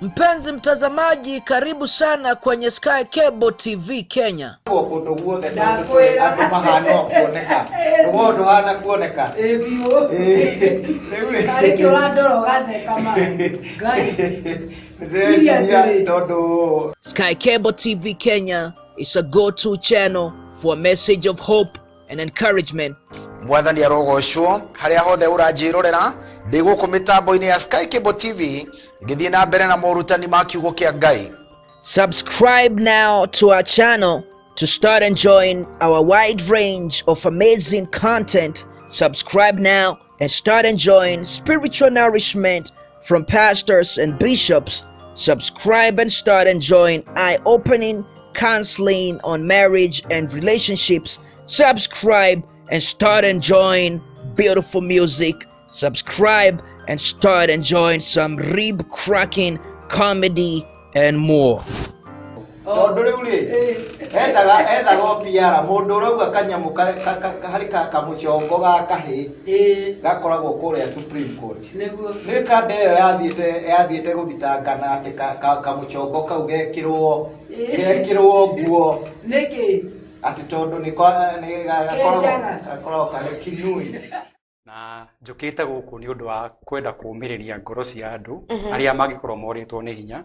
Mpenzi mtazamaji, karibu sana kwenye Sky Cable TV Kenya. Kũndũ guothe tondũ tũrĩ Ndakwĩra. andũ mahana o kuoneka rũgongo ndũhana kuoneka. Ĩ biũ. Rĩu rĩ, Tarĩ kĩ ũrandora ũgatheka ma Ngai. ndĩreciria Seriously. tondũ Sky Cable TV Kenya is a go-to channel for a message of hope and encouragement. Mwathani arogocwo harĩa hothe ũranjĩrorera ndĩ gũkũ mĩtambo-inĩ ya Sky Cable TV ngĩthiĩ na mbere na morutani ma kiugo kĩa Ngai. Subscribe now to our channel to start enjoying our wide range of amazing content. Subscribe now and start enjoying spiritual nourishment from pastors and bishops. Subscribe and start enjoying eye opening counseling on marriage and relationships. Subscribe and start enjoying beautiful music. Subscribe and start enjoying some rib cracking comedy and more. Tondũ rĩu rĩ, ethaga ethaga o PR mũndũ ũrauga kanyamũ harĩ kamũcongo ga kahĩ Ĩ gakoragwo kũrĩa Supreme Court. Nĩguo. Nĩ kanda ĩyo yathiĩte gũthitangana atĩ kamũcongo kau gekĩrwo gekĩrwo nguo Nĩkĩ? atĩ tondũ nĩ nĩ gakoragwo Kenjaga. Gakoragwo karĩ kinui. Na njũkĩte gũkũ nĩ ũndũ wa kwenda kũũmĩrĩria ngoro cia andũ arĩa mangĩkorwo morĩtwo nĩ hinya,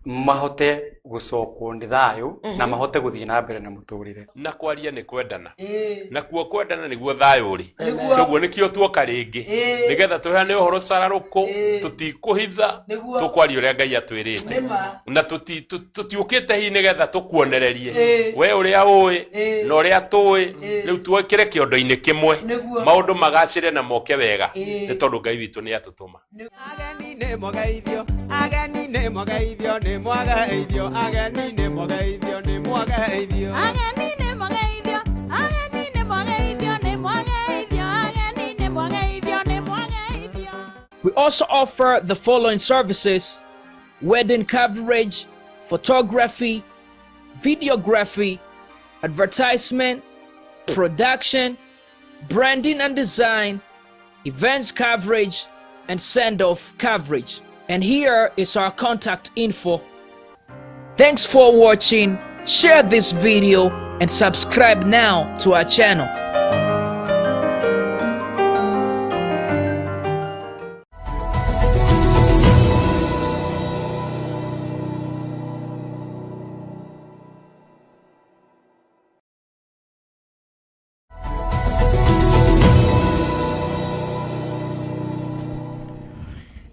mahote gũcokwo nĩ thayũ na mahote gũthiĩ na mbere na mũtũrĩre. Na kwaria nĩ kwendana. Ĩ. Nakuo kwendana nĩguo thayũ ũrĩ. Nĩguo. Toguo nĩkĩo tuoka rĩngĩ nĩgetha tũheane ũhoro cararũkũ. Tũtikũhitha. Nĩguo. Tũkwaria ũrĩa Ngai atwĩrĩte. Nĩma. Na tũtiũkĩte hihi nĩgetha tũkuonererie we ũrĩa ũĩ na ũrĩa tũĩ rĩu tuokĩre kĩondo-inĩ kĩmwe. Nĩguo. Maũndũ magacĩre na moke wega nĩ tondũ Ngai witũ nĩ atũtũma. Ageni nĩ mwageithio, ageni nĩ mwageithio, nĩ mwageithio, ageni nĩ mwageithio, nĩ mwageithio. Ageni nĩ mwageithio, ageni nĩ mwageithio, nĩ mwageithio, ageni nĩ mwageithio, nĩ mwageithio. We also offer the following services: wedding coverage, photography, videography, advertisement, production, branding and design, events coverage, and send off coverage. And here is our contact info. Thanks for watching. Share this video and subscribe now to our channel.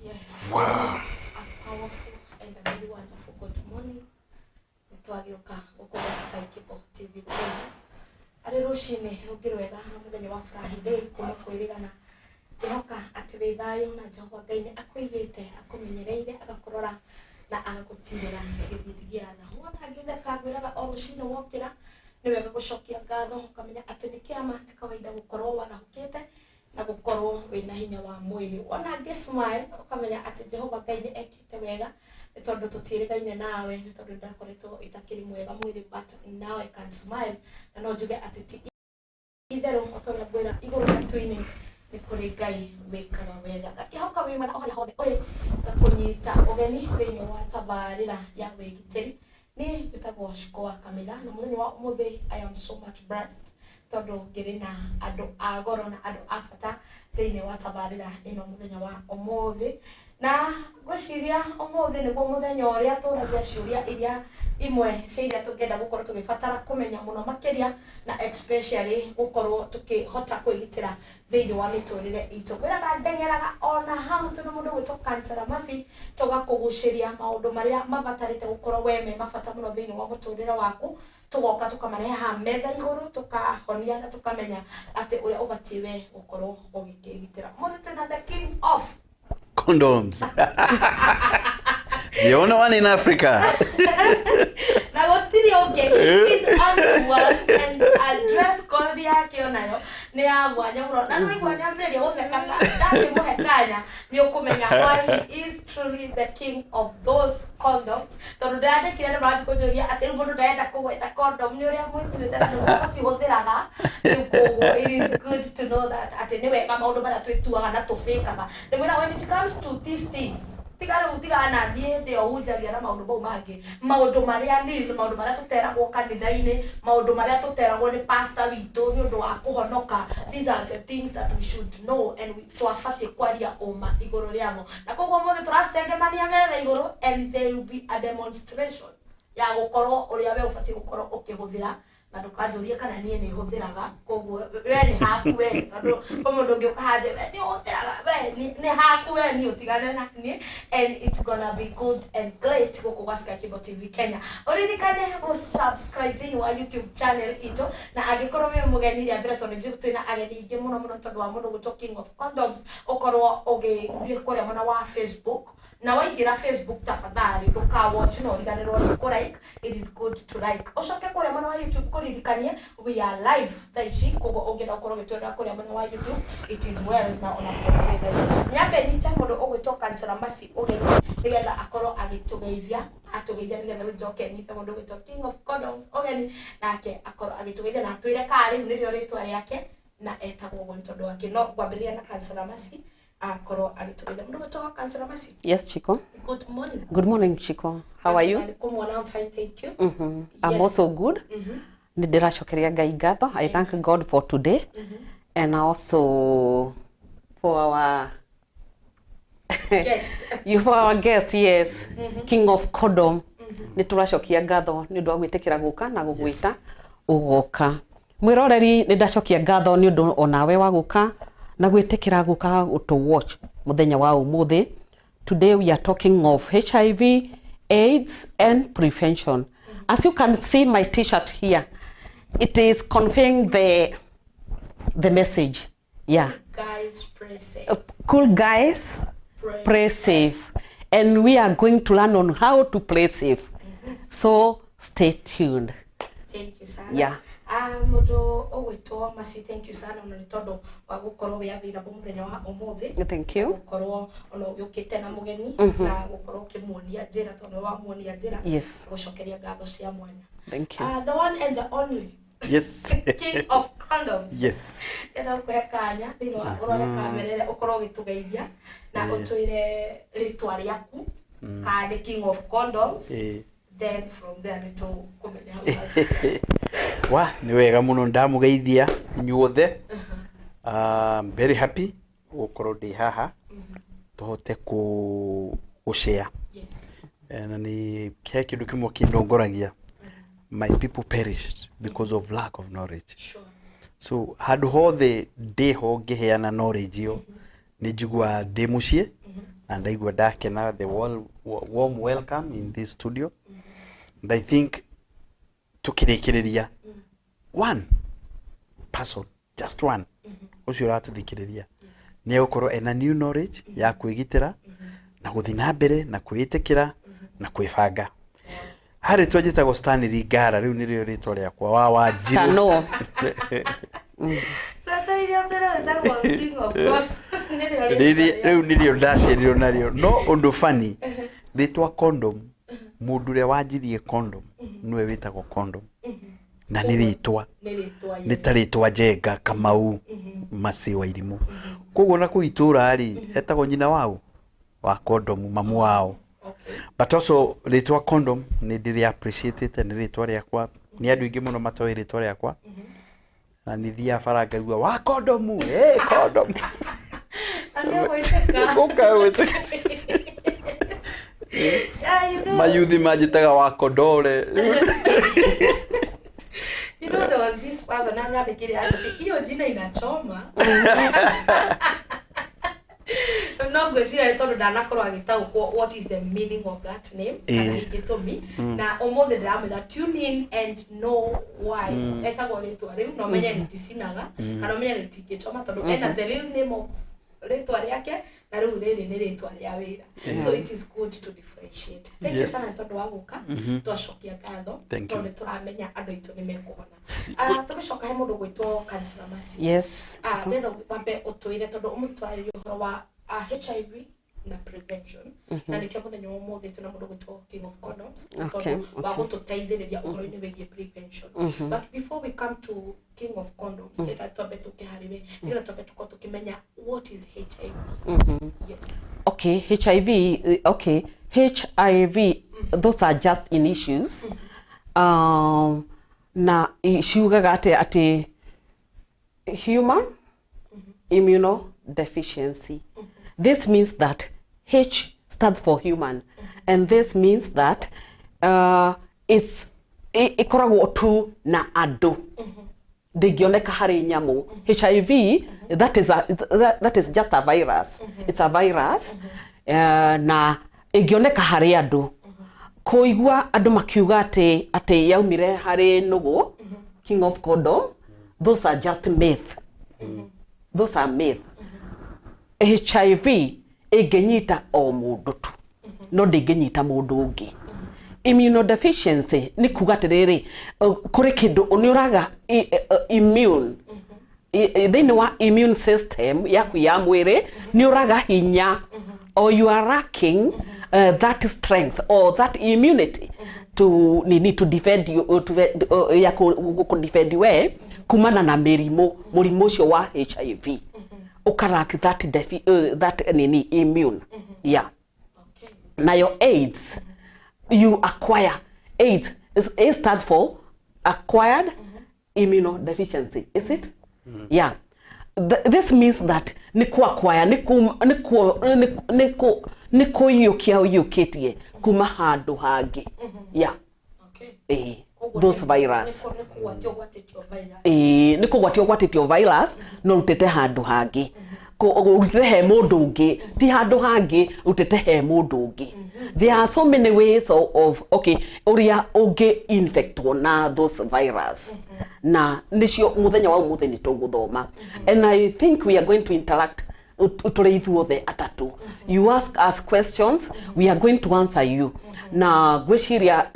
Yes. Wow. A powerful and a very wonderful good morning. Nĩtwagĩũka gũkũ gwa Sky Cable TV Kenya. Arĩ rũcinĩ rũngĩ rwega na mũthenya wa Friday kuma kwĩrĩgana. Ngĩhoka atĩ wĩ thayũ na Jehova Ngai nĩ akũigĩte, akũmenyereire, agakũrora na agagũtirĩra gĩthithi gĩa tha. Wona ngĩtheka ngwĩraga o rũcinĩ wokĩra nĩ wega gũcokia ngatho ũkamenya atĩ nĩ kĩama ti kawaida gũkorwo warahũkĩte na gũkorwo wĩna hinya wa mwĩrĩ. Wona ngĩ smile ũkamenya atĩ Jehova Ngai nĩ ekĩte wega nĩ tondũ tũtiĩrĩgaine nawe nĩ tondũ ndakoretwo itakĩrĩ mwega mwĩrĩ, but now I can smile na no njuge atĩ ti itherũ o ta ũrĩa ngwĩra igũrũ matu-inĩ nĩ kũrĩ Ngai wĩkaga wega. Ngakĩhoka wĩ mwega o harĩa hothe ũrĩ, ngakũnyita ũgeni thĩinĩ wa tabarĩra ya wĩgitĩri. Niĩ njĩtagwo Shiko wa Kamĩtha na mũthenya wa ũmũthĩ I am so much blessed tondũ ngĩrĩ na andũ a goro na andũ a bata thĩinĩ wa tabarĩra ĩno mũthenya wa ũmũthĩ. Na ngwĩciria ũmũthĩ nĩguo mũthenya ũrĩa tũragia ciũria iria imwe cia iria tũngĩenda gũkorwo tũgĩbatara kũmenya mũno makĩria na especially gũkorwo tũkĩhota kwĩgitĩra thĩinĩ wa mĩtũrĩre itũ. Ngwĩraga ndeng'eraga ona hau tondũ mũndũ gwĩtwo Kansela Mercy tũgakũgucĩria maũndũ marĩa mabatarĩte gũkorwo we me mabata mũno thĩinĩ wa mũtũrĩre waku, tũgoka tũkamarehe haha metha igũrũ tũkahonia na tũkamenya atĩ ũrĩa ũbatiĩ we gũkorwo ũgĩkĩgitĩra. Ũmũthĩ twĩna the king of condoms. The only one in Africa. Na gũtirĩ ũngĩ. He is only one and a dress code yake onayo nĩ ya mwanya mũno na nĩwaigua nĩambĩrĩria gũtheka ndakĩmũhe kanya nĩ ũkũmenya why he is truly the king of those condoms tondũ ndĩrandĩkire nĩ marathiĩ kũnjũria atĩ rĩu mũndũ ndarenda kũgweta condom nĩ ũrĩa mwĩtuĩte na nĩguo mũcihũthĩraga. Rĩu koguo it is good to know that atĩ nĩ wega maũndũ marĩa twĩtuaga na tũbĩkaga nĩ mwĩra when it comes to these things. Tiga rĩu tigana na niĩ hĩndĩ ĩyo hunjagia na maũndũ mau mangĩ, maũndũ marĩa nil, maũndũ marĩa tũteragwo kanitha-inĩ, maũndũ marĩa tũteragwo nĩ pastor witũ nĩ ũndũ wa kũhonoka. These are the things that we should know and we twabatiĩ kwaria ũma igũrũ rĩamo. Na koguo ũmũthĩ tũracitengemania metha igũrũ, and there will be a demonstration ya gũkorwo ũrĩa we ũbatiĩ gũkorwo ũkĩhũthĩra. Na ndũkanjũrie kana niĩ nĩ hũthĩraga, koguo we nĩ haku we, tondũ kwĩ mũndũ ũngĩ ũkahanje we nĩ ũhũthĩraga, we nĩ haku we, niĩ ũtigane na niĩ. And it's gonna be good and great gũkũ gwa Sky Cable TV Kenya. Ũririkane gũ subscribe thĩinĩ wa YouTube channel itũ, na angĩkorwo wĩ mũgeni rĩa mbere, tondũ nĩnjũĩ twĩna ageni aingĩ mũno mũno tondũ wa mũndũ gwĩtwo King of Condoms, ũkorwo ũgĩthiĩ kũrĩa mwena wa Facebook. Na waingĩra Facebook, tafadhali ndũka watch no ũriganĩrwo nĩ kũ like. It is good to like. Ũcoke kũrĩa mwena wa YouTube kũririkanie we are live thaa ici, koguo ũngĩenda gũkorwo ũgĩtwendera kũrĩa mwena wa YouTube, it is well. Na ona kũrĩa nyambe nyite mũndũ ũgwĩtwo Kansela Mercy ũgeni nĩgetha akorwo agĩtũgeithia, atũgeithia nĩgetha rĩu njoke nyite mũndũ ũgwĩtwo King of Condoms ũgeni, nake akorwo agĩtũgeithia na atwĩre kana rĩu nĩrĩo rĩtwa rĩake na etagwo ũguo nĩ tondũ wake. No ngwambĩrĩria na Kansela Mercy akorwo agĩtũgeithia. Mũndũ ũgwĩtwo Kansela Mercy. Yes, Chico. Good morning. Good morning, Chico. How are you? Kũmuona, I'm fine, thank you. I'm also good. Nĩ ndĩracokeria Ngai ngatho. I thank God for today and also for our guest. You, for our guest, yes, King of Condom. Nĩ tũracokia ngatho nĩ ũndũ wa gwĩtĩkĩra gũka na gũgwĩta ũgoka. Mwĩroreri, nĩ ndacokia ngatho nĩ ũndũ onawe wa gũka na gwĩtĩkĩra gũka to watch mũthenya wa ũmũthĩ. Today we are talking of HIV, AIDS and prevention. As you can see my t-shirt here, it is conveying the message. Yeah. Guys, pray safe. Cool guys, pray, play safe. And we are going to learn on how to play safe. So stay tuned. Thank you sana. Yeah. Ah, mũndũ ũgwĩtwo Mercy, thank you sana mũno nĩ tondũ wa gũkorwo wĩ available mũthenya wa ũmũthĩ. Thank you. Gũkorwo ona ũgĩũkĩte na mũgeni na gũkorwo ũkĩmuonia njĩra, tondũ nĩwe wamuonia njĩra. Gũcokeria ngatho cia mwanya. Thank you. Ah, the one and the only King of Condoms. Ndĩrenda gũkũhe kanya thĩinĩ wa ũrore kamera ĩrĩa ũkorwo ũgĩtũgeithia na ũtwĩre rĩtwa rĩaku kana nĩ King of Condoms. Then from there nĩ tũkũmenya hau. Wa nĩ wega mũno, ndamũgeithia inyuothe. I'm very happy gũkorwo ndĩ haha tũhote kũ share. Na nĩ he kĩndũ kĩmwe kĩndongoragia: my people perished because of lack of knowledge. So handũ hothe ndĩho ngĩheana knowledge ĩyo, nĩ njiguaga ndĩ mũciĩ na ndaigua ndakena. The warm welcome in this studio, and I think tukĩrĩkĩrĩria, one person, just one ũcio ũratũthikĩrĩria, nĩ egũkorwo ena new knowledge ya kwĩgitĩra na gũthiĩ na mbere na kwĩĩtĩkĩra na kwĩbanga. Harĩ twanjĩtagwo Stanley Ngara, rĩu nĩrĩo rĩtwa rĩakwa wa Wanjirũ. Stano. Tata iria mbere wĩtagwo King of Condoms nĩrĩo rĩtwa. Rĩrĩ rĩu nĩrĩo ndaciarirwo narĩo, no ũndũ funny, rĩtwa condom, mũndũ ũrĩa wanjirie condom nĩwe wĩtagwo Condom, na nĩ rĩtwa Nĩ rĩtwa. Nĩ ta rĩtwa Njenga, Kamau, Maci wa Irimũ. Koguo na kũu itũũra rĩ, etagwo nyina wao wa condom, mamu wao. But also rĩtwa Condom nĩ ndĩrĩ appreciate, nĩ rĩtwa rĩakwa. Nĩ andũ aingĩ mũno matoĩ rĩtwa rĩakwa, na nĩ thiaga bara ngaigua wa kondomu, hey, condom. Na nĩ ũgwĩtĩka. Gũka gwĩtĩka. Yeah, you know. Mayuthi manjĩtaga wa kondore. You know, there was this person anyandĩkire andĩke hiyo jina inachoma, no ngwĩciria nĩ tondũ ndanakorwo agĩtaũkwo what is the meaning of that name kana hihi gĩtũmi. Na ũmũthĩ ndĩramwĩra tune in and know why etagwo rĩtwa rĩu, na ũmenye rĩticinaga kana ũmenye rĩtingĩchoma, tondũ ena the real name of rĩtwa rĩake na rĩu rĩrĩ nĩ rĩtwa rĩa wĩra. So it is good to differentiate. Thank you sana nĩ tondũ wa gũka, twacokia ngatho. Thank you. Tondũ nĩ tũramenya andũ aitũ nĩ mekũhona. Ah, tũgĩcoka he mũndũ gwĩtwo Kansela Mercy. Yes. Ah, ndĩrenda wambe ũtwĩre, tondũ ũmũthĩ twarĩria ũhoro wa HIV Na prevention na nĩkĩo mũthenya wa ũmũthĩ twĩna mũndũ ũgwĩtwo King of Condoms, tondũ wa gũtũteithĩrĩria ũhoro-inĩ wĩgiĩ prevention. But before we come to King of Condoms, ndĩrenda twambe tũke harĩ we, nĩgetha twambe tũkorwo tũkĩmenya what is HIV. Yes. Okay, HIV, okay, HIV, those are just in issues. Na ciugaga atĩ human immunodeficiency. This means that H stands for human, and this means that it's ĩkoragwo tu na andũ, ndĩngĩoneka harĩ nyamũ. HIV, that is just a virus. It's a virus, na ĩngĩoneka harĩ andũ. Kũigua andũ makiuga atĩ yaumire harĩ nũgũ, King of Condom, those are just myth. Those are myth. HIV ĩngĩnyita o mũndũ tu, no ndĩngĩnyita mũndũ ũngĩ. Immunodeficiency nĩ kuga atĩrĩrĩ, kũrĩ kĩndũ nĩ ũraga immune thĩinĩ wa immune system yaku ya mwĩrĩ, nĩ ũraga hinya or you are lacking that strength or that immunity to nini, to defend you, ya ku defend we kumana na mĩrimũ, mũrimũ ũcio wa HIV. Ũkalack that nini, immune, yeah. Nayo AIDS, you acquire AIDS. A stands for acquired immunodeficiency, is it? Yeah. This means that nĩ ku acquire, nĩ kũiyũkia ũiyũkĩtie kuma handũ hangĩ, yeah. Koguo Those virus. Nĩ kũgwatio ũgwatĩtio virus. Ĩĩ, nĩ kũgwatio ũgwatĩtio virus, no rutĩte handũ hangĩ. Ũrutĩte he mũndũ ũngĩ, ti handũ hangĩ, rutĩte he mũndũ ũngĩ. There are so many ways of okay, ũrĩa ũngĩ infectwo na those virus, na nĩcio mũthenya wa ũmũthĩ nĩ tũgũthoma, and I think we are going to interact tũrĩ ithuothe atatũ. You ask us questions, we are going to answer you. Na ngwĩciria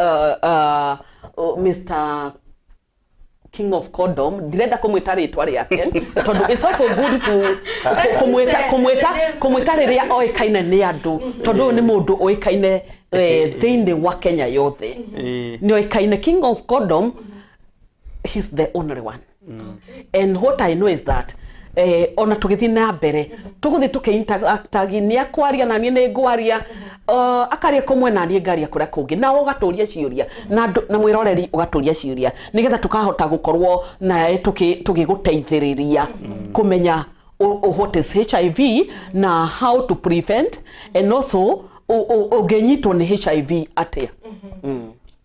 Mr King of Condom, ndirenda kumwita rĩtwa rĩake tondũ it's also good to kumwita rĩrĩa oĩkaine nĩ andũ, tondũ ũyũ nĩ mũndũ ũĩkaine thĩinĩ wa Kenya yothe. Nĩ oĩkaine King of Condom. He's the only one, and what I know is that ona tũgĩthiĩ na mbere, tũgũthiĩ tũkĩ-interactagi, nĩ akwaria na niĩ nĩ ngwaria, akaria kũmwe na niĩ ngaria kũrĩa kũngĩ, na ũgatũria ciũria na na mwĩroreri ũgatũria ciũria, nĩgetha tũkahota gũkorwo nawe tũgĩgũteithĩrĩria kũmenya what is HIV na how to prevent, and also ũngĩnyitwo nĩ HIV atĩa.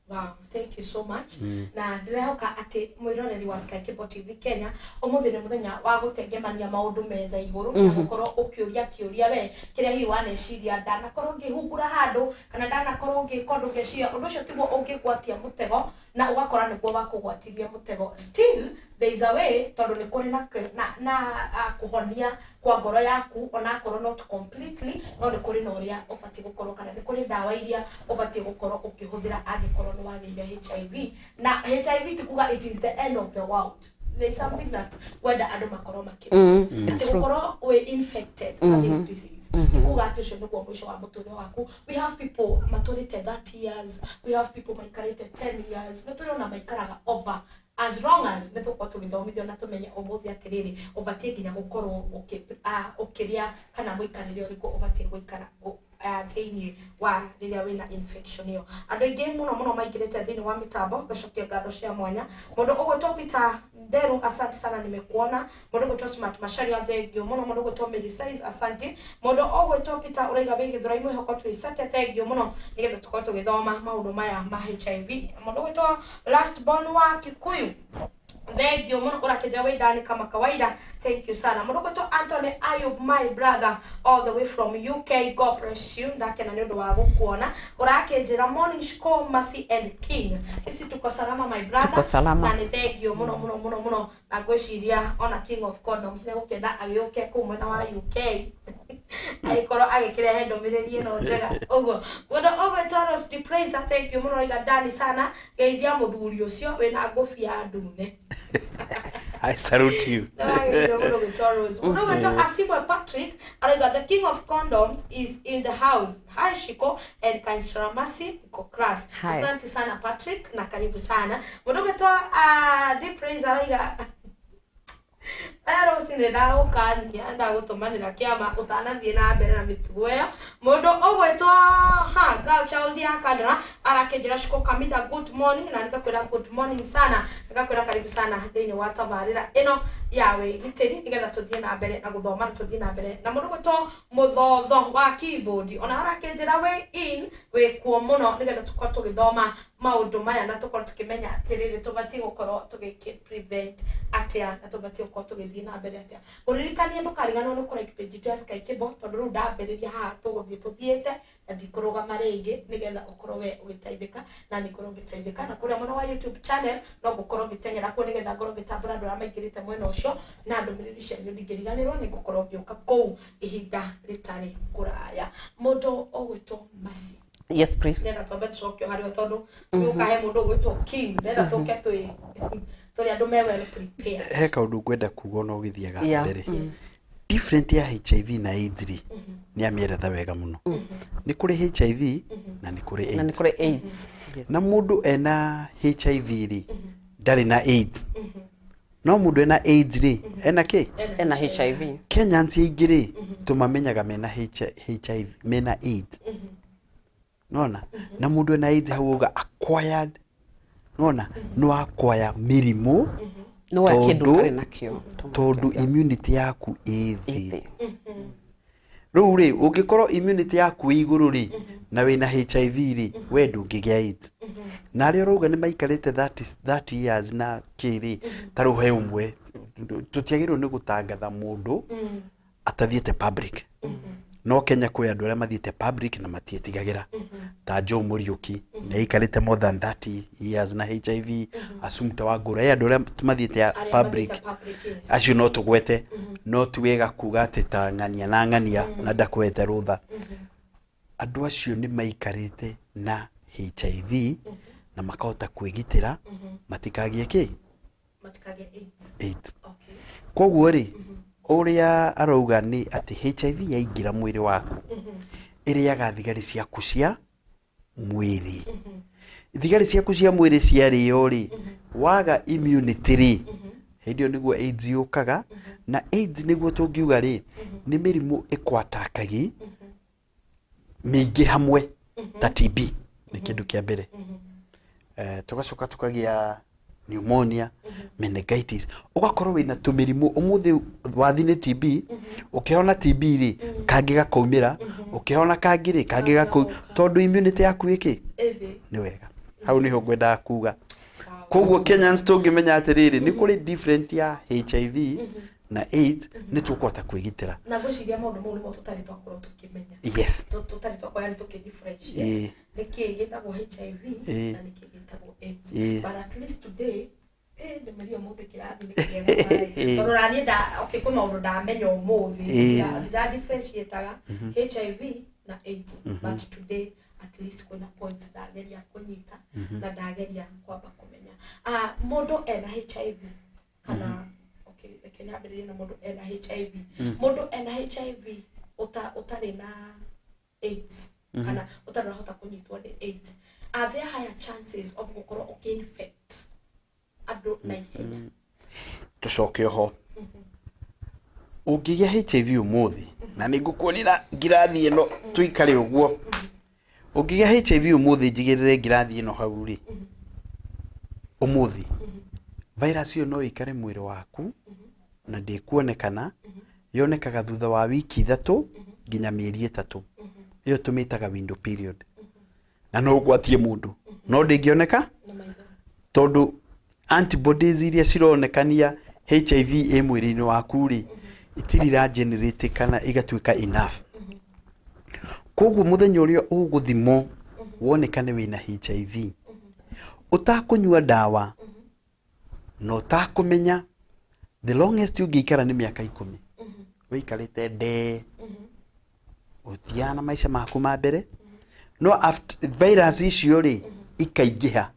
Wow, thank you so much. Na ndĩrehoka atĩ mwĩroreri wa Sky Cable TV Kenya, ũmũthĩ nĩ mũthenya wa gũtengemania maũndũ metha igũrũ na gũkorwo ũkĩũria kĩũria we kĩrĩa hihi waneciria, ndanakorwo ngĩhungura handũ kana ndanakorwo ngĩka ũndũ ngeciria ũndũ ũcio tiguo ũngĩgwatia mũtego, na ũgakora nĩguo wakũgwatirie mũtego. Still there is a way, tondũ nĩ kũrĩ na kũhonia kwa ngoro yaku, onakorwo not completely, no nĩ kũrĩ na ũrĩa ũbatiĩ gũkorwo, kana nĩ kũrĩ ndawa iria ũbatiĩ gũkorwo ũkĩhũthĩra angĩkorwo nĩ wagĩire HIV. Na HIV ti kuga it is the end of the world. There is something that wenda andũ makorwo makĩmenya, atĩ It's true. gũkorwo wĩ infected na this disease ti kuga atĩ ũcio nĩguo mũico wa mũtũrĩre waku. We have people matũrĩte 30 years, we have people maikarĩte 10 years, nĩ tũrĩ ona maikaraga over. As long as nĩ tũkorwo tũgĩthomithio na tũmenye ũmũthĩ atĩrĩrĩ, ũbatiĩ nginya gũkorwo ũkĩrĩa kana mũikarĩre ũrĩkũ ũbatiĩ gũikara thĩinĩ wa rĩrĩa wĩna infection ĩyo. Andũ aingĩ mũno mũno maingĩrĩte thĩinĩ wa mĩtambo, ngacokia ngatho cia mwanya. Mũndũ ũgwĩtwo Peter Nderu, asante sana, nimekuona. Mũndũ ũgwĩtwo Smart Macharia, thengio mũno. Mũndũ ũgwĩtwo Mary Size, asante. Mũndũ ũgwĩtwo Peter ũraiga wĩ Gĩthũrai, mwĩhoko twĩcate, thengio mũno, nĩgetha tũkorwo tũgĩthoma maũndũ maya ma HIV. Mũndũ ũgwĩtwo Last Born wa Kikuyu, thengio mũno, ũrakĩnja wĩ ndani kama kawaida, thank you sana. Mũndũ ũgwĩtwo Anthony Ayub, my brother all the way from UK, God bless you, ndakena nĩ ũndũ wa gũkuona. Ũrakĩnjĩra morning shko Mercy and King, sisi tuko salama, my brother. Tuko salama. Na nĩ thengio mũno mũno mũno mũno, na ngwĩciria ona King of Condoms nĩ gũkenda agĩũke kũu mwena wa UK. Agĩkorwo agĩkĩrehe ndũmĩrĩri ĩno njega ũguo. Mũndũ ũgwĩtwo Rose de Praise, thank you mũno, iga ndani sana, geithia mũthuri ũcio wĩna ngũbia ndune. I salute you. Nĩwagĩrĩirwo mũndũ ũgwĩtwo Rose. Mũndũ ũgwĩtwo Asimwe Patrick arauga the king of condoms is in the house. Hi Shiko and Kansramasi uko class. Hi. Asante sana Patrick na karibu sana. Mũndũ ũgwĩtwo Deep Praise arauga Rose nĩ ndagũkania ndagũtũmanĩra kĩama ũtanathiĩ na mbere na mĩtugo ĩyo. Mũndũ ũgwĩtwo ha girl child ya Kandara arakĩnjĩra Shiko Kamitha good morning, na nĩgakwĩra good morning sana, nĩgakwĩra karibu sana thĩinĩ wa tabarĩra ĩno ya wĩgitĩri nĩgetha tũthiĩ na mbere na gũthoma na tũthiĩ na mbere na mũndũ ũgwĩtwo mũthotho wa keyboard ona arakĩnjĩra wĩ in wĩ kuo mũno nĩgetha tũkorwo tũgĩthoma maũndũ maya na tũkorwo tũkĩmenya atĩrĩrĩ tũbatiĩ gũkorwo tũgĩkĩ prevent atĩa na tũbatiĩ gũkorwo tũgĩthiĩ na mbere atĩa. Ũririkanie ndũkariganĩrwo nĩ kũ like page itũ ya Sky Cable tondũ rĩu ndambĩrĩria haha tũgũthiĩ tũthiĩte na ndikũrũgama rĩngĩ nĩgetha ũkorwo we ũgĩteithĩka na nĩngorwo ngĩteithĩka. Na kũrĩa mwena wa YouTube channel no ngũkorwo ngĩteng'era kuo nĩgetha ngorwo ngĩtambũra andũ arĩa maingĩrĩte mwena ũcio na ndũmĩrĩri cianyu ndingĩriganĩrwo nĩ ngũkorwo ngĩũka kũu ihinda rĩtarĩ kũraya. Mũndũ ũgwĩtwo Mercy, Yes please. nenda twambe tũcoke harĩ we tondũ tũgĩũka he mũndũ ũgwĩtwo King, nenda tũke twĩ tũrĩ andũ me well prepared. He kaũndũ ngwenda kuga ona ũgĩthiaga mbere. Different ya HIV na AIDS rĩ, nĩ amĩeretha wega mũno. Nĩ kũrĩ HIV na nĩ kũrĩ Na nĩ AIDS. kũrĩ AIDS. Yes. Na mũndũ ena HIV rĩ, ndarĩ na AIDS. No mũndũ ena AIDS rĩ, ena kĩ? Ena HIV. Kenyans aingĩ rĩ, tũmamenyaga mena HIV, mena AIDS. Nona? Na mũndũ ena AIDS hau uga acquired. Nona? No acquire mĩrimũ Nĩ wa kĩndũ tondũ- ũtarĩ nakĩo. tondũ immunity yaku ĩ thĩ. Ĩthĩ. Rĩu rĩ, ũngĩkorwo immunity yaku ĩ igũrũ rĩ, na wĩna HIV rĩ, we ndũngĩgĩa AIDS. Na arĩa ũrauga nĩ maikarĩte 30 years na kĩ rĩ, ta rĩu he ũmwe, tũtiagĩrĩirwo nĩ gũtangatha mũndũ atathiĩte public. No Kenya kwĩ andũ arĩa mathiĩte public na matietigagĩra ta Joe Mũriũki nĩ aikarĩte more than 30 years na HIV. Assumpta Wangũra, he andũ arĩa mathiĩte Arĩa public mathiĩte public, yes. acio no tũgwete, no ti wega kuga atĩ ta ng'ania na ng'ania na ndakũhete rũtha. Andũ acio nĩ maikarĩte na HIV na makahota kwĩgitĩra matikagĩe kĩ? Matikagĩe AIDS. AIDS. Okay. Koguo rĩ, ũrĩa arauga nĩ atĩ HIV yaingĩra mwĩrĩ waku ĩrĩaga thigari ciaku cia mwĩrĩ. Thigari ciaku cia mwĩrĩ ciarĩo rĩ, waga immunity rĩ, hĩndĩ ĩyo nĩguo AIDS yũkaga. Na AIDS nĩguo tũngiuga rĩ, nĩ mĩrimũ ĩkwatakagi mĩingĩ hamwe ta TB nĩ kĩndũ kĩa mbere. Tũgacoka tũkagĩa pneumonia, meningitis, ũgakorwo wĩna tũmĩrimũ. Ũmũthĩ wathi nĩ TB, ũkĩhona TB rĩ, kangĩ gakaumĩra, ũkĩhona kangĩ rĩ, kangĩ gakau, tondũ immunity yaku ĩkĩ Ĩthĩ. nĩ wega. Hau nĩho ngwendaga kuga. Koguo Kenyans tũngĩmenya atĩrĩrĩ, nĩ kũrĩ different ya HIV na AIDS, nĩ tũkũhota kwĩgitĩra. Na ngwĩciria maũndũ mau nĩmo tũtarĩ twakorwo tũkĩmenya. Yes. Tũtarĩ twakorwo yani tũkĩ differentiate nĩkĩĩ gĩtagwo HIV na nĩkĩĩ gĩtagwo AIDS. But at least today ndĩmĩria ũmũthĩ kĩrathi nĩ kĩega tondũ naniĩ okay, kwĩ maũndũ ndamenya ũmũthĩ. Ndira differentiataga HIV na AIDS, but today at least kwĩna points ndageria kũnyita na ndageria kwamba kũmenya. Mũndũ ena HIV kana okay, reke nyambĩrĩrie na mũndũ ena HIV. Mũndũ ena HIV ũtarĩ na AIDS kana ũtarĩ ũrahota kũnyitwo nĩ AIDS, are there higher chances of gũkorwo ũkĩ-infect andũ na ihenya? Tũcoke oho, ũngĩgĩa HIV ũmũthĩ, na nĩ ngũkuonia na ngirathi ĩno tũikare ũguo, ũngĩgĩa HIV ũmũthĩ njigĩrĩre ngirathi ĩno hau rĩ, ũmũthĩ virus ĩyo no ĩikare mwĩrĩ waku na ndĩkuonekana. Yonekaga thutha wa wiki 3 nginya mĩeri 3. Ĩyo tũmĩtaga window period, na no ũgwatie mũndũ no ndĩngĩoneka tondũ antibodies iria cironekania HIV ĩ mwĩrĩ-inĩ waku rĩ, itirĩ ira generate kana igatuĩka enough. Koguo mũthenya ũrĩa ũgũthimwo wonekane wĩna HIV, ũtakũnyua ndawa na ũtakũmenya, the longest ũngĩikara nĩ mĩaka 10 wĩikarĩte ndee. Ũthiaga na maica maku ma mbere, no after, virus icio rĩ ikaingĩha,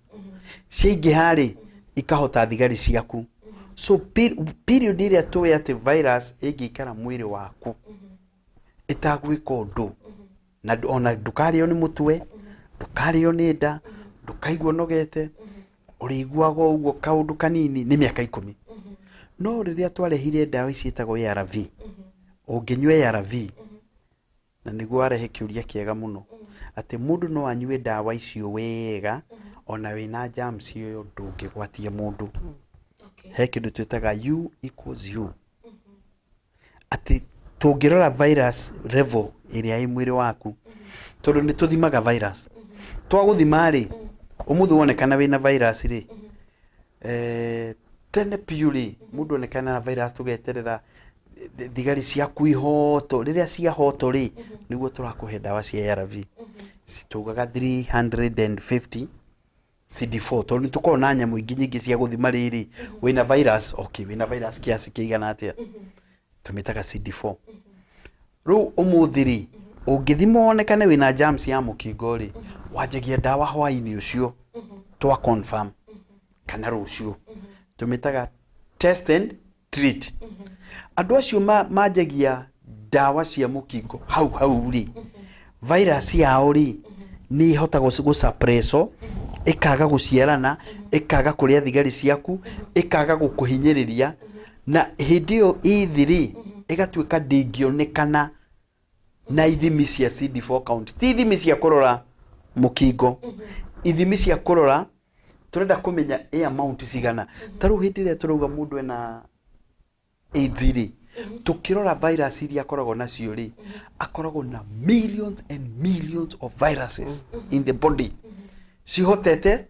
ciaingĩha rĩ ikahota thigari ciaku. So period ĩrĩa tũĩ atĩ virus ĩngĩikara mwĩrĩ waku ĩtagwĩka ũndũ na ona ndũkarĩo nĩ mũtwe, ndũkarĩo nĩ nda, ndũkaigua ũnogete, ũrĩiguaga o ũguo kaũndũ kanini, nĩ mĩaka 10. No rĩrĩa twarehire ndawa ici ciĩtagwo ARV, ũngĩnyua ARV, na nĩguo warehe kĩũria kĩega mũno, atĩ mũndũ no anyue ndawa icio wega ona wĩna germs ĩyo ndũngĩgwatia mũndũ. He kĩndũ twĩtaga U equals U, atĩ tũngĩrora virus level ĩrĩa ĩ mwĩrĩ waku, tondũ nĩ tũthimaga virus, twagũthima rĩ ũmũthĩ wonekana wĩna virus rĩ, tene piũ rĩ mũndũ onekana na virus tũgeterera thigari ciaku ihoto, rĩrĩa ciahoto rĩ nĩguo tũrakũhe ndawa cia ARV, tugaga 350 CD4, tondũ nĩ tũkoragwo na nyamũ ingĩ nyingĩ cia gũthima rĩrĩ wĩna virus, okay, wĩna virus kiasi kĩigana atĩa, tũmĩtaga CD4. Rĩu ũmũthĩ rĩ ũngĩthima wonekane wĩna germs ya mũkingo rĩ, wanjagia ndawa hwaĩ-inĩ ũcio twa confirm kana rũciũ, tũmĩtaga test and treat. Andũ acio manjagia ndawa cia mũkingo hau hau rĩ, virus yao rĩ nĩ ĩhotaga gũsuppresso, ĩkaga gũciarana, ĩkaga kũrĩa thigari ciaku, ĩkaga gũkũhinyĩrĩria, na hĩndĩ ĩyo ĩthĩ rĩ ĩgatuĩka ndĩngĩonekana na ithimi cia CD4 count, ti ithimi cia kũrora mũkingo, ithimi cia kũrora tũrenda kũmenya ĩ amount cigana. Ta rĩu hĩndĩ ĩrĩa tũrauga mũndũ ena AIDS rĩ, tũkĩrora virus iria akoragwo nacio rĩ, akoragwo na millions and millions of viruses in the body cihotete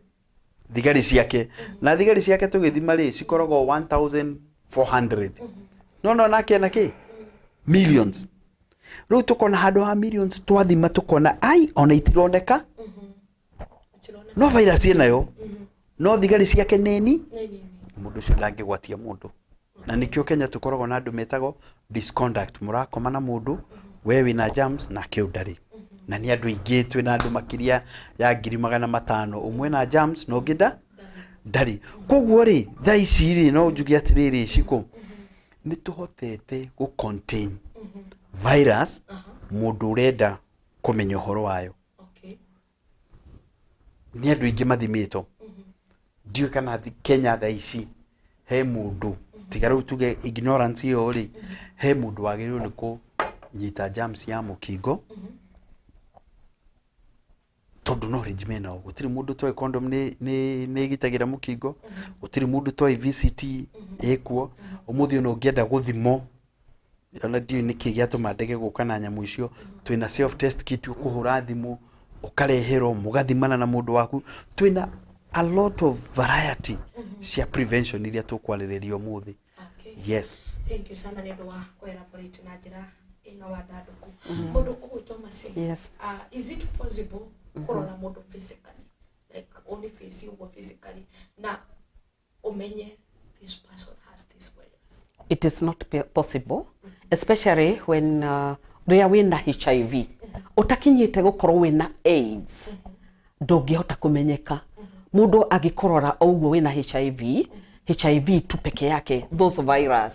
thigari ciake, na thigari ciake tũgĩthima rĩ cikoragwo 1400, no nake ena kĩ millions. Rĩu tũkona handũ ha millions twathima tũkona ai ona itironeka, no virus ĩnayo, no thigari ciake nini, mũndũ ũcio ndangĩgwatia mũndũ. Na nĩkĩo Kenya tũkoragwo na andũ metagwo disconduct, mũrakoma na mũndũ we wĩna germs nake ũyũ ndarĩ, na nĩ andũ aingĩ, twĩna andũ makĩria ya 500,000, ũmwe na germs na ũngĩ ndarĩ. Koguo rĩ thaa ici rĩ no njuge atĩrĩrĩ, Shiko, nĩ tũhotete gũ contain virus mũndũ ũrenda kũmenya ũhoro wayo. Nĩ andũ aingĩ mathimĩtwo, ndiũĩ kana Kenya thaa ici he mũndũ, tiga rĩu tuge ignorance ĩyo rĩ, he mũndũ wagĩrĩirwo nĩ kũnyita germs ya mũkingo, tondũ knowledge menao. Gũtirĩ mũndũ toĩ condom nĩ ĩgitagĩra mũkingo, gũtirĩ mũndũ toĩ VCT ĩkuo. Ũmũthĩ ona ũngĩenda gũthimwo, ona ndiũĩ nĩkĩ gĩatũma ndege gũka na nyamũ icio, twĩna self test kit, ũkũhũra thimũ ũkareherwo mũgathimana na mũndũ waku. Twĩna a lot of variety cia prevention iria tũkwarĩrĩria ũmũthĩ. Yes. Thank you sana nĩ ũndũ wa kũ-elaborate na njĩra ĩna wandandũku. Mũndũ ũgwĩtwo Mercy, Yes. Is it possible kũrora mũndũ physically, like only face ũguo physically, na ũmenye this person has this virus? It is not possible, especially when rĩrĩa wĩna HIV ũtakinyĩte gũkorwo wĩna AIDS, ndũngĩhota kũmenyeka. Mũndũ angĩkũrora o ũguo wĩna HIV, HIV tu peke yake, those virus,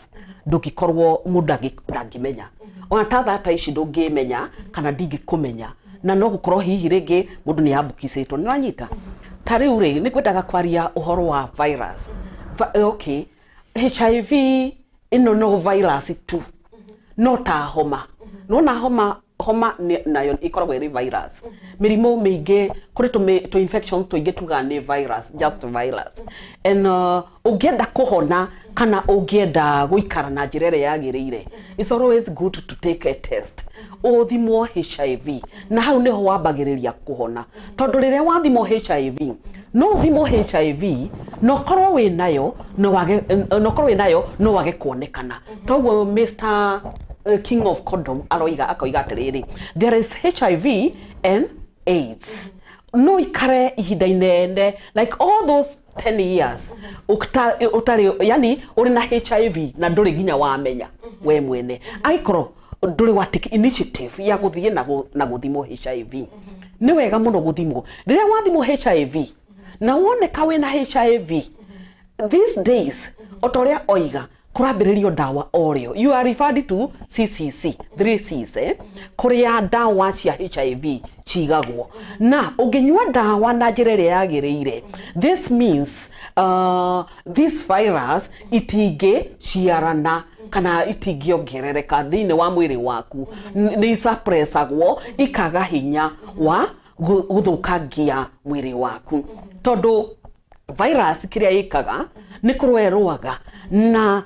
ndũngĩkorwo mũndũ ndangĩmenya. Ona ta thaa ta ici ndũngĩmenya kana ndingĩkũmenya, na no gũkorwo hihi rĩngĩ mũndũ nĩ ambukicĩtwo, nĩ wanyita. Ta rĩu rĩ nĩ ngwendaga kwaria ũhoro wa virus. Okay, HIV ĩno no virus tu, no ta homa. Nona homa nayo ikoragwo ĩrĩ virus. Mĩrimũ mĩingĩ kũrĩ tũ infections tũingĩ tugaga nĩ virus, just virus. And ũngĩenda kũhona kana ũngĩenda gũikara na njĩra ĩrĩa yagĩrĩire, it's always good to take a test, ũthimwo HIV, na hau nĩho wambagĩrĩria kũhona. Tondũ rĩrĩa wathimwo HIV, no ũthimwo HIV no ũkorwo wĩnayo, no wage, no ũkorwo wĩnayo no wage kuonekana. Toguo Mr King of Condom aroiga, akoiga atĩrĩrĩ, there is HIV and AIDS. No ikare ihinda inene like all those 10 years ũtarĩ, yani ũrĩ na HIV na ndũrĩ nginya wamenya we mwene. Angĩkorwo Ndũrĩ wa take initiative ya gũthiĩ na gũthimwo HIV. Nĩ wega mũno gũthimwo. Rĩrĩa wathimwo HIV na woneka wĩna HIV, these days o ta ũrĩa oiga, kũrambĩrĩrio ndawa o rĩo. You are referred to CCC, 3 Cs, kũrĩa ndawa cia HIV cigagwo, na ũngĩnyua ndawa na njĩra ĩrĩa yagĩrĩire, this means this virus itingĩciarana kana itingĩongerereka thĩinĩ wa mwĩrĩ waku. Nĩ isuppressagwo, ikaga hinya wa gũthũkangia mwĩrĩ waku, tondũ virus kĩrĩa ĩkaga nĩ kũrũa ĩrũaga na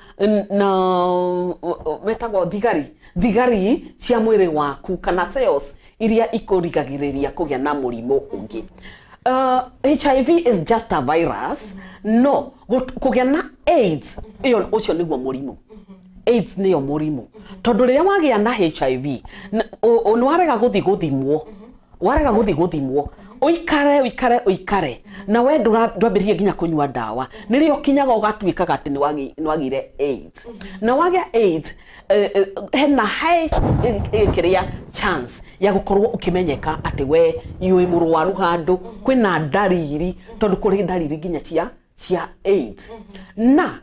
metagwo thigari cia mwĩrĩ waku kana cells iria ikũrigagĩrĩria kũgĩa na mũrimũ ũngĩ. HIV is just a virus. No kũgĩa na AIDS, ĩyo ũcio nĩguo mũrimũ. AIDS nĩyo mũrimũ, tondũ rĩrĩa wagĩa na HIV nĩ warega gũthiĩ gũthimwo, warega gũthiĩ gũthimwo, ũikare ũikare ũikare na we ndwambĩrĩrie nginya kũnyua ndawa, nĩrĩo ũkinyaga ũgatuĩkaga atĩ nĩ wagĩire AIDS. Na wagĩa AIDS, hena high kĩrĩa chance ya gũkorwo ũkĩmenyeka atĩ we wĩ mũrwaru handũ kwĩna ndariri, tondũ kũrĩ ndariri nginya cia AIDS. Na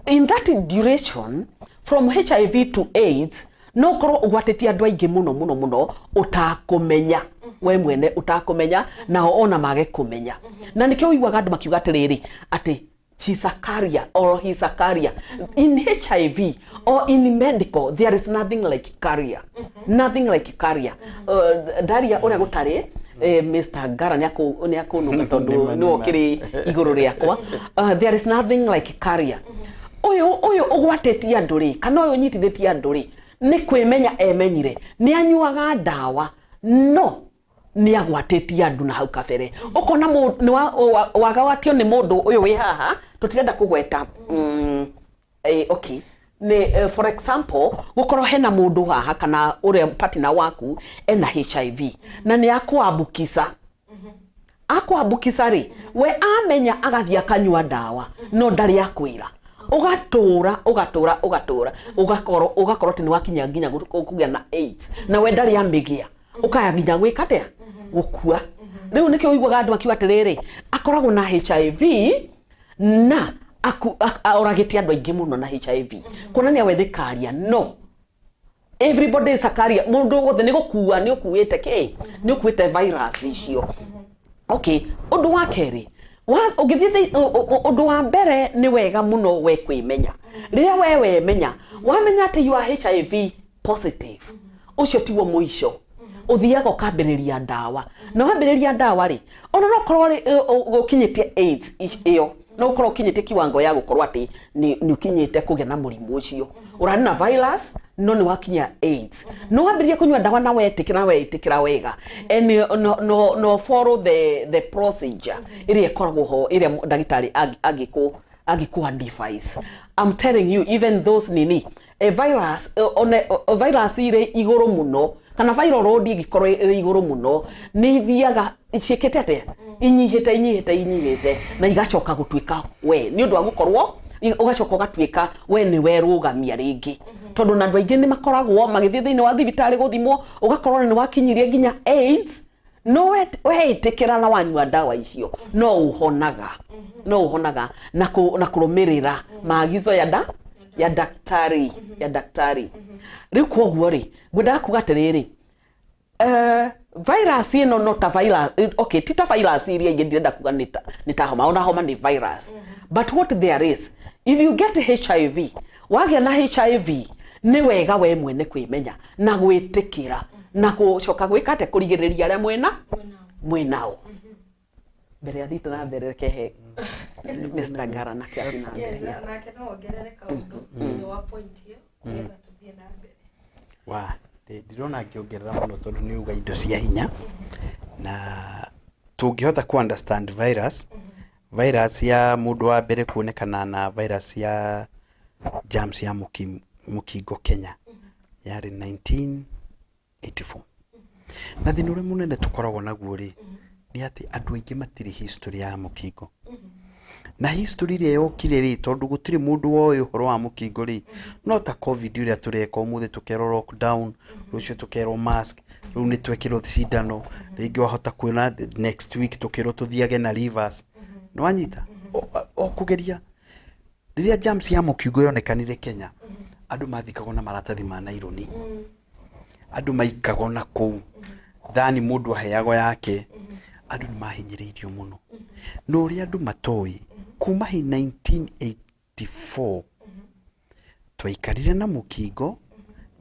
in that duration from HIV to AIDS, no ũkorwo ũgwatĩtie andũ aingĩ mũno mũno mũno ũtakũmenya we mwene, ũtakũmenya nao ona mage kũmenya. Na nĩkĩo ũiguaga andũ makiuga atĩrĩrĩ, atĩ she's a carrier or he's a carrier. In HIV or in medical, there is nothing like carrier, nothing like carrier. Ndaria ũrĩa gũtarĩ, Mr. Ngara nĩ akũnũka tondũ nĩwe ũkĩrĩ igũrũ rĩakwa. There is nothing like carrier. Ũyũ ũgwatĩtie andũ rĩ, kana ũyũ ũnyitithĩtie andũ rĩ, nĩ kwĩmenya emenyire, nĩ anyuaga ndawa, no nĩ agwatĩtie andũ na hau kabere. Ũkona nĩ wagwatio nĩ mũndũ ũyũ wĩ haha, tũtirenda kũgweta, okay, nĩ for example, gũkorwo hena mũndũ haha kana ũrĩa partner waku ena HIV na nĩ akũambukiza, akwambukiza rĩ, we amenya agathiĩ akanyua ndawa no ndarĩ akwĩra, ũgatũra ũgatũra ũgatũra, ũgakorwo atĩ nĩ wakinya nginya kũgĩa na AIDS na we ndarĩ amĩgĩa, ũkaya nginya gwĩka atĩa, gũkua. Rĩu nĩkĩo ũiguaga andũ makiuga atĩrĩrĩ, akoragwo na HIV na oragĩte andũ aingĩ mũno na HIV, kuonania we nĩ carrier. No everybody is a carrier. Mũndũ wothe nĩ gũkua, nĩ ũkuĩte kĩ, nĩ ũkuĩte virus icio. Okay, ũndũ wa kerĩ, ũngĩthiĩ ũndũ wa mbere, nĩ wega mũno we kwĩmenya. Rĩrĩa we wemenya, wamenya atĩ you are HIV positive, ũcio tiguo mũico. Ũthiaga ũkambĩrĩria ndawa, na wambĩrĩria ndawa rĩ, ona no korwo rĩ, ũkinyĩtie AIDS ĩyo, no ũkorwo ũkinyĩtie kiwango ya gũkorwo atĩ nĩ ũkinyĩte kũgĩa na mũrimũ ũcio. Ũrarĩ na virus no nĩ wakinya AIDS, no wambĩrĩria kũnyua ndawa na wetĩkĩra wega and no follow the procedure ĩrĩa ĩkoragwo ho, ĩrĩa ndagĩtarĩ angĩkũ advise. I'm telling you, even those nini, a virus, one virus irĩ igũrũ mũno kana viral load ĩngĩkorwo ĩrĩ igũrũ mũno, nĩ ithiaga ciĩkĩte atĩa, inyihĩte inyihĩte inyihĩte, na igacoka gũtuĩka we nĩ ũndũ wa gũkorwo ũgacoka ũgatuĩka we nĩ werũgamia rĩngĩ, tondũ na andũ aingĩ nĩ makoragwo magĩthiĩ thĩinĩ wa thibitarĩ gũthimwo, ũgakorwo nĩ wakinyirie nginya AIDS, no weĩtĩkĩra na wanyua ndawa icio, no ũhonaga, no ũhonaga na kũrũmĩrĩra maagizo ya daktari. Rĩu koguo rĩ, ngwendaga kuga atĩrĩrĩ, virus ĩno no ta virus, okay, ti ta virus iria ingĩ. Ndirenda kuga nĩ ta homa, ona homa nĩ virus. But what there is, if you get HIV, wagĩa na HIV, nĩ wega we mwene kwĩmenya na gwĩtĩkĩra na gũcoka gwĩka atĩa, kũrigĩrĩria arĩa mwĩnao. Mbere ya thiĩte na mbere, reke he Mr. Ngara nake athiĩ na mbere. Yes, nake no ongerere kaũndũ thĩinĩ wa point ĩyo nĩgetha tũthiĩ na mbere. Wa ndirona ngĩongerera mũno, tondũ nĩ uga indo cia hinya na tũngĩhota ku understand virus ya mũndũ wa mbere kuonekana na virus ya germs ya mũkingo Kenya yarĩ 1984. Na thĩna ũrĩa mũnene tũkoragwo naguo rĩ, nĩ atĩ andũ aingĩ matirĩ history ya mũkingo. Na history ĩrĩa yokire rĩ, tondũ gũtirĩ mũndũ woĩ ũhoro wa mũkingo rĩ, no ta COVID ũrĩa tũreka ũmũthĩ, tũkerwo lockdown, rũciũ tũkerwo mask, rĩu nĩ twekĩrwo cindano rĩngĩ, wahota kuona next week tũkerwo tũthiage na rivers. Nĩ wanyita? O kũgeria rĩrĩa germs ya mũkingo yonekanire Kenya, andũ mathikagwo na maratathi ma naironi, andũ maikagwo na kũu thani, mũndũ aheagwo yake, andũ nĩ mahinyĩrĩirio mũno. Na ũrĩa andũ matoĩ, kuma hi 1984 twaikarire na mũkingo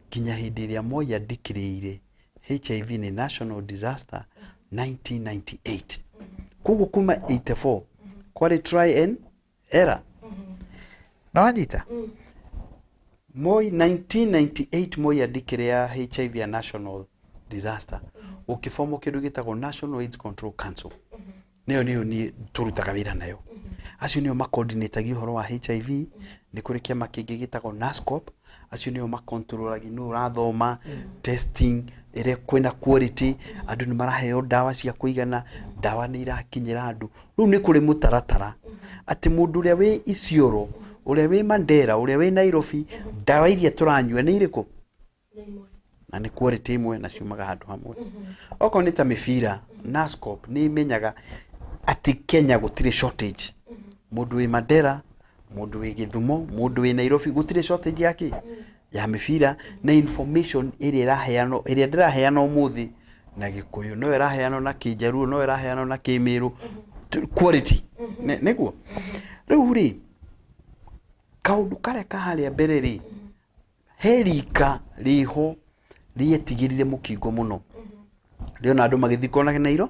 nginya hĩndĩ ĩrĩa Moi andĩkĩrĩire HIV nĩ national disaster 1998. Koguo kuma 84 kwarĩ try and error. Na wanyita? Moi 1998, Moi andĩkĩrĩa HIV ya national disaster, ũkĩbomwo kĩndũ gĩtagwo National AIDS Control Council. Nĩyo niĩ tũrutaga wĩra nayo. Acio nĩo macoordinatagia ũhoro wa HIV. Nĩ kũrĩ kĩama kĩngĩ gĩtagwo NASCOP, acio nĩo makontrolagi nũ ũrathoma testing ĩrĩa kwĩna quality, andũ nĩ maraheo ndawa cia kũigana, ndawa nĩ irakinyĩra andũ. Rĩu nĩ kũrĩ mũtaratara atĩ mũndũ ũrĩa wĩ Isiolo, ũrĩa wĩ Mandera, ũrĩa wĩ Nairobi, ndawa iria tũranyua nĩ irĩkũ na nĩ quality ĩmwe na ciumaga handũ hamwe. Okorwo nĩ ta mĩbira, NASCOP nĩ imenyaga atĩ Kenya gũtirĩ shortage. Mũndũ wĩ Mandera, mũndũ wĩ Gĩthumo, mũndũ wĩ Nairobi, gũtirĩ shortage ya kĩ ya mĩbira. Na information ĩrĩa ĩraheanwo, ĩrĩa ndĩraheana ũmũthĩ na Gĩkũyũ, no ĩraheanwo na Kĩnjaruo, no ĩraheanwo na Kĩmĩrũ. Quality. Nĩguo rĩu rĩ, kaũndũ karĩa kaharĩa mbere rĩ, he rika rĩho rĩetigĩrire mũkingo mũno, rĩona andũ magĩthikwo na nairo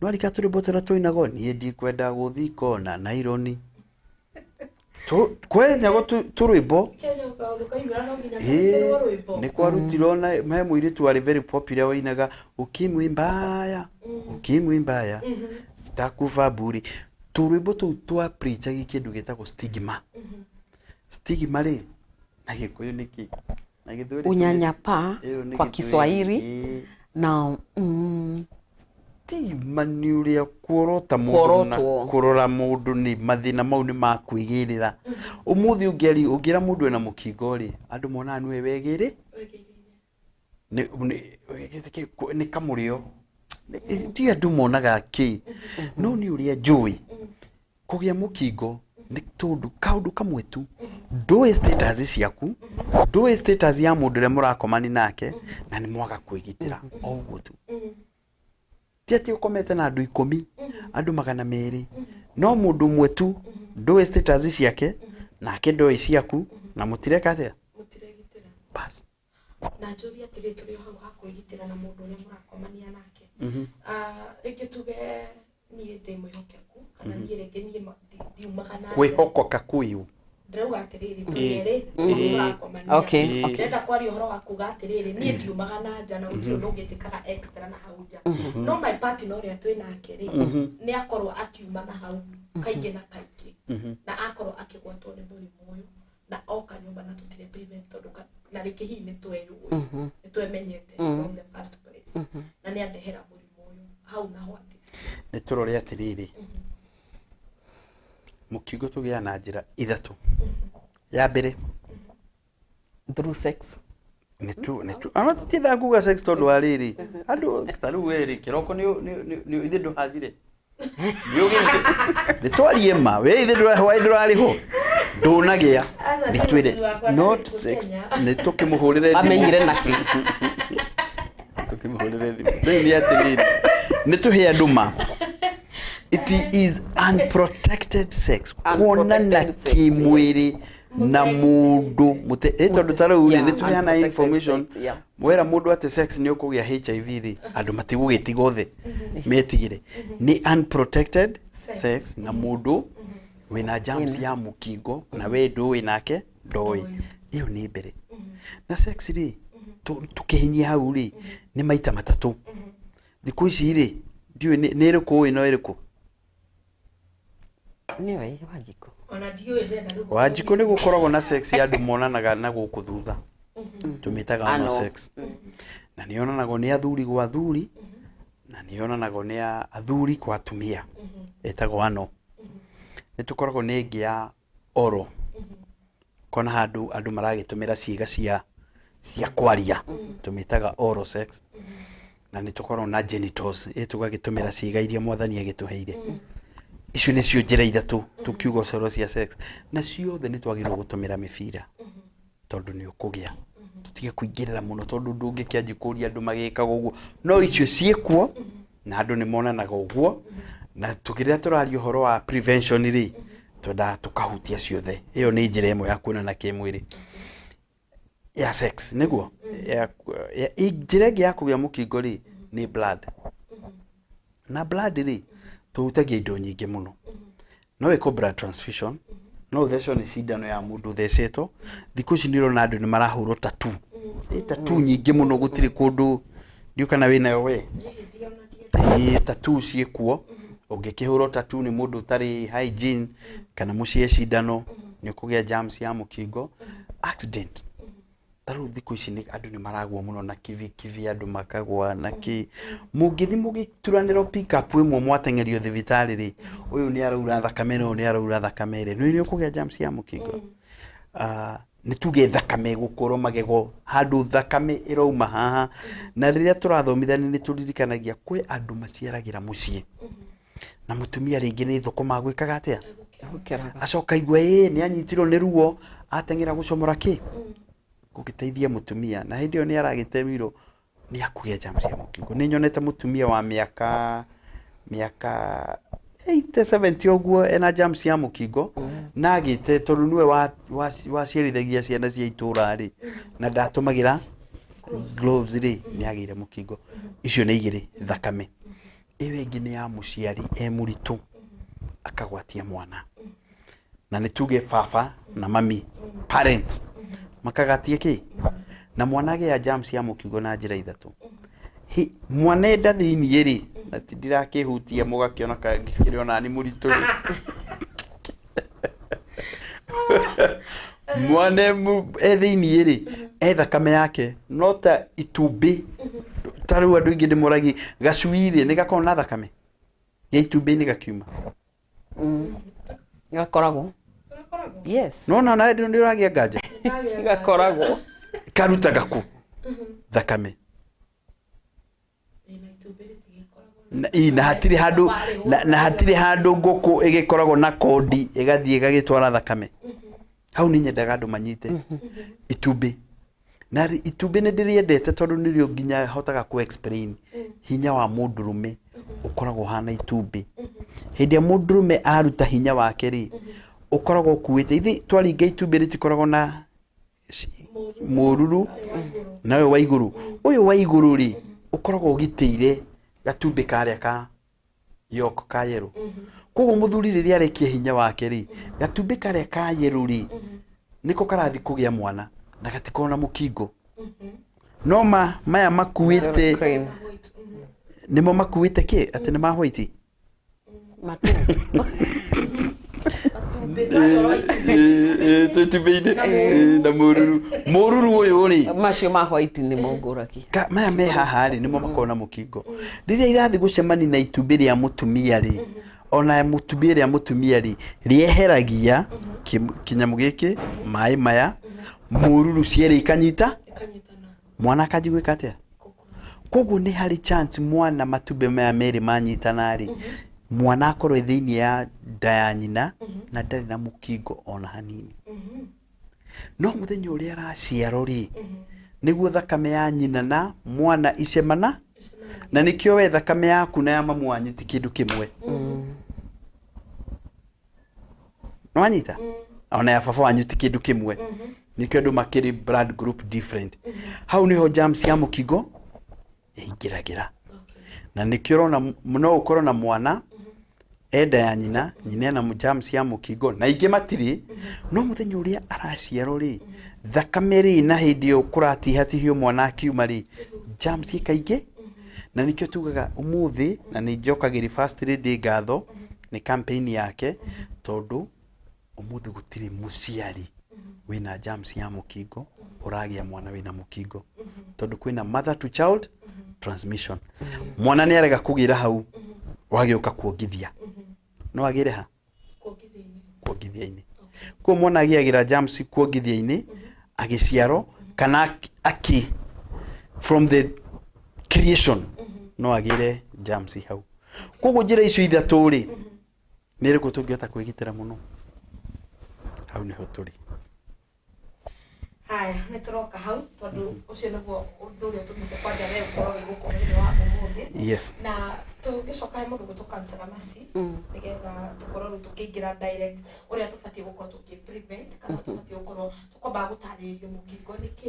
no rika tũrĩmbo tũrĩa tũinagwo, niĩ ndikwenda gũthikwo na naironi. Kwenyagwo tũrwĩmbo. Kenya kaũndũ kaumĩra no nginya Ĩĩ, karutĩrwo rwĩmbo. Nĩ kwarutirwo na he mũirĩtu warĩ very popular wainaga ukimwi mbaya, ukimwi mbaya, sitakufa bure. Tũrwĩmbo tũu twa preachagi kĩndũ gĩtagwo stigma. Stigma rĩ, na Gĩkũyũ nĩ kĩ? Na Gĩthweri? Unyanyapaa Ĩyo nĩ kwa Gĩthweri. Kiswahili. Ĩĩ. Na Stigma nĩ ũrĩa kuorota mũndũ na Kuorotwo. kũrora mũndũ nĩ mathĩna mau nĩ makwĩgĩrĩra. Ũmũthĩ ũngĩari ũngĩra mũndũ ena mũkingo rĩ, andũ monaga nĩwe wegĩrĩ nĩ kamũrĩo. Ti andũ monaga kĩ, no nĩ ũrĩa njũĩ kũgĩa mũkingo nĩ tondũ kaũndũ kamwe tu, ndũĩ status ciaku, ndũĩ status ya mũndũ ũrĩa mũrakomani nake, na nĩ mwaga kwĩgitĩra, o ũguo tu. Ti atĩ ũkomete na andũ 10, andũ 200, no mũndũ ũmwe tu ndũĩ status ciake, nake ndoĩ ciaku, na mũtireka atĩa? Mũtiregitĩra. Bas. Na njũrie atĩrĩ, tũrĩ o hau ha kwĩgitĩra na mũndũ ũrĩa mũrakomania nake. Ah, rĩngĩ tuge niĩ ndĩ mwĩhokeku, kana niĩ rĩngĩ niĩ ndiumaga na nja. Kwĩhokoka kwĩũ? Ndĩrauga atĩrĩrĩ, tũrĩ erĩ tũrakomania. Okay, okay. Ndĩrenda kwaria ũhoro wa kuga atĩrĩrĩ, niĩ ndiumaga na nja na gũtirĩ ũndũ ũngĩ njĩkaga extra na hau nja, no my partner ũrĩa twĩ nake rĩ, nĩ akorwo akiuma na hau kaingĩ na kaingĩ, na akorwo akĩgwatwo nĩ mũrimũ ũyũ, na oka nyũmba na tũtirĩ prevent, tondũ na rĩngĩ hihi nĩ tweyũĩ, nĩ twemenyete from the first place, na nĩ andehera mũrimũ ũyũ hau naho atĩ? Nĩ tũrore atĩrĩrĩ, mũkingo tũgĩaga na njĩra ithatũ. Ya mbere, Through sex. Nĩ tu ana tũtiendaga kuga sex tondũ wa rĩrĩ, andũ ta rĩu we rĩ, kĩroko nĩ ithe ndũhathire nĩ twarie ma we ithe ndũrarĩhwo ndũnagĩa. Aca, Nĩ twĩre mũthuri wakwa not ndarĩ sex. Kenya. Nĩ tũkĩmũhũrĩre thimũ. Amenyire nakĩ? Tũkĩmũhũrĩre thimũ. Rĩu nĩ atĩrĩrĩ, nĩ tũhe andũ ma it is unprotected sex, kuonana Unprotected sex, kĩmwĩrĩ na mũndũ tondũ ta rĩu rĩ, nĩ tũheana unprotected information. sex, yeah. Wera mũndũ atĩ sex nĩ ũkũgĩa HIV rĩ, andũ matigũgĩtiga othe metigĩre. Nĩ unprotected sex na mũndũ wĩna germs ya mũkingo, na we ndũĩ nake ndoĩ. Ĩyo nĩ mbere. Na sex rĩ, tũkĩhinyia hau rĩ, nĩ maita matatũ. Thikũ ici rĩ, ndiũĩ nĩ ĩrĩkũ ũĩ no ĩrĩkũ. Nĩwe Wanjikũ. Ona ndiũĩ, ndĩrenda rĩu. Wanjikũ, nĩ gũkoragwo na sex ya andũ monanaga na gũkũ thutha, tũmĩtaga Ano. ano sex, na nĩ yonanagwo nĩ athuri gwa athuri, na nĩ yonanagwo nĩ athuri kwa atumia, ĩtagwo ano. Nĩ tũkoragwo na ĩngĩ ya oro kona handũ andũ maragĩtũmĩra ciĩga cia kwaria, tũmĩtaga oral sex. Na nĩ tũkoragwo na genitals, ĩ tũgagĩtũmĩra ciĩga iria mwathani agĩtũheire. Icio nĩcio njĩra ithatũ tũkiuga ũcoro cia sex, na ciothe nĩ twagĩrĩirwo gũtũmĩra mĩbira tondũ nĩ ũkũgĩa. Tũtige kũingĩrĩra mũno tondũ ndũngĩkĩanjia kũria andũ magĩkaga ũguo, no icio ciĩkuo na andũ nĩ monanaga ũguo. Na tũkĩrĩa tũraria ũhoro wa prevention rĩ, twendaga tũkahutia ciothe. Ĩyo nĩ njĩra ĩmwe ya kuonana kĩmwĩrĩ ya sex, nĩguo njĩra ĩngĩ ya kũgĩa mũkingo rĩ nĩ blood. Na blood rĩ, tũhutagia indo nyingĩ mũno. No ĩko blood transfusion, no ũthecwo nĩ cindano ya mũndũ ũthecetwo. Thikũ ici nĩ ũrona andũ nĩ marahũrwo tattoo. Ĩ tattoo nyingĩ mũno, gũtirĩ kũndũ ndiũ kana wĩnayo we. Ĩ tattoo ciĩkuo, ũngĩkĩhũrwo tattoo nĩ mũndũ ũtarĩ hygiene kana mũciĩ cindano, nĩ ũkũgĩa germs ya mũkingo. Accident, ta rĩu thikũ ici nĩ andũ nĩ maragwa mũno na kibikibi, andũ makagwa na kĩ. Mũngĩthi mũgĩturanĩrwo pick up ĩmwe mwateng'erio thibitarĩ rĩ, ũyũ nĩ araura thakame na ũyũ nĩ araura thakame rĩ, nĩ ũkũgĩa germs ya mũkingo. Nĩ tuge thakame gũkũrwo magego handũ thakame ĩrauma haha. Na rĩrĩa tũrathomithania nĩ tũririkanagia kwĩ andũ maciaragĩra mũciĩ na mũtumia rĩngĩ nĩ thũkũma agwĩkaga atĩa, acoka igua ĩ nĩ anyitirwo nĩ ruo, ateng'era gũcomora kĩ gũgĩteithia mũtumia, na hĩndĩ ĩyo nĩ aragĩtemirwo, nĩ akũgĩa germs ya mũkingo. Nĩ nyonete mũtumia wa mĩaka 80 70 ũguo ena germs ya mũkingo, na agĩte tondũ nĩwe waciarithagia ciana cia itũra rĩ, na ndatũmagĩra gloves rĩ, nĩ agĩire mũkingo. Icio nĩ igĩrĩ. Thakame ĩyo ĩngĩ nĩ ya mũciari e mũritũ akagwatia mwana, na nĩ tuge baba na mami, parents makagatie kĩ na mwana agĩa germs ya mũkingo na njĩra ithatũ. Mwana enda thĩiniĩ rĩ, na ti ndirakĩhutia mũgakĩona kĩrĩ ona nĩ mũritũ rĩ, mwana e thĩiniĩ rĩ, e thakame yake no ta itumbĩ. Ta rĩu andũ aingĩ ndĩmoragia, gacui rĩ, nĩ gakoragwo na thakame ya itumbĩ-inĩ gakiuma? Gakoragwo, yes. Nona nawe nĩ ũragĩa nganja. Gakoragwo. Karutaga kũ thakame? Na hatirĩ handũ na hatirĩ handũ ngũkũ ĩgĩkoragwo na kondi ĩgathiĩ ĩgagĩtwara thakame hau. Nĩ nyendaga andũ manyite itumbĩ, na itumbĩ nĩ ndĩrĩendete tondũ nĩrĩo nginya hotaga ku explain hinya wa mũndũrũme ũkoragwo ũhana itumbĩ. Hĩndĩ ĩrĩa mũndũrũme aruta hinya wake rĩ, ũkoragwo ũkuĩte ithi twaringa itumbĩ rĩtikoragwo na mũruru na ũyũ wa igũrũ. Ũyũ wa igũrũ rĩ, ũkoragwo ũgitĩire gatumbĩ karĩa ka yolk ka yellow. Koguo mũthuri rĩrĩa arekia hinya wake rĩ, gatumbĩ karĩa ka yellow rĩ, nĩko karathi kũgĩa mwana na gatikorwo na mũkingo. No ma maya makuĩte Cream. Nĩmo makuĩte kĩ atĩ nĩ ma white. Matumbĩ. Twĩ itumbĩ-inĩ na mũruru, mũruru ũyũ rĩ, macio ma white nĩ mongũragia. Maya me haha rĩ, nĩmo makoragwo na mũkingo. Rĩrĩa irathiĩ gũcemania na itumbĩ rĩa mũtumia rĩ, ona mũtumia rĩa mũtumia rĩ, rĩeheragia kĩnyamũ gĩkĩ, maĩ maya mũruru, cierĩ ikanyita, mwana akanji gwĩka atĩa. Koguo nĩ harĩ chance mwana matumbĩ maya merĩ manyitana rĩ, mwana akorwo e thĩinĩ ya nda ya nyina na ndarĩ na mũkingo ona hanini. No mũthenya ũrĩa araciarwo rĩ, nĩguo thakame ya nyina na mwana icemana, na nĩkĩo we thakame yaku na ya mamu wanyu ti kĩndũ kĩmwe. Nĩwanyita? Ona ya baba wanyu ti kĩndũ kĩmwe. Nĩkĩo andũ makĩrĩ blood group different. Hau nĩho germs ya mũkingo ĩingĩragĩra, na nĩkĩo ũrona no ũkorwo na mwana enda ya nyina, nyina ena germs ya mũkingo na ingĩ matirĩ. No mũthenya ũrĩa araciarwo rĩ, thakame rĩ, na hĩndĩ ĩyo kũratihatihio mwana akiuma rĩ, germs ikaingĩ. Na nĩkĩo tugaga ũmũthĩ, na nĩ njokagĩria First Lady ngatho nĩ campaign yake, tondũ ũmũthĩ gũtirĩ mũciari wĩna germs ya mũkingo ũragĩa mwana wĩna mũkingo, tondũ kwĩna mother to child transmission. Mwana nĩ arega kũgĩra hau, wagĩũka kuongithia no agĩre ha? kuongithia-inĩ. Koguo mwana agĩagĩra germs kuongithia-inĩ agĩciarwo kana akĩ from the creation no agĩre germs hau. Koguo njĩra icio ithatũ rĩ, nĩ ĩrĩkũ tũngĩhota kwĩgitĩra mũno? Hau nĩho tũrĩ. Haya, nĩ tũroka hau tondũ ũcio nĩguo ũndũ ũrĩa tũmĩte kwanja we ũkorwo wĩ gũkũ mũthenya wa ũmũthĩ. Yes. Na tũgĩcoka he mũndũ gwĩtwo Counselor Mercy, nĩgetha tũkorwo rĩu tũkĩingĩra direct ũrĩa tũbatiĩ gũkorwo tũkĩ prevent kana tũbatiĩ gũkorwo tũkwambaga gũtarĩrĩrio mũkingo nĩ kĩ,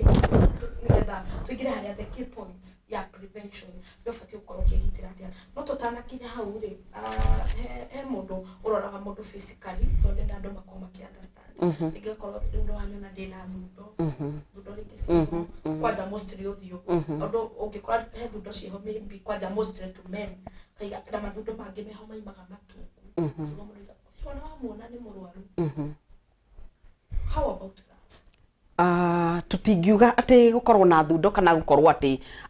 nĩgetha tũingĩre harĩa the key points ya prevention, nĩ ũbatiĩ gũkorwo ũkĩgitĩra atĩa. No tũtanakinya hau rĩ, he mũndũ ũroraga mũndũ physically tondũ ndenda andũ makorwo makĩ understand. Rĩngĩ akorwo rĩu nĩwanyona ndĩna thundo, thundo rĩngĩ ciĩho kwanja mostly ũthiũ, ũndũ ũngĩkora he thundo ciĩho maybe kwanja mostly to men kaiga na mathundo mangĩ meho maimaga matungu. Ũguo mũndũ aiga, "Ũyũ ona wamuona nĩ mũrwaru." How about that? Tũtingiuga atĩ gũkorwo na thundo kana gũkorwo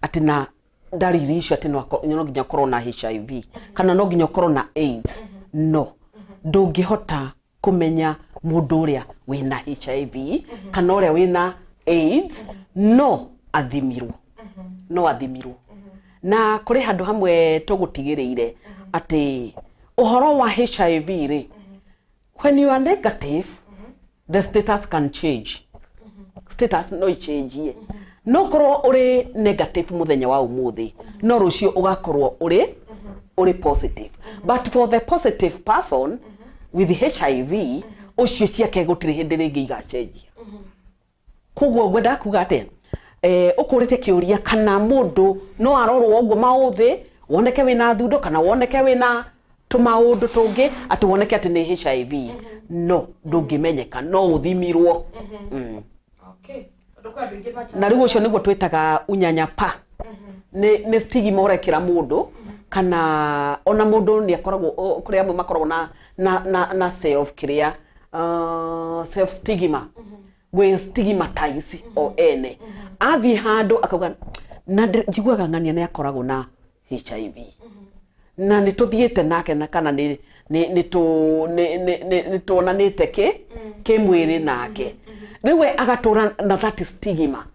atĩ na ndariri icio atĩ no nginya ũkorwo na HIV kana no nginya ũkorwo na AIDS. No ndũngĩhota kũmenya mũndũ ũrĩa wĩna HIV kana ũrĩa wĩna AIDS no athimirwo, no athimirwo. Na kũrĩ handũ hamwe tũgũtigĩrĩire atĩ ũhoro wa HIV rĩ, when you are negative, the status can change. Status no ichenjie. No korwo ũrĩ negative mũthenya wa ũmũthĩ, no rũciũ ũgakorwo ũrĩ positive. But for the positive person with HIV, ũcio ciake gũtirĩ hĩndĩ rĩngĩ igacenjia. Koguo ngwendaga kuga atĩa, ũkũrĩte kĩũria kana mũndũ no arorwo ũguo maũthĩ woneke wĩna thundo kana woneke wĩna tũmaũndũ tũngĩ atĩ woneke atĩ nĩ HIV. No ndũngĩmenyeka, no ũthimirwo. Okay. Tondũ kwĩ andũ aingĩ macha- Na rĩu ũcio nĩguo twĩtaga unyanyapa. Nĩ stigma ũrekĩra mũndũ, kana ona mũndũ nĩ akoragwo kũrĩ amwe makoragwo na self kĩrĩa, self stigma, gwĩ stigmatize o ene. Athiĩ handũ akauga na njiguaga ng'ania nĩ akoragwo na HIV na nĩ tũthiĩte nake na kana nĩ tuonanĩte kĩ mwĩrĩ nake, rĩu we agatũra na that stigma.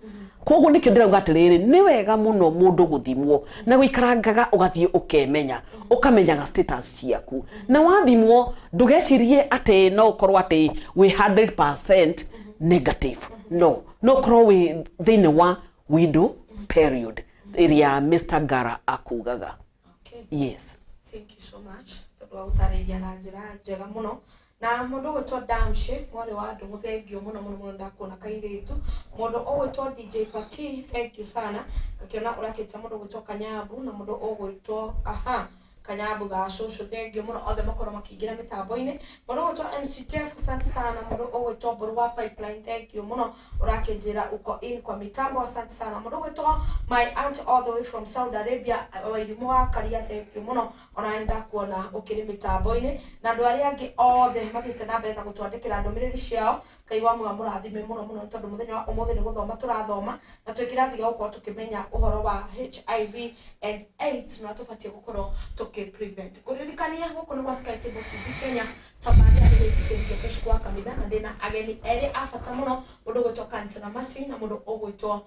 Koguo nĩkĩo ndĩrauga atĩrĩrĩ, nĩ wega mũno mũndũ gũthimwo na gũikarangaga ũgathiĩ ũkemenya, ũkamenyaga status ciaku, na wathimwo ndũgecirie atĩ no ũkorwo atĩ wĩ 100% negative. No ũkorwo wĩ thĩinĩ wa window period ĩrĩa Mr. Ngara akugaga. Okay. Yes. Thank you so much tondũ wa gũtarĩria na njĩra njega mũno. Na mũndũ ũgwĩtwo Damshi mwarĩ wa andũ, thengio mũno mũno mũno, ndakuona kairĩtu. Mũndũ ũgwĩtwo DJ Pati, thank you sana. Ngakĩona ũrakĩta mũndũ ũgwĩtwo Kanyambu na mũndũ ũgwĩtwo aha Kanyambu ga cũcũ, thengio mũno, othe makorwo makĩingĩra mĩtambo-inĩ. Mũndũ ũgwĩtwo MC Jeff, asante sana. Mũndũ ũgwĩtwo Mbũrũ wa Pipeline, thank you mũno, ũrakĩnjĩra uko in kwa mitambo, asante sana. Mũndũ ũgwĩtwo my aunt all the way from Saudi Arabia, Wairimũ wa Karia, thank you mũno, ona nĩ ndakuona ũkĩrĩ mĩtambo-inĩ. Na andũ arĩa angĩ othe mathiĩte na mbere na gũtwandĩkĩra ndũmĩrĩri ciao, Ngai wa muoyo mũrathime mũno mũno, tondũ mũthenya wa ũmũthĩ nĩ gũthoma tũrathoma na twĩ kĩrathi gĩa gũkorwo tũkĩmenya ũhoro wa HIV and AIDS na tũbatiĩ gũkorwo tũkĩ prevent. Kũririkania gũkũ nĩ gwa Sky Cable TV Kenya, tabarĩra nĩ gĩtĩri gĩa wa kanitha, na ndĩna ageni erĩ a bata mũno, mũndũ ũgwĩtwo Counselor Mercy na mũndũ ũgwĩtwo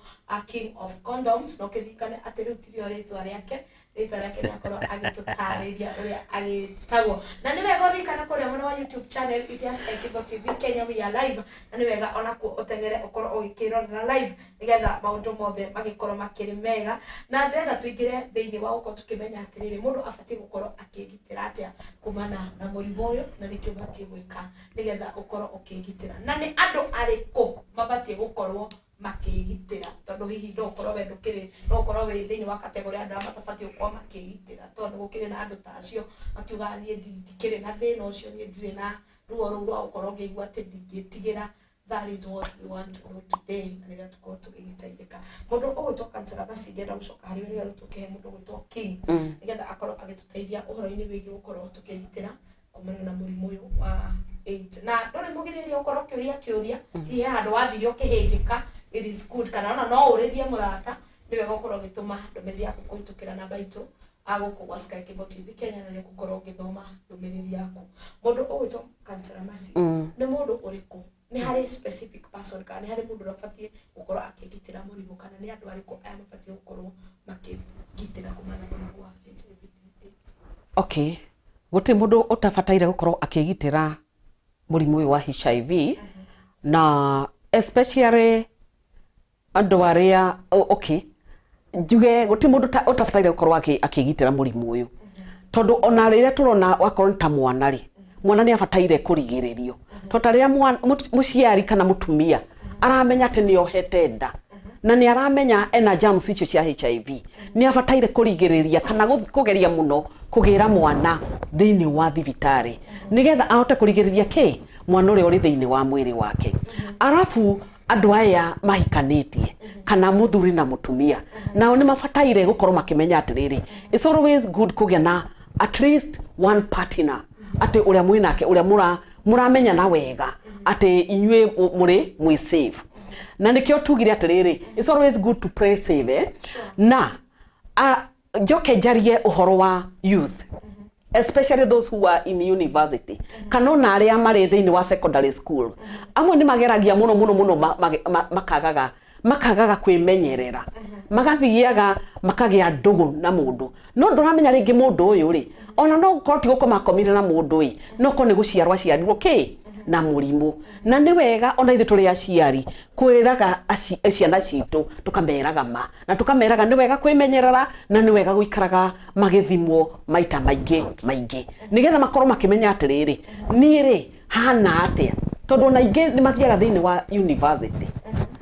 King of Condoms. Na ũkĩririkane atĩ rĩu tirio rĩtwa rĩake, rĩtwa rĩake nĩakorwo agĩtũtarĩria ũrĩa agĩtagwo. Na nĩ wega ũririkane kũrĩa mwena wa YouTube channel itũ ya Sky Cable TV Kenya, we are live, na nĩ wega onakuo ũteng'ere ũkorwo ũgĩkĩrorera live nĩgetha maũndũ mothe magĩkorwo makĩrĩ mega. Na ndĩrenda tũingĩre thĩinĩ wa gũkorwo tũkĩmenya atĩrĩrĩ, mũndũ abatiĩ gũkorwo akĩgitĩra atĩa kumana na mũrimũ ũyũ, na nĩkĩ ũbatiĩ gwĩka nĩgetha ũkorwo ũkĩgitĩra, na nĩ andũ arĩkũ mabatiĩ gũkorwo makĩgitĩra, tondũ hihi no ũkorwo we ndũkĩrĩ, no ũkorwo wĩ thĩinĩ wa category ya andũ arĩa matabatiĩ gũkorwo makĩgitĩra, tondũ gũkĩrĩ na andũ ta acio makiugaga niĩ ndikĩrĩ na thĩna ũcio, niĩ ndirĩ na ruo rũu rwa gũkorwo ngĩigua atĩ ndingĩtigĩra. That is what we want to know today, na nĩgetha tũkorwo tũgĩgĩteithĩka. Mũndũ ũgwĩtwo Counselor Mercy, ngĩenda gũcoka harĩ we nĩgetha tũkĩhe mũndũ ũgwĩtwo King nĩgetha akorwo agĩtũteithia ũhoro-inĩ wĩgiĩ gũkorwo tũkĩgitĩra kumana na mũrimũ ũyũ wa AIDS. Na ndũrĩ mũgirĩrĩria ũkorwo ũkĩũria kĩũria, hihi he handũ wathire ũkĩhĩngĩka, it is good, kana ona no ũrĩrie mũrata, nĩ wega ũkorwo ũgĩtũma ndũmĩrĩri yaku kũhĩtũkĩra namba itũ A gũkũ gwa Sky Cable TV Kenya, na nĩ ũgũkorwo ũgĩthoma ndũmĩrĩri yaku. Mũndũ ũgwĩtwo Counselor Mercy nĩ mũndũ ũrĩkũ? Nĩ harĩ specific person kana nĩ harĩ mũndũ ũrĩa ũbatiĩ gũkorwo akĩgitĩra mũrimũ, kana nĩ andũ arĩkũ aya mabatiĩ gũkorwo makĩgitĩra kumana na mũrimũ wa HIV and AIDS? Okay, gũtirĩ mũndũ ũtabataire gũkorwo akĩgitĩra mũrimũ ũyũ wa HIV, na especially andũ arĩa okay, njuge gũtirĩ mũndũ ũtabataire gũkorwo akĩgitĩra mũrimũ ũyũ, tondũ ona rĩrĩa tũrona wakorwo nĩ ta mwana rĩ, mwana nĩ abataire kũrigĩrĩrio, tondũ ta rĩrĩa mũciari kana mũtumia aramenya atĩ nĩ ohete nda na nĩ aramenya ena germs icio cia HIV, nĩ abataire kũrigĩrĩria kana kũgeria mũno kũgĩra mwana thĩinĩ wa thibitarĩ, nĩgetha ahote kũrigĩrĩria kĩ mwana ũrĩa ũrĩ thĩinĩ wa mwĩrĩ wake. Arabu andũ aya mahikanĩtie, kana mũthuri na mũtumia, nao nĩ mabataire gũkorwo makĩmenya atĩrĩrĩ, it's always good kũgĩa na at least one partner, atĩ ũrĩa mwĩnake, ũrĩa mũramenyana wega, atĩ inyuĩ mũrĩ mwĩ safe. Na nĩkĩo tugire atĩrĩrĩ, it's always good to play safe, eh? Na njoke njarie ũhoro wa youth, especially those who are in university, kana ona arĩa marĩ thĩinĩ wa secondary school. Amwe nĩ mageragia mũno mũno mũno, makagaga kwĩmenyerera, magathiaga makagĩa ndũgũ na mũndũ, no ndũramenya rĩngĩ mũndũ ũyũ rĩ, ona no gũkorwo ti gũkoma akomire na mũndũ ĩ, no korwo nĩ gũciarwo aciarirwo kĩ na mũrimũ. Na nĩ wega ona ithuĩ tũrĩ aciari kwĩraga ciana citũ, tũkameraga ma na tũkameraga nĩ wega kwĩmenyerera, na nĩ wega gũikaraga magĩthimwo maita maingĩ maingĩ, nĩgetha makorwo makĩmenya atĩrĩrĩ, niĩ rĩ hana atĩa, tondũ ona aingĩ nĩ mathiaga thĩinĩ wa university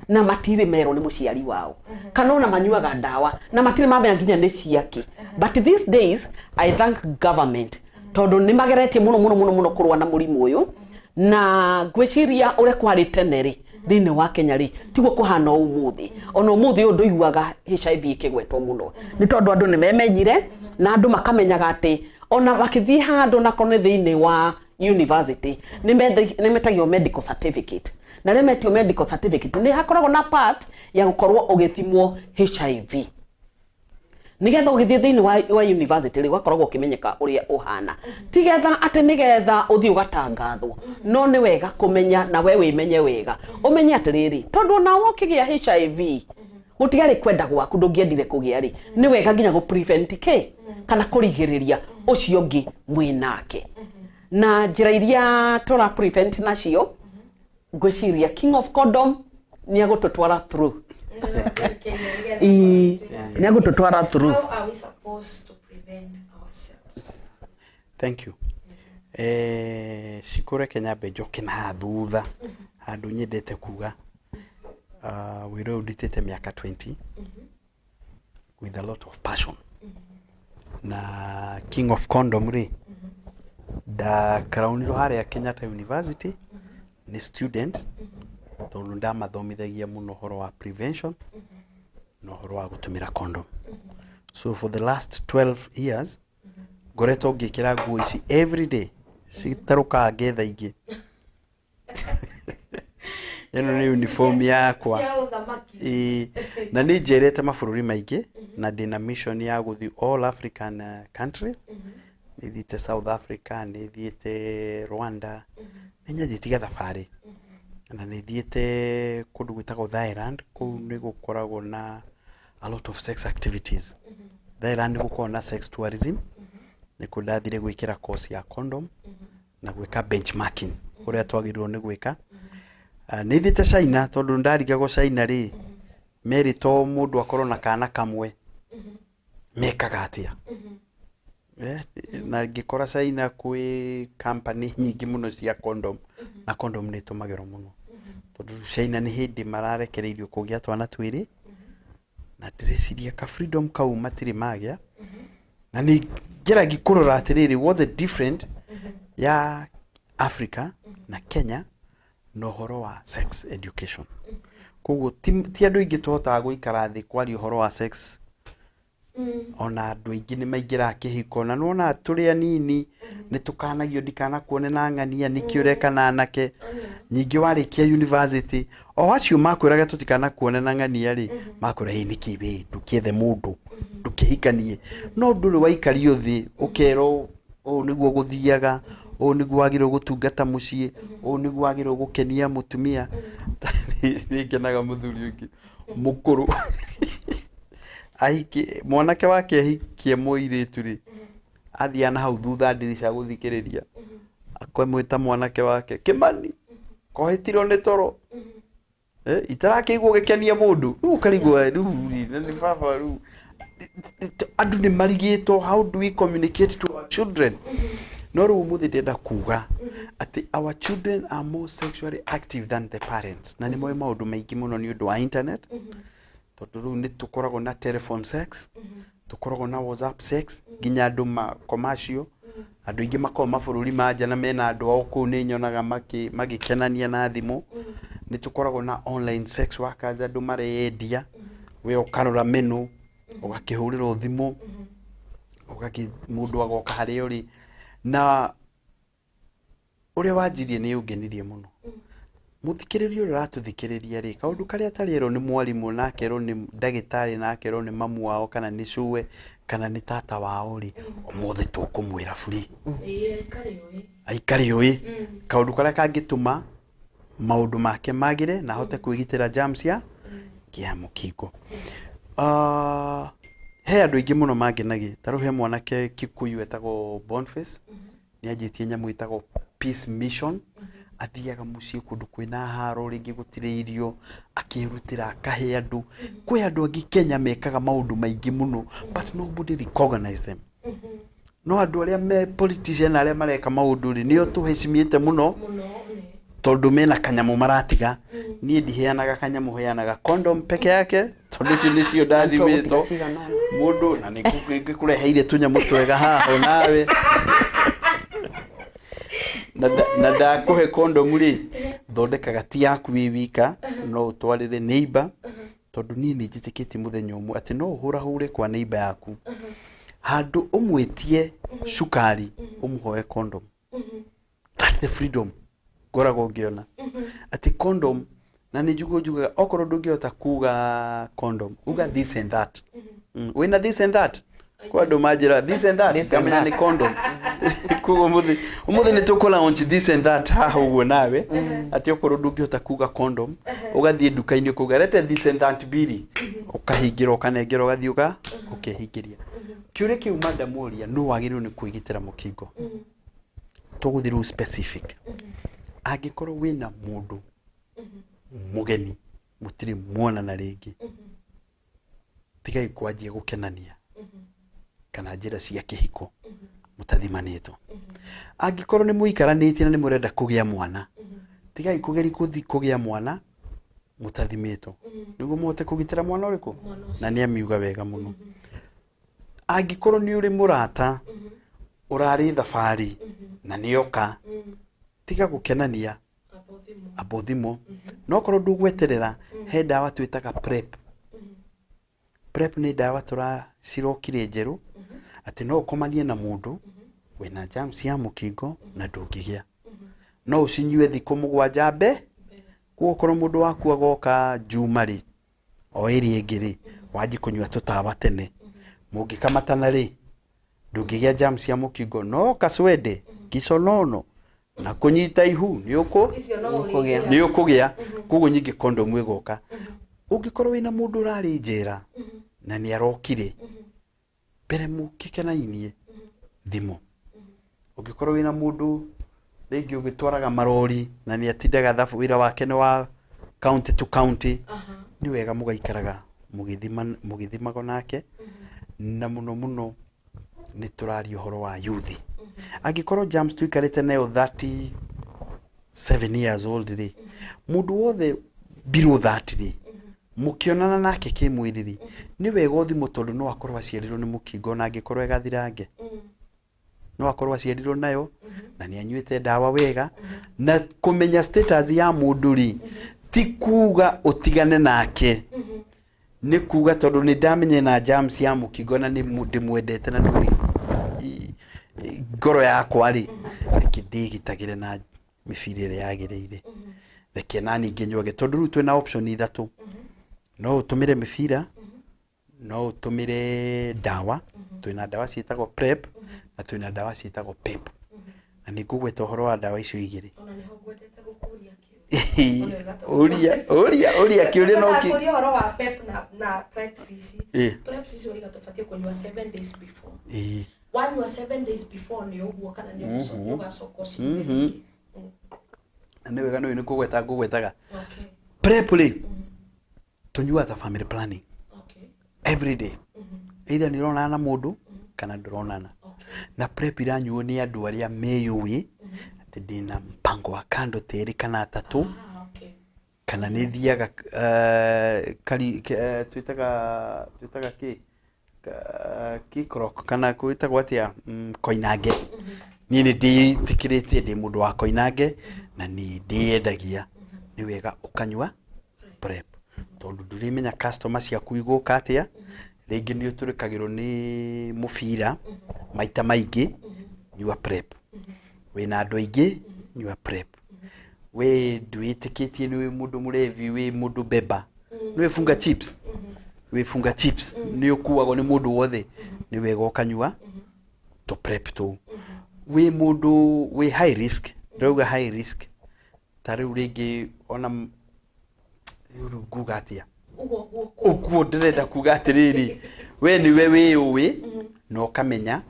na matirĩ merwo nĩ mũciari wao, kana ona manyuaga ndawa na matirĩ mamenya nginya nĩ ciake. But these days I thank government, tondũ nĩ mageretie mũno mũno mũno mũno kũrũa na mũrimũ ũyũ, na ngwĩciria ũrĩa kwarĩ tene rĩ thĩinĩ wa Kenya rĩ, tiguo kũhana ũmũthĩ. Ona ũmũthĩ ũyũ ndũiguaga HIV ĩkĩgwetwo mũno, nĩ tondũ andũ nĩ memenyire, na andũ makamenyaga atĩ ona makĩthiĩ handũ nakorwo nĩ thĩinĩ wa university, nĩ metagio medical certificate, na rĩrĩa metio medical certificate nĩ hakoragwo na part ya gũkorwo ũgĩthimwo HIV, nigetha ũgĩthiĩ thĩinĩ wa university rĩ, ũgakoragwo ũkĩmenyeka ũrĩa ũhana, tigetha atĩ nĩgetha ũthiĩ ũgatangathwo, no nĩ wega kũmenya na we wĩmenye wega, ũmenye atĩrĩrĩ, tondũ onawe ũkĩgĩa HIV gũtiarĩ kwenda gwaku, ndũngĩendire kũgĩa rĩ, nĩ wega nginya gũ prevent kĩ kana kũrigĩrĩria ũcio ũngĩ mwĩnake. Na njĩra iria tũra prevent nacio, ngwĩciria King of Condom nĩ agũtũtwara through. Ĩĩ, nĩ agũtũtwara through. How are we supposed to prevent ourselves? Thank you. Cikũreke nyambe njoke na haha thutha handũ nyendete kuga, wĩra ũyũ ndutĩte mĩaka 20 with a lot of passion, na King of Condom rĩ, ndakaraunirwo harĩa Kenyatta University nĩ student, tondũ ndamathomithagia mũno ũhoro wa prevention na ũhoro wa gũtũmĩra condom. So for the last 12 years ngoretwo ngĩkĩra nguo ici every day, citarũkaga ngetha ingĩ. Ĩno nĩ uniform yakwa. Cia ũthamaki. Ĩĩ, na nĩ njerete mabũrũri maingĩ, na ndĩna mission ya gũthiĩ all African countries. Nĩ thiĩte South Africa, nĩ thiĩte Rwanda, nĩ nyanjĩtie thabarĩ, na nĩ thiĩte kũndũ gwĩtagwo Thailand. Kũu nĩ gũkoragwo na a lot of sex activities. Thailand nĩ gũkoragwo na sex tourism. Nĩ kuo ndathire gwĩkĩra course ya condom na gwĩka benchmarking ũrĩa twagĩrĩirwo nĩ gwĩka. Nĩ thiĩte China, tondũ ndarigagwo China rĩ, merĩtwo mũndũ akorwo na kana kamwe, mekaga atĩa? Na ngĩkora China kwĩ company nyingĩ mũno cia condom, na condom nĩ ĩtũmagĩrwo mũno, tondũ China nĩ hĩndĩ mararekereirio kũgĩa twana twĩrĩ, na ndĩreciria ka freedom kau matirĩ magĩa. Na nĩ ngeragia kũrora atĩrĩrĩ, what's the different ya Africa na Kenya na ũhoro wa sex education? Koguo ti andũ aingĩ tũhotaga gũikara thĩ kwaria ũhoro wa sex. Ona andũ aingĩ nĩ maingĩraga kĩhiko na nĩwona tũrĩ anini nĩ tũkanagio, ndikanakuone na ng'ania, nĩkĩ ũreka na anake. Ningĩ warĩkia university, o acio makwĩraga tũtikanakuone na ng'ania rĩ, makwĩra ĩ nĩkĩ we ndũkĩethe mũndũ ndũkĩhikanie, no ndũrĩ waikario thĩ ũkerwo ũũ nĩguo gũthiaga, ũũ nĩguo wagĩrĩirwo gũtungata mũciĩ, ũũ nĩguo wagĩrĩirwo gũkenia mũtumia. Nĩ ngenaga mũthuri ũngĩ mũkũrũ ahiki mwanake wake ahikie mũirĩtu rĩ, athiaga na hau thutha ndirica gũthikĩrĩria, akamwĩta mwanake wake, Kĩmani, kohĩtirwo nĩ toro. Itarakĩigua ũgĩkenia mũndũ rĩu ũkarigwo rĩu rĩ, na nĩ baba rĩu andũ nĩ marigĩtwo, how do we communicate to our children? No rĩu ũmũthĩ ndĩrenda kuga atĩ our children are more sexually active than the parents, na nĩ moĩ maũndũ maingĩ mũno nĩ ũndũ wa internet, tondũ rĩu nĩ tũkoragwo na telephone sex, tũkoragwo na WhatsApp sex, nginya andũ ma commercial, andũ aingĩ makoragwo mabũrũri ma nja na mena andũ ao kũu, nĩ nyonaga magĩkenania na thimũ. Nĩ tũkoragwo na online sex workers, andũ mareyendia, we ũkarora menu, ũgakĩhũrĩrwo thimũ, ũgakĩ mũndũ agoka harĩa ũrĩ. Na ũrĩa wanjirie nĩ ũngenirie mũno. Mũthikĩrĩria ũrĩa ũratũthikĩrĩria rĩ, kaũndũ karĩa atarĩ erwo nĩ mwarimũ, na akerwo nĩ ndagĩtarĩ, na akerwo nĩ mamu wao, kana nĩ cũwe, kana nĩ tata wao rĩ, ũmũthĩ tũkũmwĩra free. Ĩĩ, karĩ ũĩ. Aikare ũĩ kaũndũ karĩa kangĩtũma maũndũ make magĩre na ahote kwĩgitĩra germs ya kĩa mũkingo. He andũ aingĩ mũno mangenagia. Ta rĩu he mwanake Kikuyu etagwo Boniface, nĩ anjĩtie nyamũ ĩtagwo Peace Mission, athiaga mũciĩ kũndũ kwĩna haro, rĩngĩ gũtirĩ irio, akĩrutĩra akahe andũ. Kwĩ andũ angĩ Kenya mekaga maũndũ maingĩ mũno, but nobody recognize them. No andũ arĩa me politician, arĩa mareka maũndũ rĩ, nĩo tũhecimiĩte mũno, tondũ mena kanyamũ maratiga. Niĩ ndiheanaga kanyamũ, heanaga condom peke yake, tondũ icio nĩcio ndathimĩtwo mũndũ, na nĩngũkũreheire tũnyamũ twega haha onawe. Na ndakũhe condom rĩ, thondekaga ti yaku wĩ wika, no ũtwarĩre neighbor, tondũ niĩ nĩ njĩtĩkĩtie mũthenya ũmwe atĩ no ũhũrahũre kwa neighbor yaku, handũ ũmwĩtie cukari ũmũhoe condom. That's the freedom ngoragwo ngĩona atĩ condom, na nĩ njugo njugaga okorwo ndũngĩhota kuga condom, uga this and that. Wĩna this and that, kwa andũ manjĩra this and that, This and ngamenya nĩ that. condom. Koguo ũmũthĩ nĩ tũkũ launch this and that haha ũguo nawe, atĩ okorwo ndũngĩhota kuga condom, ũgathiĩ nduka-inĩ ũkauga rete this and that mbiri, ũkahingĩra, ũkanengera, ũgathiĩ ũkehingĩria. Kĩũria kĩu madam ũria, nũ wagĩrĩirwo nĩ kwĩgitĩra mũkingo? Tũgũthiĩ rĩu specific. Angĩkorwo wĩna mũndũ mũgeni mũtirĩ muonana rĩngĩ, tigai kwanjia gũkenania kana njĩra cia kĩhiko mũtathimanĩtwo. Angĩkorwo nĩ mũikaranĩtie na nĩ mũrenda kũgĩa mwana, tigai kũgeria gũthiĩ kũgĩa mwana mũtathimĩtwo, nĩguo mũhote kũgitĩra mwana ũrĩkũ, na nĩ amiuga wega mũno. Angĩkorwo nĩ ũrĩ mũrata ũrarĩ thabarĩ na nĩoka, tiga gũkenania, amba thimũ. No korwo ndũgweterera, he ndawa twĩtaga PrEP. PrEP nĩ ndawa tũra cirokire njerũ, atĩ no ũkomanie na mũndũ wĩna germs ya mũkingo na ndũngĩgĩa, no ũcinyue thikũ 7 mbe. Koguo okorwo mũndũ waku agoka Juma rĩ, o ĩrĩa ĩngĩ rĩ, wanjie kũnyua tũtawa tene, mũngĩkamatana rĩ, ndũngĩgĩa germs ya mũkingo. No kacwende kiconono na kũnyita ihu nĩ ũkũ Icio no Nĩũkũgĩa. ũrĩgĩa. Nĩ ũkũgĩa. Koguo nyingĩ condom ĩgoka. Ũngĩkorwo wĩna mũndũ ũrarĩ njera na nĩ arokire mbere mũkĩkenainie thimũ, ũngĩkorwo wĩna mũndũ rĩngĩ ũgĩtwaraga marori na nĩ atindaga thabu, wĩra wake nĩ wa county to county, nĩ wega mũgaikaraga mũgĩthimago nake. Na mũno mũno nĩ tũraria ũhoro wa youth. Angĩkorwo germs tũikarĩte nayo 37 years old rĩ, mũndũ wothe below 30 rĩ, mũkĩonana nake kĩmwĩrĩ rĩ, nĩ wega ũthimwo, tondũ no akorwo aciarirwo nĩ mũkingo, na angĩkorwo egathirange no akorwo aciarirwo nayo na nĩ anyuĩte ndawa wega. Na kũmenya status ya mũndũ rĩ, ti kuga ũtigane nake. Nĩ kuga tondũ nĩ ndamenya na germs ya mũkingo na nĩ ndĩmwendete na nĩ ngoro yakwa rĩ, reke ndĩgitagĩre na mĩbira ĩrĩa yagĩrĩire, reke na ningĩ nyuage, tondũ rĩu twĩna option ithatũ. No ũtũmĩre mĩbira, no ũtũmĩre ndawa, twĩna ndawa ciĩtagwo PrEP na twĩna ndawa ciĩtagwo PEP, na nĩ ngũgweta ũhoro wa ndawa icio igĩrĩ. Ona nĩho ngwendete gũkũria kĩũria. Ũria, ũria, ũria kĩũria no kĩ Kũria ũhoro wa PEP na PrEP ici. PrEP ici ũriga tũbatiĩ kũnyua 7 days before. Wanyua 7 days before nĩ ũguo kana nĩ ũgacoka ũcinyue rĩngĩ? Na nĩ wega nĩ nĩ kũgweta ngũgwetaga. Okay. PrEP rĩ, tũnyuaga ta family planning. Okay. Every day, either nĩ ũronana na mũndũ kana ndũronana. Okay. Na PrEP iranyuo nĩ andũ arĩa meyũĩ atĩ ndĩna mpango wa kando terĩ kana atatũ. Ah, okay. Kana nĩ thiaga kari twĩtaga kĩ kikrok kana gwĩtagwo atĩa, koinange. Niĩ nĩ ndĩtĩkĩrĩtie ndĩ mũndũ wa koinange na nĩ ndĩyendagia. Nĩ wega ũkanyua PrEP tondũ ndũrĩmenya customer ciaku igũka atĩa. Rĩngĩ nĩ ũtũrĩkagĩrwo nĩ mũbira maita maingĩ, nyua PrEP. Wĩna andũ aingĩ, nyua PrEP. We ndwĩtĩkĩtie nĩ wĩ mũndũ mũrevi, wĩ mũndũ beba, nĩ wĩfunga chips, wĩfunga chips, nĩ ũkuagwo nĩ mũndũ wothe, nĩ wega ũkanyua tũ PrEP tũu. Wĩ mũndũ wĩ high risk, ndĩrauga high risk ta rĩu rĩngĩ ona rĩu nguga atĩa? Ũguo ũguo. Ũguo ndĩrenda kuga atĩrĩrĩ, we nĩwe wĩyũĩ na ũkamenya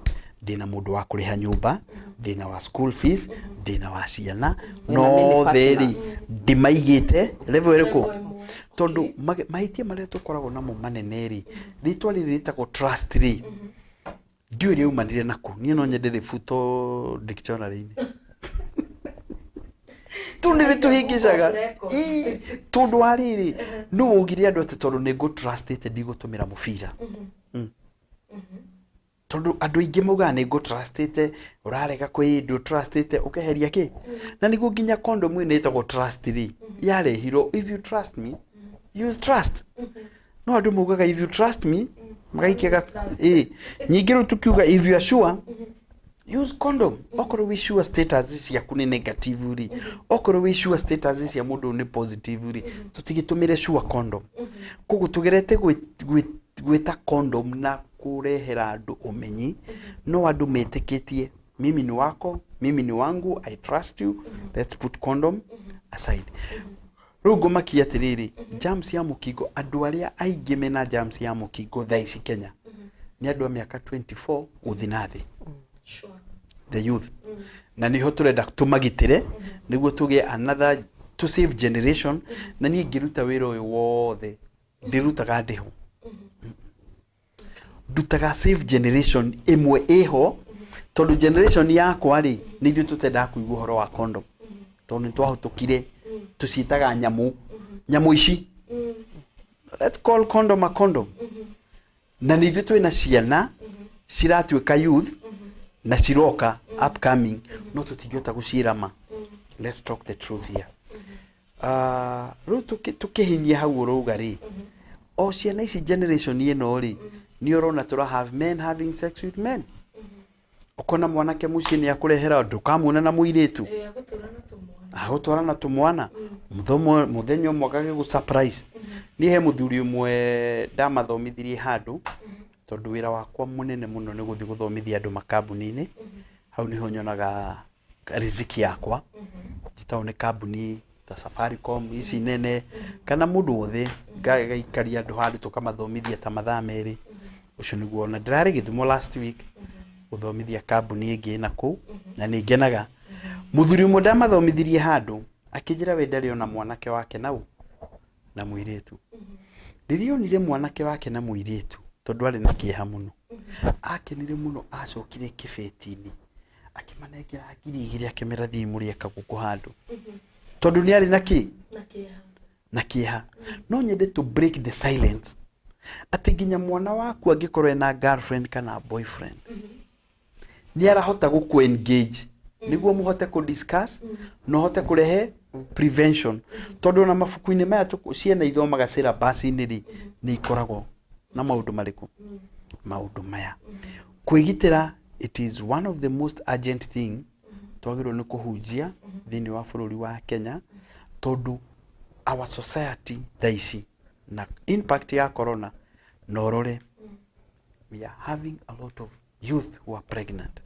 ndĩna mũndũ wa kũrĩha nyũmba, ndĩna wa school fees, ndĩna wa ciana, Wĩna many no othe rĩ partners. ndĩmaigĩte level ĩrĩkũ? Level ĩmwe. Tondũ mahĩtia marĩa tũkoragwo namo manene rĩ, rĩtwa rĩrĩ rĩtagwo trust rĩ, ndiũĩ rĩaumanire naku. Niĩ no nyende rĩbutwo dictionary-inĩ tu, nĩ rĩtũhĩngĩcaga. Record. Ii, tondũ wa rĩrĩ, nũ waugire andũ atĩ tondũ nĩ ngũtrustĩte ndigũtũmĩra mũbira? Tondũ andũ aingĩ maugaga nĩ ngũtrustĩte, ũrarega kwĩ ndũtrustĩte, ũkeheria kĩ na nĩguo nginya condom ĩno ĩtagwo trust rĩ, yarehirwo if you trust me, use trust. No andũ maugaga if you trust me, magaikia ĩ nyingĩ. Rĩu tukiuga if you are sure, use condom. Okorwo wĩ sure status ciaku nĩ negative rĩ, okorwo wĩ sure status cia mũndũ nĩ positive rĩ, tũtigĩtũmĩre sure condom. Koguo tũgerete gwĩta condom na kũrehera andũ ũmenyi, no andũ metĩkĩtie mimi ni wako, mimi ni wangu, I trust you, let's put condom aside. Rĩu ngũmakia atĩrĩrĩ, germs ya mũkingo, andũ arĩa aingĩ mena germs ya mũkingo thaa ici Kenya nĩ andũ a mĩaka 24 gũthiĩ na thĩ. Sure. The youth, na niho turenda tumagitire niguo tugie another to save generation. Na niĩ ngĩruta wĩra ũyũ wothe ndĩrutaga ndĩho ndutaga save generation ĩmwe ĩho, tondũ generation yakwa rĩ, nĩ ithuĩ tũtendaga kũigua ũhoro wa condom tondũ nĩ twahũtũkire tũciĩtaga nyamũ nyamũ ici. Let's call condom a condom. Na nĩ ithuĩ twĩna ciana ciratuĩka youth na ciroka upcoming, no tũtingĩhota gũciĩra ma. Let's talk the truth here. Rĩu tũkĩhinyia hau ũrauga rĩ, o ciana ici generation ĩno rĩ, nĩ ũrona tũra have men having sex with men. Ũkona mwanake mũciĩ nĩ akũrehera, ndũkamuona na mũirĩtu. Ĩ, agũtũra na tũmwana. Agũtwara na tũmwana mũthenya ũmwe agagĩgũ surprise. Niĩ he mũthuri ũmwe ndamathomithirie handũ, tondũ wĩra wakwa mũnene mũno nĩ gũthiĩ gũthomithia andũ makambuni-inĩ. Hau nĩho nyonaga riziki yakwa. Njĩtagwo nĩ kambuni ta Safaricom ici nene kana mũndũ wothe, ngaikaria andũ handũ tũkamathomithia ta mathaa 2. Ũcio nĩguo na ndĩrarĩ Gĩthumo last week gũthomithia kambuni ĩngĩ na kũu, na nĩ ngenaga. Mũthuri ũmwe ndamathomithirie handũ akĩnjĩra we ndarĩ ona mwanake wake nau na mũirĩtu. Rĩrĩa onire mwanake wake na mũirĩtu, tondũ arĩ na kĩeha mũno, akenire mũno, acokire kĩbeti-inĩ akĩmanengera 2000, akĩmera thiĩ mũrĩe kagũkũ handũ, tondũ nĩ arĩ na kĩ? Na kĩeha. Na kĩeha. No nyende to break the silence atĩ nginya mwana waku angĩkorwo ena girlfriend kana boyfriend, nĩ arahota gũkũ engage nĩguo mũhote kũ discuss na ũhote kũrehe Prevention, tondũ ona mabuku-inĩ maya ciana ithomaga syllabus-inĩ rĩ, nĩ ikoragwo na maũndũ marĩkũ? Maũndũ maya kwĩgitĩra, it is one of the most urgent thing twagĩrĩirwo nĩ kũhunjia thĩinĩ wa bũrũri wa Kenya, tondũ our society thaa ici na impact ya corona na ũrore, we are having a lot of youth who are pregnant.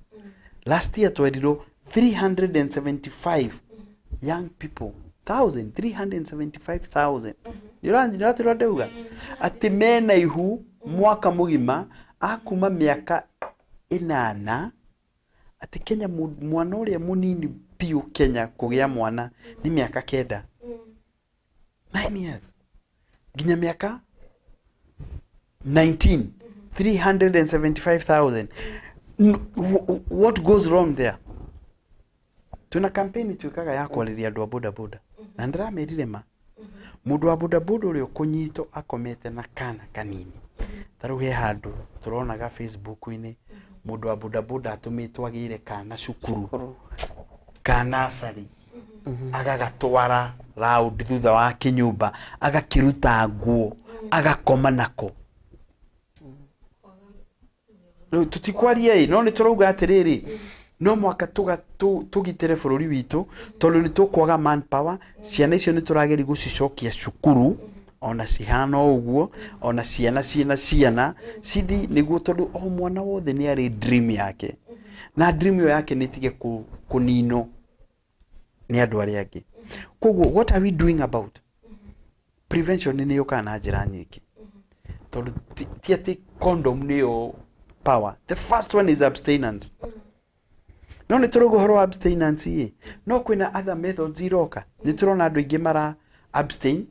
Last year twerirwo 375 young people, thousand, 375,000. Nĩũratĩrwo ndauga atĩ mena ihu mwaka mũgima akuma mĩaka 8, atĩ Kenya mwana ũrĩa mũnini biũ Kenya kũgĩa mwana nĩ mĩaka 9, 9 years nginya mĩaka 19, 375,000. What goes wrong there? Twĩna campaign twĩkaga ya kwarĩria andũ a bodaboda, na ndĩramerire ma mũndũ wa bodaboda ũrĩa ũkũnyitwo akomete na kana kanini, ta rĩu he handũ tũronaga Facebook-inĩ mũndũ wa bodaboda atũmĩtwo agĩre kana cukuru ka nursery, agagatwara round thutha wa kĩnyũmba, agakĩruta nguo, agakoma nako. Rĩu tũtikwaria ĩ, no nĩ tũrauga atĩrĩrĩ, no mwaka tũgitĩre bũrũri witũ, tondũ nĩ tũkwaga manpower. Ciana icio nĩ tũrageria gũcicokia cukuru ona cihana o ũguo, ona ciana ciĩna ciana cithi nĩguo, tondũ o mwana wothe nĩ arĩ dream yake, na dream ĩyo yake nĩ ĩtige kũninwo nĩ andũ arĩa angĩ. Koguo what are we doing about prevention? Nĩ yũkaga na njĩra nyingĩ, tondũ ti atĩ condom nĩyo power. The first one is abstinence. No nĩ tũrauga ũhoro wa abstinence ĩ, no kwĩna other methods iroka. Nĩ tũrona andũ aingĩ mara abstain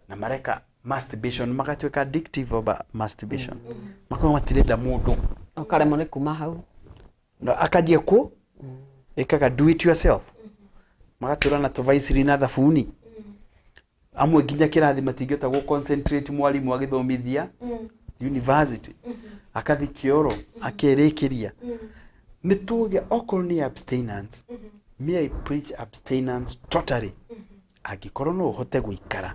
na mareka masturbation, magatuĩka addictive of masturbation, makorwo matirenda mũndũ. Ũkaremwo nĩ kuma hau. No akanjia ku ĩkaga do it yourself, magatũra na tũvaiciri na thabuni. Amwe nginya kĩrathi matingĩhota gũ concentrate mwarimũ agĩthomithia university, akathi kĩoro akerĩkĩria. Nĩ tuge okorwo nĩ abstinence, may I preach abstinence totally, angĩkorwo no ũhote gũikara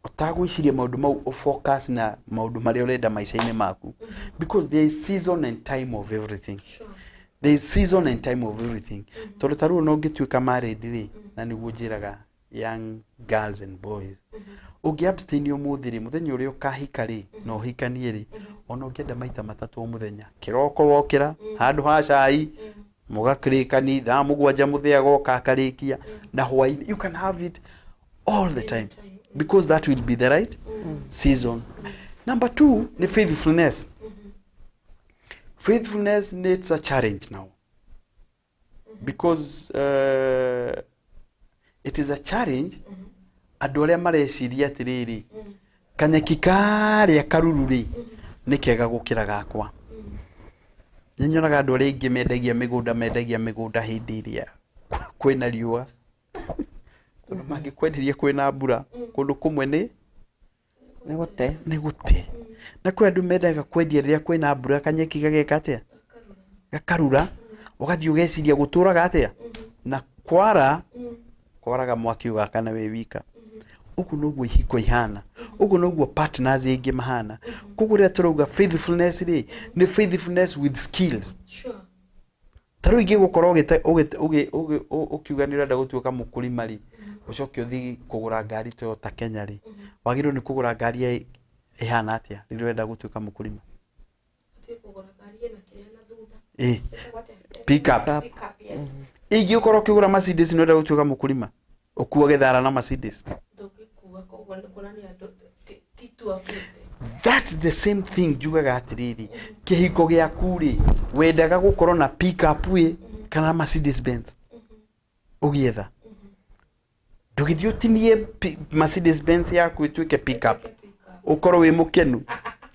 ũtagwĩciria maũndũ mau, ũfocus na maũndũ marĩa ũrenda maica-inĩ maku, because there is season and time of everything. There is season and time of everything, tondũ ta rĩu no ũngĩtuĩka married rĩ, na nĩguo njĩraga young girls and boys, ũngĩ abstain ũmũthĩ rĩ, mũthenya ũrĩa ũkahika rĩ na ũhikanie rĩ, ona ũngĩenda maita matatũ o mũthenya, kĩroko wokĩra handũ ha cai mũgakĩrĩkani thaa 7 mũthĩ agoka akarĩkia, na hwaĩ-inĩ, you can have it all the time, because that will be the right season. Number two ni faithfulness. Faithfulness needs a challenge now, because it is a challenge. Andũ arĩa mareciria atĩrĩrĩ, kanyeki karĩa karuru rĩ nĩ kega gũkĩra gakwa. Nĩ nyonaga andũ arĩa aingĩ mendagia mĩgũnda, mendagia mĩgũnda hĩndĩ ĩrĩa kwĩna riũa, tondũ mangĩkwenderia kwĩna mbura, kũndũ kũmwe nĩ nĩ gũte. Nĩ gũte. Na kwĩ andũ mendaga kwendia rĩrĩa kwĩna mbura, kanyeki gageka atĩa? Gakarura. Ũgathiĩ ũgeciria gũtũraga atĩa, na kwara kwaraga mwaki ũgakana wĩ wika. Ũguo noguo ihiko ihana, ũguo noguo partners aingĩ mahana. Koguo rĩrĩa tũrauga faithfulness rĩ, nĩ faithfulness with skills. Ta rĩu ingĩgũkorwo ũkiuga nĩ ũrenda gũtuĩka mũkũrima rĩ, ũcoke ũthiĩ kũgũra ngari Toyota Kenya rĩ, wagĩrĩirwo nĩ kũgũra ngari ĩhana atĩa rĩrĩa ũrenda gũtuĩka mũkũrima? Ĩ pick-up. Ingĩũkorwo ũkĩgũra Mercedes nĩ ũrenda gũtuĩka mũkũrima, ũkuage thara na Mercedes. That's the same thing njugaga atĩrĩrĩ, kĩhiko gĩaku rĩ, wendaga gũkorwo na pick-up ĩ kana Mercedes Benz? Ũgĩetha ndũgĩthiĩ ũtinie Mercedes Benz yaku ĩtuĩke pick-up, ũkorwo wĩ mũkenu.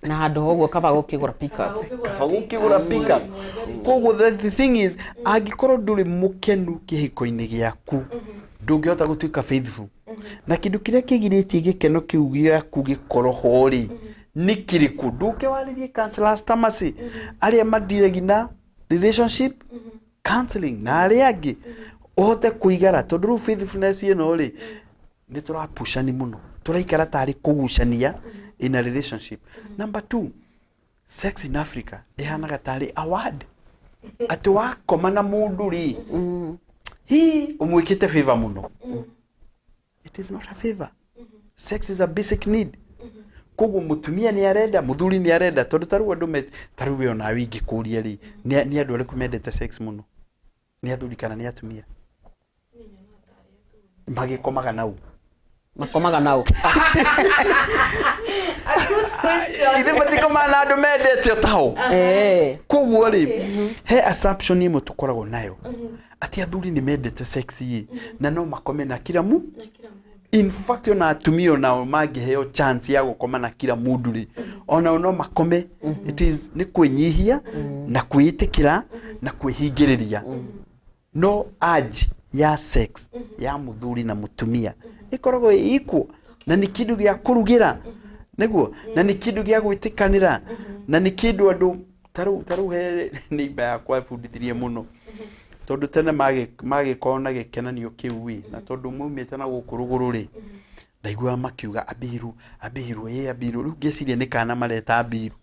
Na handũ ha ũguo kaba gũkĩgũra pickup. Kaba gũkĩgũra pickup. Koguo the thing is, angĩkorwo ndũrĩ mũkenu kĩhiko-inĩ gĩaku, ndũngĩhota gũtuĩka faithful. Na kĩndũ kĩrĩa kĩgirĩtie gĩkeno kĩu gĩaku gĩkorwo ho rĩ, nĩ kĩrĩkũ? Ndũke warĩrie counselors ta maci arĩa mandiragi na relationship counseling na arĩa angĩ. Ũhote kũigara tondũ rĩu faithfulness ĩno rĩ, nĩ tũrapucani mũno, tũraikara tarĩ kũgucania in a relationship. Number two, sex in Africa ĩhanaga tarĩ award, atĩ wakoma na mũndũ rĩ, hi ũmwĩkĩte favor mũno. It is not a favor. Sex is a basic need. Koguo mũtumia nĩ arenda, mũthuri nĩ arenda, tondũ tarĩu andũ tarĩu we onawe ingĩkũria rĩ, nĩ andũ arĩkũ mendete sex mũno, nĩ athuri kana nĩ atumia? Magĩkomaga nau. Makomaga nau. Ithe matikomaga na andũ mendete o tao. Koguo rĩ, he assumption ĩmwe tũkoragwo nayo atĩ athuri nĩ mendete sex ĩ, na no makome na kila mu in fact, ona atumia onao mangĩheo chance ya gũkoma na kila mũndũ rĩ, onao no makome. It is nĩ kwĩnyihia na kwĩĩtĩkĩra na kwĩhingĩrĩria. No urge ya sex ya mũthuri na mũtumia ĩkoragwo ĩ equal, na nĩ kĩndũ gĩa kũrugĩra nĩguo, na nĩ kĩndũ gĩa gwĩtĩkanĩra, na nĩ kĩndũ andũ tarĩu he neighbor yakwa ebundithirie mũno, tondũ tene magĩkorwo na gĩkenanio kĩu ĩ, na tondũ maumĩte na gũkũ rũgũrũ rĩ, ndaiguaga makiuga abiru, abiru, ĩ abiru. Rĩu ngĩciria nĩ kana mareta abiru,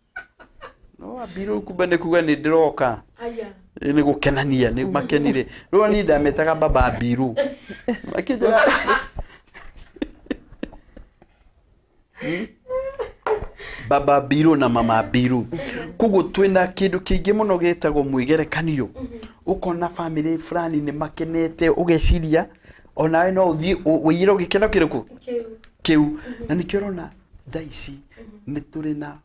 no abiru kumbe nĩ kuga nĩ ndĩroka. Aya. Ĩ, nĩ gũkenania nĩ makenire. Rĩu niĩ ndametaga baba abiru, makĩnjĩra baba biru na mama biru. Koguo twĩna kĩndũ kĩingĩ mũno gĩtagwo mwĩgerekanio. Ũkona family fulani nĩ makenete, ũgeciria onawe no ũthiĩ ũiyĩre gĩkeno kĩrĩkũ? Kĩu. Kĩu. Na nĩkĩo ũrona thaa ici nĩ tũrĩ na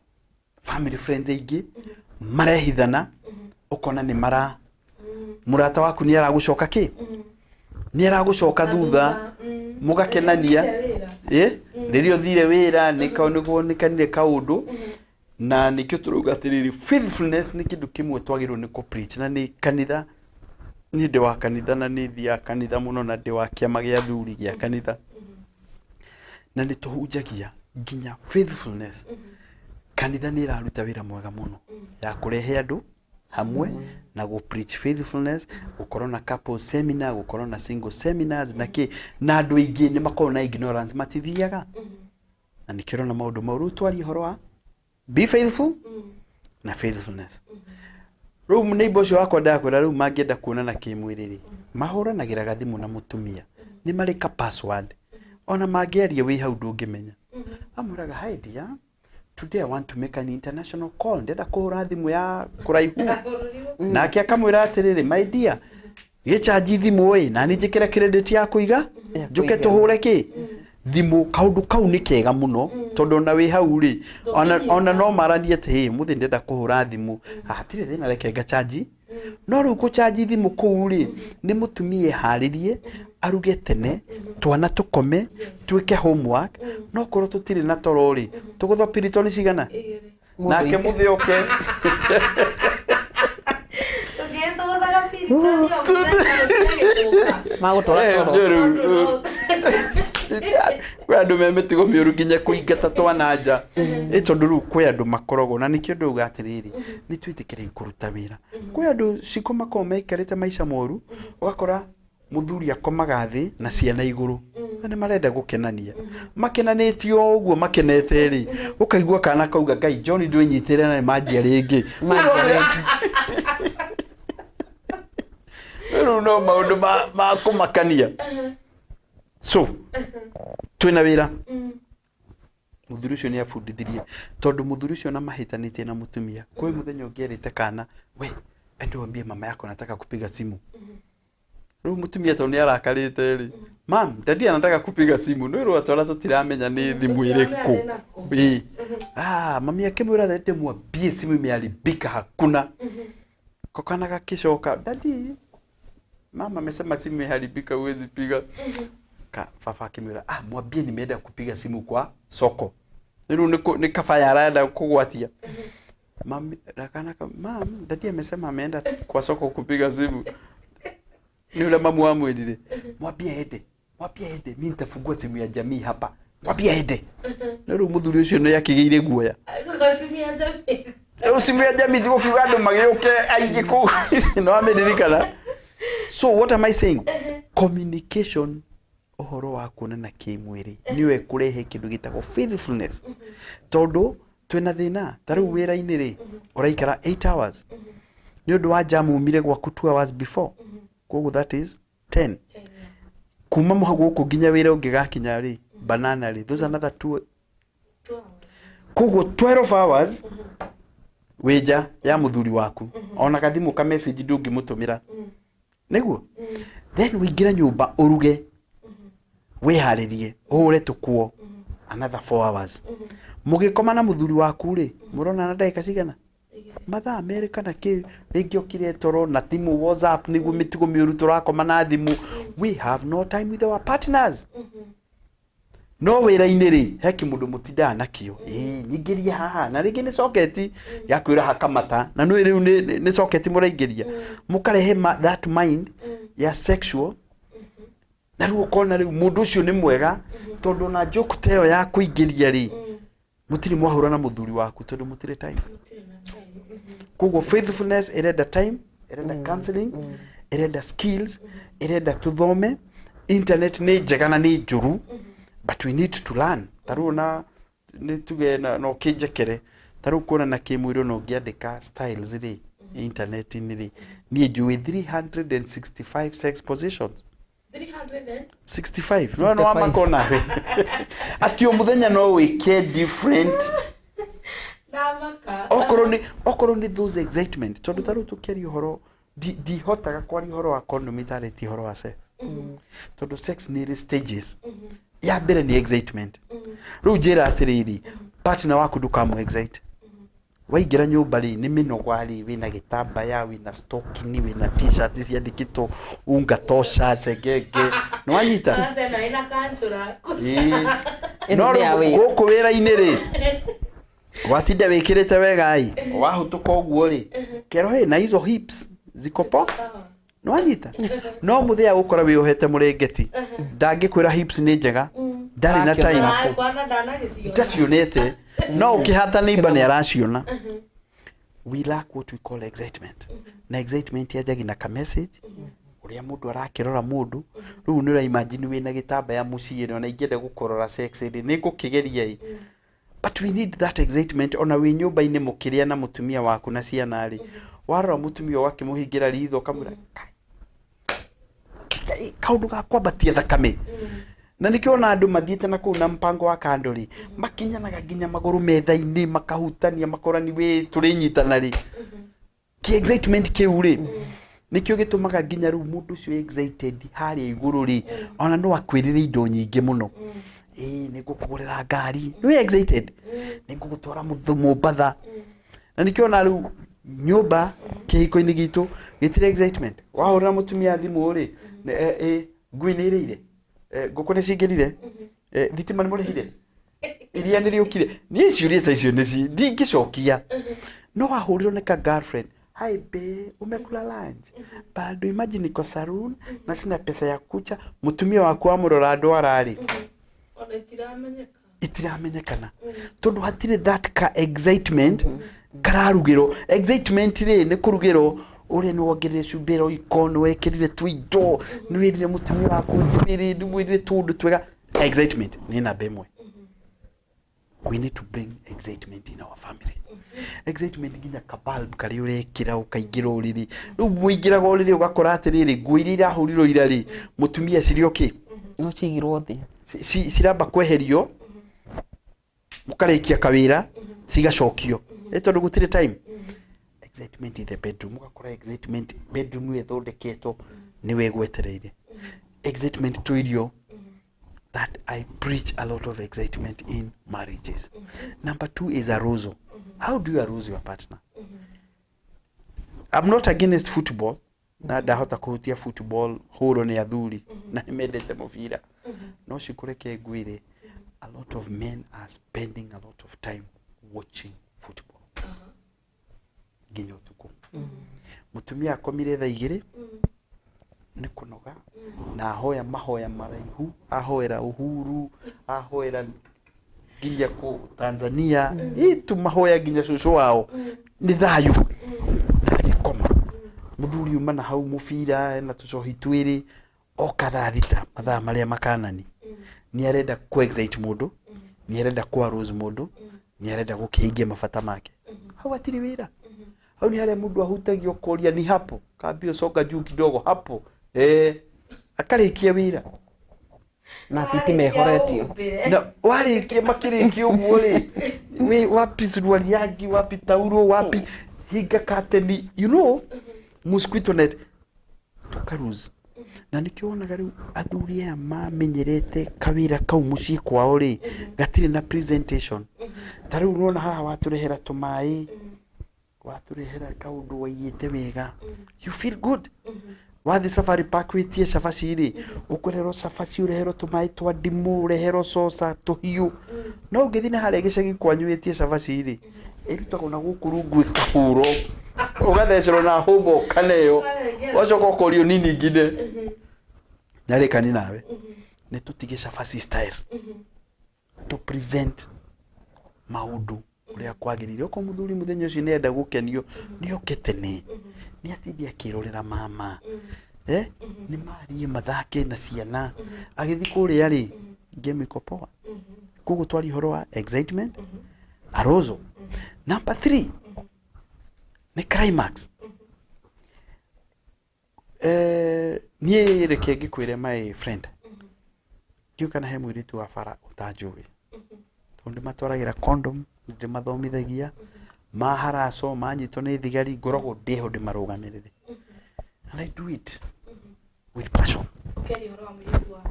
family friends aingĩ marehithana. Ũkona nĩ mara mũrata waku nĩ aragũcoka kĩ, nĩ aragũcoka thutha, mũgakenania ĩ rĩrĩa ũthire wĩra nĩ kuonekanire kaũndũ. Na nĩkĩo tũrauga atĩrĩrĩ, faithfulness nĩ kĩndũ kĩmwe twagĩrĩirwo nĩ kũ preach na nĩ kanitha. Niĩ ndĩ wa kanitha na nĩ thiaga kanitha mũno, na ndĩ wa kĩama gĩa athuri gĩa kanitha, na nĩ tũhunjagia nginya faithfulness. Kanitha nĩ ĩraruta wĩra mwega mũno ya kũrehe andũ hamwe na gũ preach faithfulness, gũkorwo na couple seminar, gũkorwo na single seminars na kĩ, na andũ aingĩ nĩ makoragwo na ignorance, matithiaga. Na nĩkĩo ũrona maũndũ mau. Rĩu twarie ũhoro wa be faithful na faithfulness. Rĩu neighbor ũcio wakwa ndakwĩra, rĩu mangĩenda kuonana kĩmwĩrĩ rĩ, mahũranagĩra gathimũ na mũtumia, nĩ marĩ ka password, ona mangĩaria wĩ hau ndũngĩmenya. Amwĩraga, "Hi dear, today I want to make an international call, ndĩrenda kũhũra thimũ ya kũraihu." Nake akamwĩra atĩrĩrĩ, "My dear, gĩcanji thimũ ĩ, na nĩ njĩkĩre credit ya kũiga Ya njũke kũiga. Tũhũre kĩ thimũ." Kaũndũ kau nĩ kega mũno, tondũ ona wĩ hau rĩ, ona no maranie atĩ, "Hey, mũthĩ ndĩrenda kũhũra thimũ." "Hatirĩ thĩna, reke ngachanji." No rĩu kũchanji thimũ kũu rĩ, nĩ mũtumia eharĩrie, aruge tene, twana tũkome, twĩke homework. No korwo tũtirĩ na toro rĩ, tũgũthwa piritoni cigana nake mũthĩ oke. Tũngĩtũgũthaga piritoni o mũthenya. Magũtwara toro. Rĩu, kwĩ andũ me mĩtugo mĩũru nginya kũingata twana nja ĩ, tondũ rĩu kwĩ andũ makoragwo na nĩkĩo ndauga atĩrĩrĩ, nĩ twĩtĩkĩre kũruta wĩra. Kwĩ andũ ciko makoragwo maikarĩte maica moru, ũgakora mũthuri akomaga thĩ na ciana igũrũ, na nĩ marenda gũkenania, makenanĩtio ũguo makenete rĩ, ũkaigua kana kauga, "Ngai, John ndwĩnyitĩre na nĩ manjia rĩngĩ." Manjia rĩngĩ. Rĩu no maũndũ ma kũmakania. So twĩna wĩra. Mũthuri ũcio nĩ abundithirie, tondũ mũthuri ũcio na mahĩtanĩtie na mũtumia, kwĩ mũthenya ũngĩ erĩte kana, "We enda uambie mama yako nataka kupiga simu." Rĩu mũtumia tondũ nĩ arakarĩte rĩ, "Mam, daddy anataka kupiga simu." Nĩ rwa twara tũtiramenya nĩ thimũ ĩrĩkũ. Ĩ ah, mami akĩmwĩra, "Ende mwambie simu imeharibika, hakuna." Ko kana gakĩcoka, "Daddy, mama amesema simu imeharibika, huwezi piga." Ka baba akĩmwĩra, "Ah, mwambie nimeenda kupiga simu kwa soko." Rĩu nĩ kabaya arenda kũgwatia mami na kana "Mam, daddy amesema ameenda kwa soko kupiga simu." Ni ule mamu wamwĩrire, "Mwambie aende, mwambie aende, mi nitafungua simu ya jamii hapa, mwambie aende." No rĩu mũthuri ũcio nĩ akĩgĩire guoya. Ndũgatumia jamii. Rĩu simu ya jamii tigũkiuga andũ magĩũke aingĩ kũu, no amĩririkana. So what am I saying? Communication ũhoro wa kuonana kĩmwĩrĩ nĩyo ĩkũrehe kĩndũ gĩtagwo faithfulness, tondũ twĩna thĩna. Ta rĩu wĩra-inĩ rĩ, ũraikara 8 hours nĩ ũndũ wa jam, umire gwaku 2 hours before, koguo that is 10. Kuma mũha gũkũ nginya wĩra ũngĩgakinya rĩ, banana rĩ, those another 2, koguo 12 hours wĩ nja ya mũthuri waku. Ona gathimũ ka message ndũngĩmũtũmĩra nĩguo. Then wĩingĩre nyũmba, ũruge, wĩharĩrie, ũhũre tũkuo, another 4 hours. Mũgĩkoma na mũthuri waku rĩ, mũronana ndagĩka cigana? Mathaa 2 kana kĩ. Rĩngĩ okire toro na thimũ, WhatsApp, nĩguo mĩtugo mĩũru, tũrakoma na thimũ. We have no time with our partners. No wĩra-inĩ rĩ, he kĩmũndũ mũtindaga nakĩo, ĩĩ, nyingĩria haha, na rĩngĩ nĩ soketi ya kwĩra hakamata, na nĩ rĩu nĩ soketi mũraingĩria, mũkarehe that mind ya sexual. Na rĩu ũkona rĩu mũndũ ũcio nĩ mwega, tondũ ona joke ta ĩyo ya kũingĩria rĩ, mũtirĩ mwahũra na mũthuri waku tondũ mũtirĩ time. Koguo faithfulness ĩrenda time, ĩrenda counseling, ĩrenda skills, ĩrenda tũthome. Internet nĩ njega na nĩ njũru, but we need to learn. Ta rĩu ona nĩ tuge na no kĩnjekere, ta rĩu kuonana kĩmwĩrĩ, ona ũngĩandĩka styles rĩ internet-inĩ rĩ, niĩ njũĩ 365 sex positions. 300 and 65. No wamaka onawe atĩ o mũthenya no wĩke different. Ndamaka. Okorwo nĩ those excitement, tondũ ta rĩu tũkĩaria ũhoro, ndihotaga kwaria ũhoro wa condom itarĩtie ũhoro wa sex, tondũ sex nĩ ĩrĩ stages. Ya mbere nĩ excitement. Rĩu njĩra atĩrĩrĩ, partner waku ndũkamũ excite. Waingĩra nyũmba rĩ, nĩ mĩnoga rĩ, wĩna gĩtambaya, wĩna stocking, wĩna T-shirt ciandĩkĩtwo unga tosha cengenge, nĩ wanyita? Ĩno ĩna kansura. Ĩĩ. Ĩno No nĩ ya rĩu wĩra. gũkũ wĩra-inĩ rĩ, watinda wĩkĩrĩte wega ĩ, wahũtũka ũguo rĩ, kero hĩ na hizo hips ziko poa, nĩ wanyita? No mũthenya gũkora wĩohete mũrengeti, ndangĩkwĩra hips nĩ njega, ndarĩ na time. Kwana ndanagĩciona. Ndacionete, no ũkĩhata neighbor nĩ araciona. We lack what we call excitement, na excitement yanjagia na ka message ũrĩa mũndũ arakĩrora mũndũ. Rĩu nĩ ũraimagine wĩna gĩtambaya mũciĩ, ona ingĩenda gũkũrora sex rĩ, nĩ ngũkĩgeria ĩ, but we need that excitement. Ona wĩ nyũmba-inĩ mũkĩrĩa na mũtumia waku na ciana rĩ, warora mũtumia ũgakĩmũhingĩra ritho, ũkamwĩra "Kai, kaũndũ ga kwambatia thakame." Na nĩkĩo ona andũ mathiĩte na kũu na mpango wa kando rĩ, makinyanaga nginya magũrũ metha-inĩ, makahutania, makorani wĩ tũrĩnyitana rĩ. Kĩ excitement kĩu rĩ, nĩkĩo gĩtũmaga nginya rĩu mũndũ ũcio excited harĩa igũrũ rĩ, ona no akwĩrĩre indo nyingĩ mũno. Ĩĩ, nĩ ngũkũgũrĩra ngari, nĩ excited, nĩ ngũgũtwara Mombatha. Na nĩkĩo ona rĩu nyũmba kĩhiko-inĩ gitũ gĩtirĩ excitement. Wahũrĩra mũtumia thimũ rĩ, ngui nĩ ĩrĩire, ngũkũ nĩ cingĩrire, thitima nĩ mũrĩhire, iria nĩ rĩũkire. Niĩ ciũria ta icio nĩ ndingĩcokia. No wahũrĩrwo nĩ ka girlfriend, "Hi babe, umekula lunch? Bado. Imagine niko saloon na sina pesa ya kucha." Mũtumia waku wamũrora ndwara rĩ, Ona itiramenyeka. Itiramenyekana tondũ hatirĩ that ka excitement kararugĩrwo. Excitement rĩ, nĩ kũrugĩrwo ũrĩa nĩ wongerere cumbĩ roiko, nĩ wekĩrire tũindo, nĩ wĩrire mũtumia waku njuĩrĩ, nĩ mwĩrire tũũndũ twega. Excitement nĩ namba 1. We need to bring excitement in our family. Excitement nginya ka bulb karĩa ũrekĩra ũkaingĩra ũrĩrĩ. Rĩu mũingĩraga ũrĩrĩ, ũgakora atĩrĩrĩ, nguo iria irahũrirwo ira rĩ, mũtumia cirĩ okay. No cigirwo thĩ. Ciramba kweherio, mũkarĩkia kawĩra, cigacokio, ĩ tondũ gũtirĩ time. Excitement in the bedroom, ũgakora excitement bedroom ĩyo ĩthondeketwo nĩwe gwetereire. Excitement to irio, that I preach a lot of excitement in marriages. Number two is arousal. How do you arouse your partner? I'm not against football, na ndahota kũhutia football hũrwo nĩ athuri na nĩ mendete mũbira, no cikũreke ngwĩre, a lot of men are spending a lot of time watching football nginya ũtukũ. Mũtumia akomire thaa 2 nĩ kũnoga, na ahoya mahoya maraihu, ahoera Uhuru, ahoera nginya kũ Tanzania itu mahoya, nginya cũcũ wao nĩ thayũ, na agĩkoma. Mũthuri uma na hau mũbira na tũcohi twĩrĩ. Oka thaa 6, mathaa marĩa makanani, nĩ arenda ku excite mũndũ, nĩ arenda ku arouse mũndũ, nĩ arenda gũkĩhingia mabata make. Hau hatirĩ wĩra, hau nĩ harĩa mũndũ ahutagia ũkoria ni hapo, kaambia songa juu kidogo hapo, akarĩkia wĩra. Na thitima ĩhoretio. Na warĩkia, makĩrĩkia ũguo rĩ, wĩ wapi suruali yangi, wapi tauro, wapi hinga kateni, mosquito net tũkaruse. Na nĩkĩo wonaga rĩu athuri aya mamenyerete kawĩra kau mũciĩ kwao rĩ, gatirĩ na presentation. Ta rĩu nĩwona haha watũrehera tũmaĩ, watũrehera kaũndũ waigĩte wega, you feel good. Wathiĩ Safari Park wĩtie cabaci rĩ, ũkũreherwo cabaci, ũreherwo tũmaĩ twa ndimũ, ũreherwo coca tũhiũ. No ũngĩthiĩ na harĩa gĩcagi kwanyu wĩtie cabaci rĩ, ĩrutagwo na gũkũ rungu, ĩkahũrwo, ũgathecerwo na hũma, ũkaneo, ũgacoka ũkorio nini ngine narĩkani nawe. Nĩ tũtige cabaci style, to present maũndũ ũrĩa kwagĩrĩire. Okorwo mũthuri mũthenya ũcio nĩ enda gũkenio, nĩ oke tene, nĩ atinde akĩrorera mama, nĩ marie, mathake na ciana. Agĩthiĩ kũrĩa rĩ, game iko poa. Koguo twaria ũhoro wa excitement, arousal. Number 3 nĩ climax. Niĩ reke ngĩkwĩre, my friend, ndiũĩ kana he mũirĩtu wa bara ũtanjũĩ, tondũ ndĩmatwaragĩra condom, ndĩmathomithagia maharaco, manyitwo nĩ thigari, ngoragwo ndĩho ndĩmarũgamĩrĩre, and I do it with passion. Ũkĩaria ũhoro wa mũirĩtu wa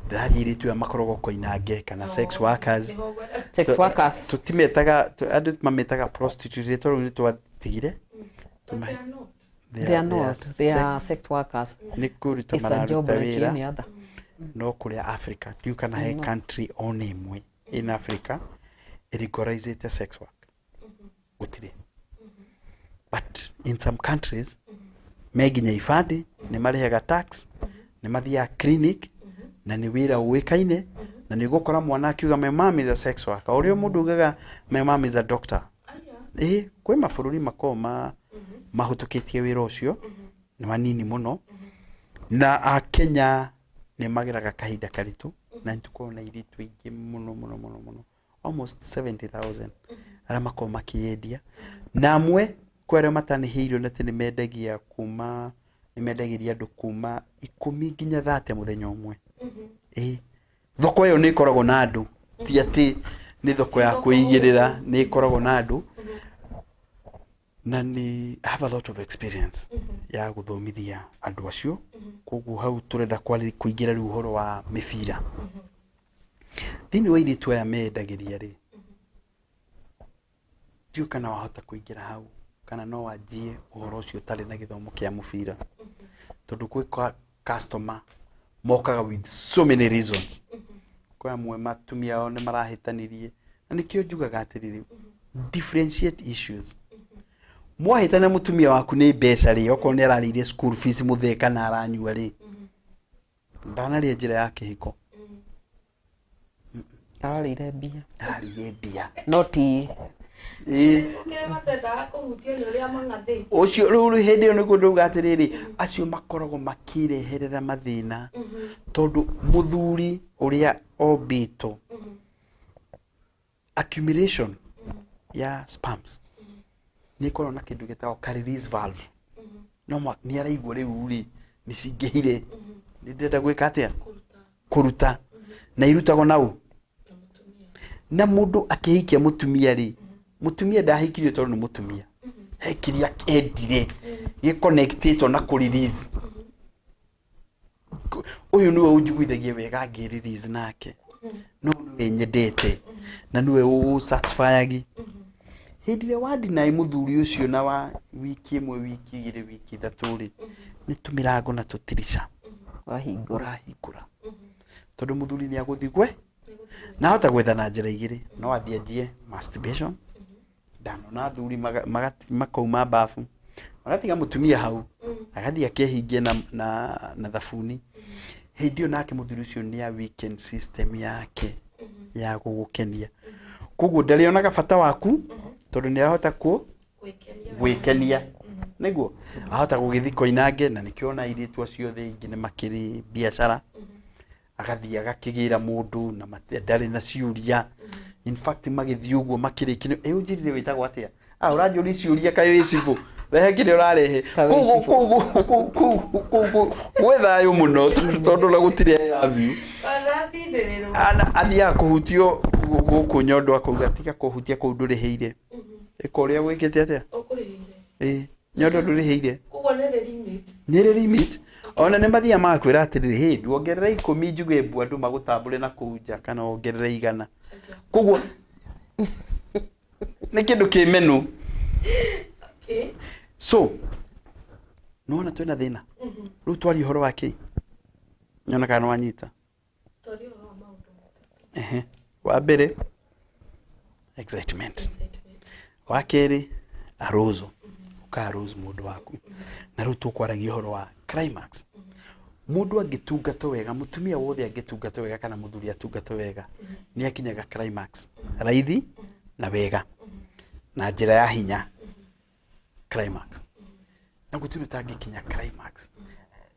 Ndĩraria airĩtu aya makoragwo koinange kana sex workers. Sex workers. Tũtimetaga, andũ mametaga prostitute, rĩtwa rĩu nĩ twatigire. They are not, they are sex workers. Nĩ kũruta It's a job mararuta like wĩra. any other. No kũrĩa Africa, ndiũ kana he No. country ona ĩmwe in Africa ĩlegalizĩte sex work, gũtirĩ. But in some countries me nginya ibandĩ, nĩ marĩhaga tax, nĩ mathiaga clinic, na nĩ wĩra ũĩkaine, na nĩ ũgũkora mwana akiuga, "My mom is a sex worker," ũrĩa mũndũ ugaga, "My mom is a doctor." Ĩ kwĩ mabũrũri makoragwo ma mahũtũkĩtie wĩra ũcio, nĩ manini mũno, na akenya nĩ mageraga kahinda karitũ, na nĩ tũkoragwo na airĩtu aingĩ mũno mũno mũno mũno, almost 70,000 arĩa makoragwo makĩyendia, na amwe kwĩ arĩa matanĩhĩirio na atĩ nĩ mendagia kuma, nĩ mendagĩria andũ kuma 10 nginya 30 mũthenya ũmwe. Ĩ thoko ĩyo nĩ ĩkoragwo na andũ, ti atĩ nĩ thoko ya kwĩigĩrĩra, nĩ ĩkoragwo na andũ. Na nĩ I have a lot of experience ya gũthomithia andũ acio. Koguo hau tũrenda kũingĩra rĩu ũhoro wa mĩbira thĩinĩ wa airĩtu aya meyendagĩria rĩ, ndiũĩ kana wahota kũingĩra hau kana no wanjie ũhoro ũcio ũtarĩ na gĩthomo kĩa mũbira, tondũ gwĩ customer mokaga with so many reasons. Kwĩ amwe matumia ao nĩ marahĩtanirie, na nĩkĩo njugaga atĩrĩrĩ, differentiate issues. Mwahĩtania mũtumia waku nĩ mbeca rĩ, okorwo nĩ ararĩire school fees mũthee kana aranyua rĩ, ndanarĩa njĩra ya kĩhiko. Ararĩire mbia. Ararĩire mbia. No ti Ĩĩ. Kĩrĩa matendaga kũhutio nĩ ũrĩa mang'athĩte. Ũcio rĩu hĩndĩ ĩyo nĩguo ndauga atĩrĩrĩ, acio makoragwo makĩreherera mathĩna, tondũ mũthuri ũrĩa ombĩtwo, accumulation ya sperms nĩ ĩkoragwo na kĩndũ gĩtagwo ka release valve. No nĩ araigua rĩu rĩ nĩ cingĩhire, nĩ ndĩrenda gwĩka atĩa, kũruta, na irutagwo nau. Na mũndũ akĩhikia mũtumia rĩ, mũtumia ndahikirio tondũ nĩ mũtumia, he kĩrĩa endire gĩconnectĩtwo na kũ release. Ũyũ nĩwe ũnjiguithagia wega ngĩ release nake, no nĩwe nyendete na nĩwe ũsatisfyagi. Hĩndĩ ĩrĩa wandinai mũthuri ũcio na wa wiki 1, wiki 2, wiki 3 rĩ, nĩ tũmĩrango na tũtirica wahingũra. Ũrahingũra, tondũ mũthuri nĩ agũthiĩ gwe na ahota gwetha na njĩra igĩrĩ. No athiĩ anjie masturbation. Ndanona athuri makauma bafu, magatiga mũtumia hau, agathiĩ akehingia na thabuni. Hĩndĩ ĩyo nake mũthuri ũcio nĩ a weekend system yake ya gũgũkenia, koguo ndarĩonaga bata waku, tondũ nĩ arahota ku gwĩkenia. Nĩguo ahota gũgĩthiĩ koinange na nĩkĩo ona airĩtu acio othe aingĩ nĩ makĩrĩ biacara. Agathiĩ agakĩgĩra mũndũ na ndarĩ na ciũria. In fact magĩthiĩ ũguo makĩrĩkia ĩ ũnjĩrire wĩtagwo atĩa? Ah, ũranjũria ciũria kaĩ wĩ cibũ. Rehe kĩrĩa ũrarehe. Kaĩ wĩ Kũu kũu gwĩ thayũ mũno tondũ na gũtirĩ I love you. Ũrathindĩrĩrwo. Ana athiaga kũhutio gũkũ nyondo akauga tiga kũhutia kũu ndũrĩhĩire. Ĩka ũrĩa gwĩkĩte atĩa? Ũkũrĩhĩire. Ĩ nyondo ndũrĩhĩire. Koguo nĩ rĩ limit. Nĩ rĩ limit. Ona nĩ mathiaga magakwĩra atĩrĩrĩ, hĩ ndwongerere 10 njuge mbu andũ magũtambũre na kũu nja kana wongerere 100. Koguo nĩ kĩndũ kĩ menu. Okay. So nĩwona twĩna thĩna. Rĩu twaria ũhoro wa kĩ? Nyona kana nĩwanyita. Twaria ũhoro wa maũndũ matatũ. Ehe. Wa mbere excitement. Excitement. Wa kerĩ arousal. Ũka arouse mũndũ waku. Na rĩu tũkwaragia ũhoro wa climax. Mũndũ angĩtungatwo wega, mũtumia wothe angĩtungatwo wega kana mũthuri atungatwo wega, nĩ akinyaga climax raithi na wega na njĩra ya hinya climax. Na gũtirĩ ũtangĩkinya climax.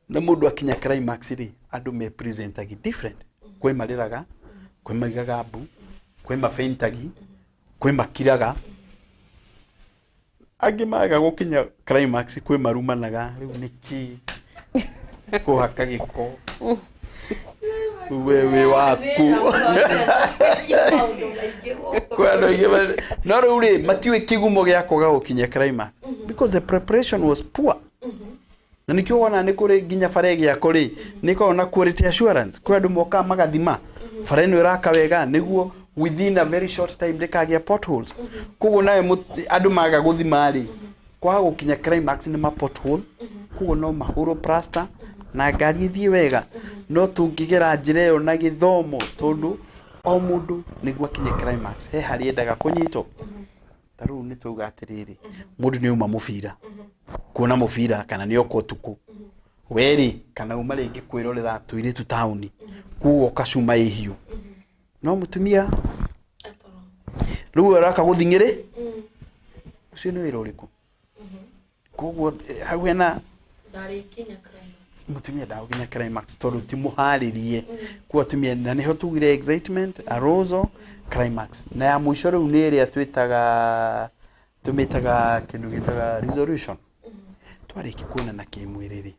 Na mũndũ akinya climax rĩ, andũ me presentagi different. Kwĩ marĩraga, kwĩ maigaga mbu, kwĩ mafaintagi, kwĩ makiraga. Angĩ maga gũkinya climax kwĩ marumanaga rĩu nĩkĩ kũhaka gĩko we wĩ waku. Maũndũ maingĩ gũkũ. Kwĩ andũ aingĩ no rĩu rĩ matiũĩ kĩgumo gĩa kwaga gũkinya climax because the preparation was poor. Na nĩkĩo wona nĩ kũrĩ nginya bara ĩgĩakwo rĩ nĩ ĩkoragwo na quality assurance. Kwĩ andũ mokaga magathima bara ĩno ĩraka wega nĩguo within a very short time ndĩkagĩa potholes. Koguo nawe andũ maga gũthima rĩ kwaga gũkinya climax nĩ ma pothole. Koguo no mahũrwo plaster na ngari ĩthiĩ wega. No tũngĩgera njĩra ĩyo na gĩthomo tondũ o mũndũ nĩguo akinye climax he harĩa endaga kũnyitwo. Ta rĩu nĩ twauga atĩrĩrĩ mũndũ nĩ auma mũbira kuona mũbira kana nĩ oka ũtukũ werĩ kana uma rĩngĩ kwĩrorera tũirĩtu taũni koguo ũkacuma ĩhiũ no mũtumia rĩu araka gũthing'ĩrĩ ũcio nĩ wĩra ũrĩkũ? Koguo hau hena Ndarĩkinya climax. mũtumia ndagũkinya climax tondũ ti mũharĩrie. Koguo atumia na nĩho tugire excitement, arousal, climax. Na ya mũico rĩu nĩ ĩrĩa twĩtaga tũmĩtaga kĩndũ gĩtaga resolution. Twarĩkia kuonana kĩmwĩrĩ rĩ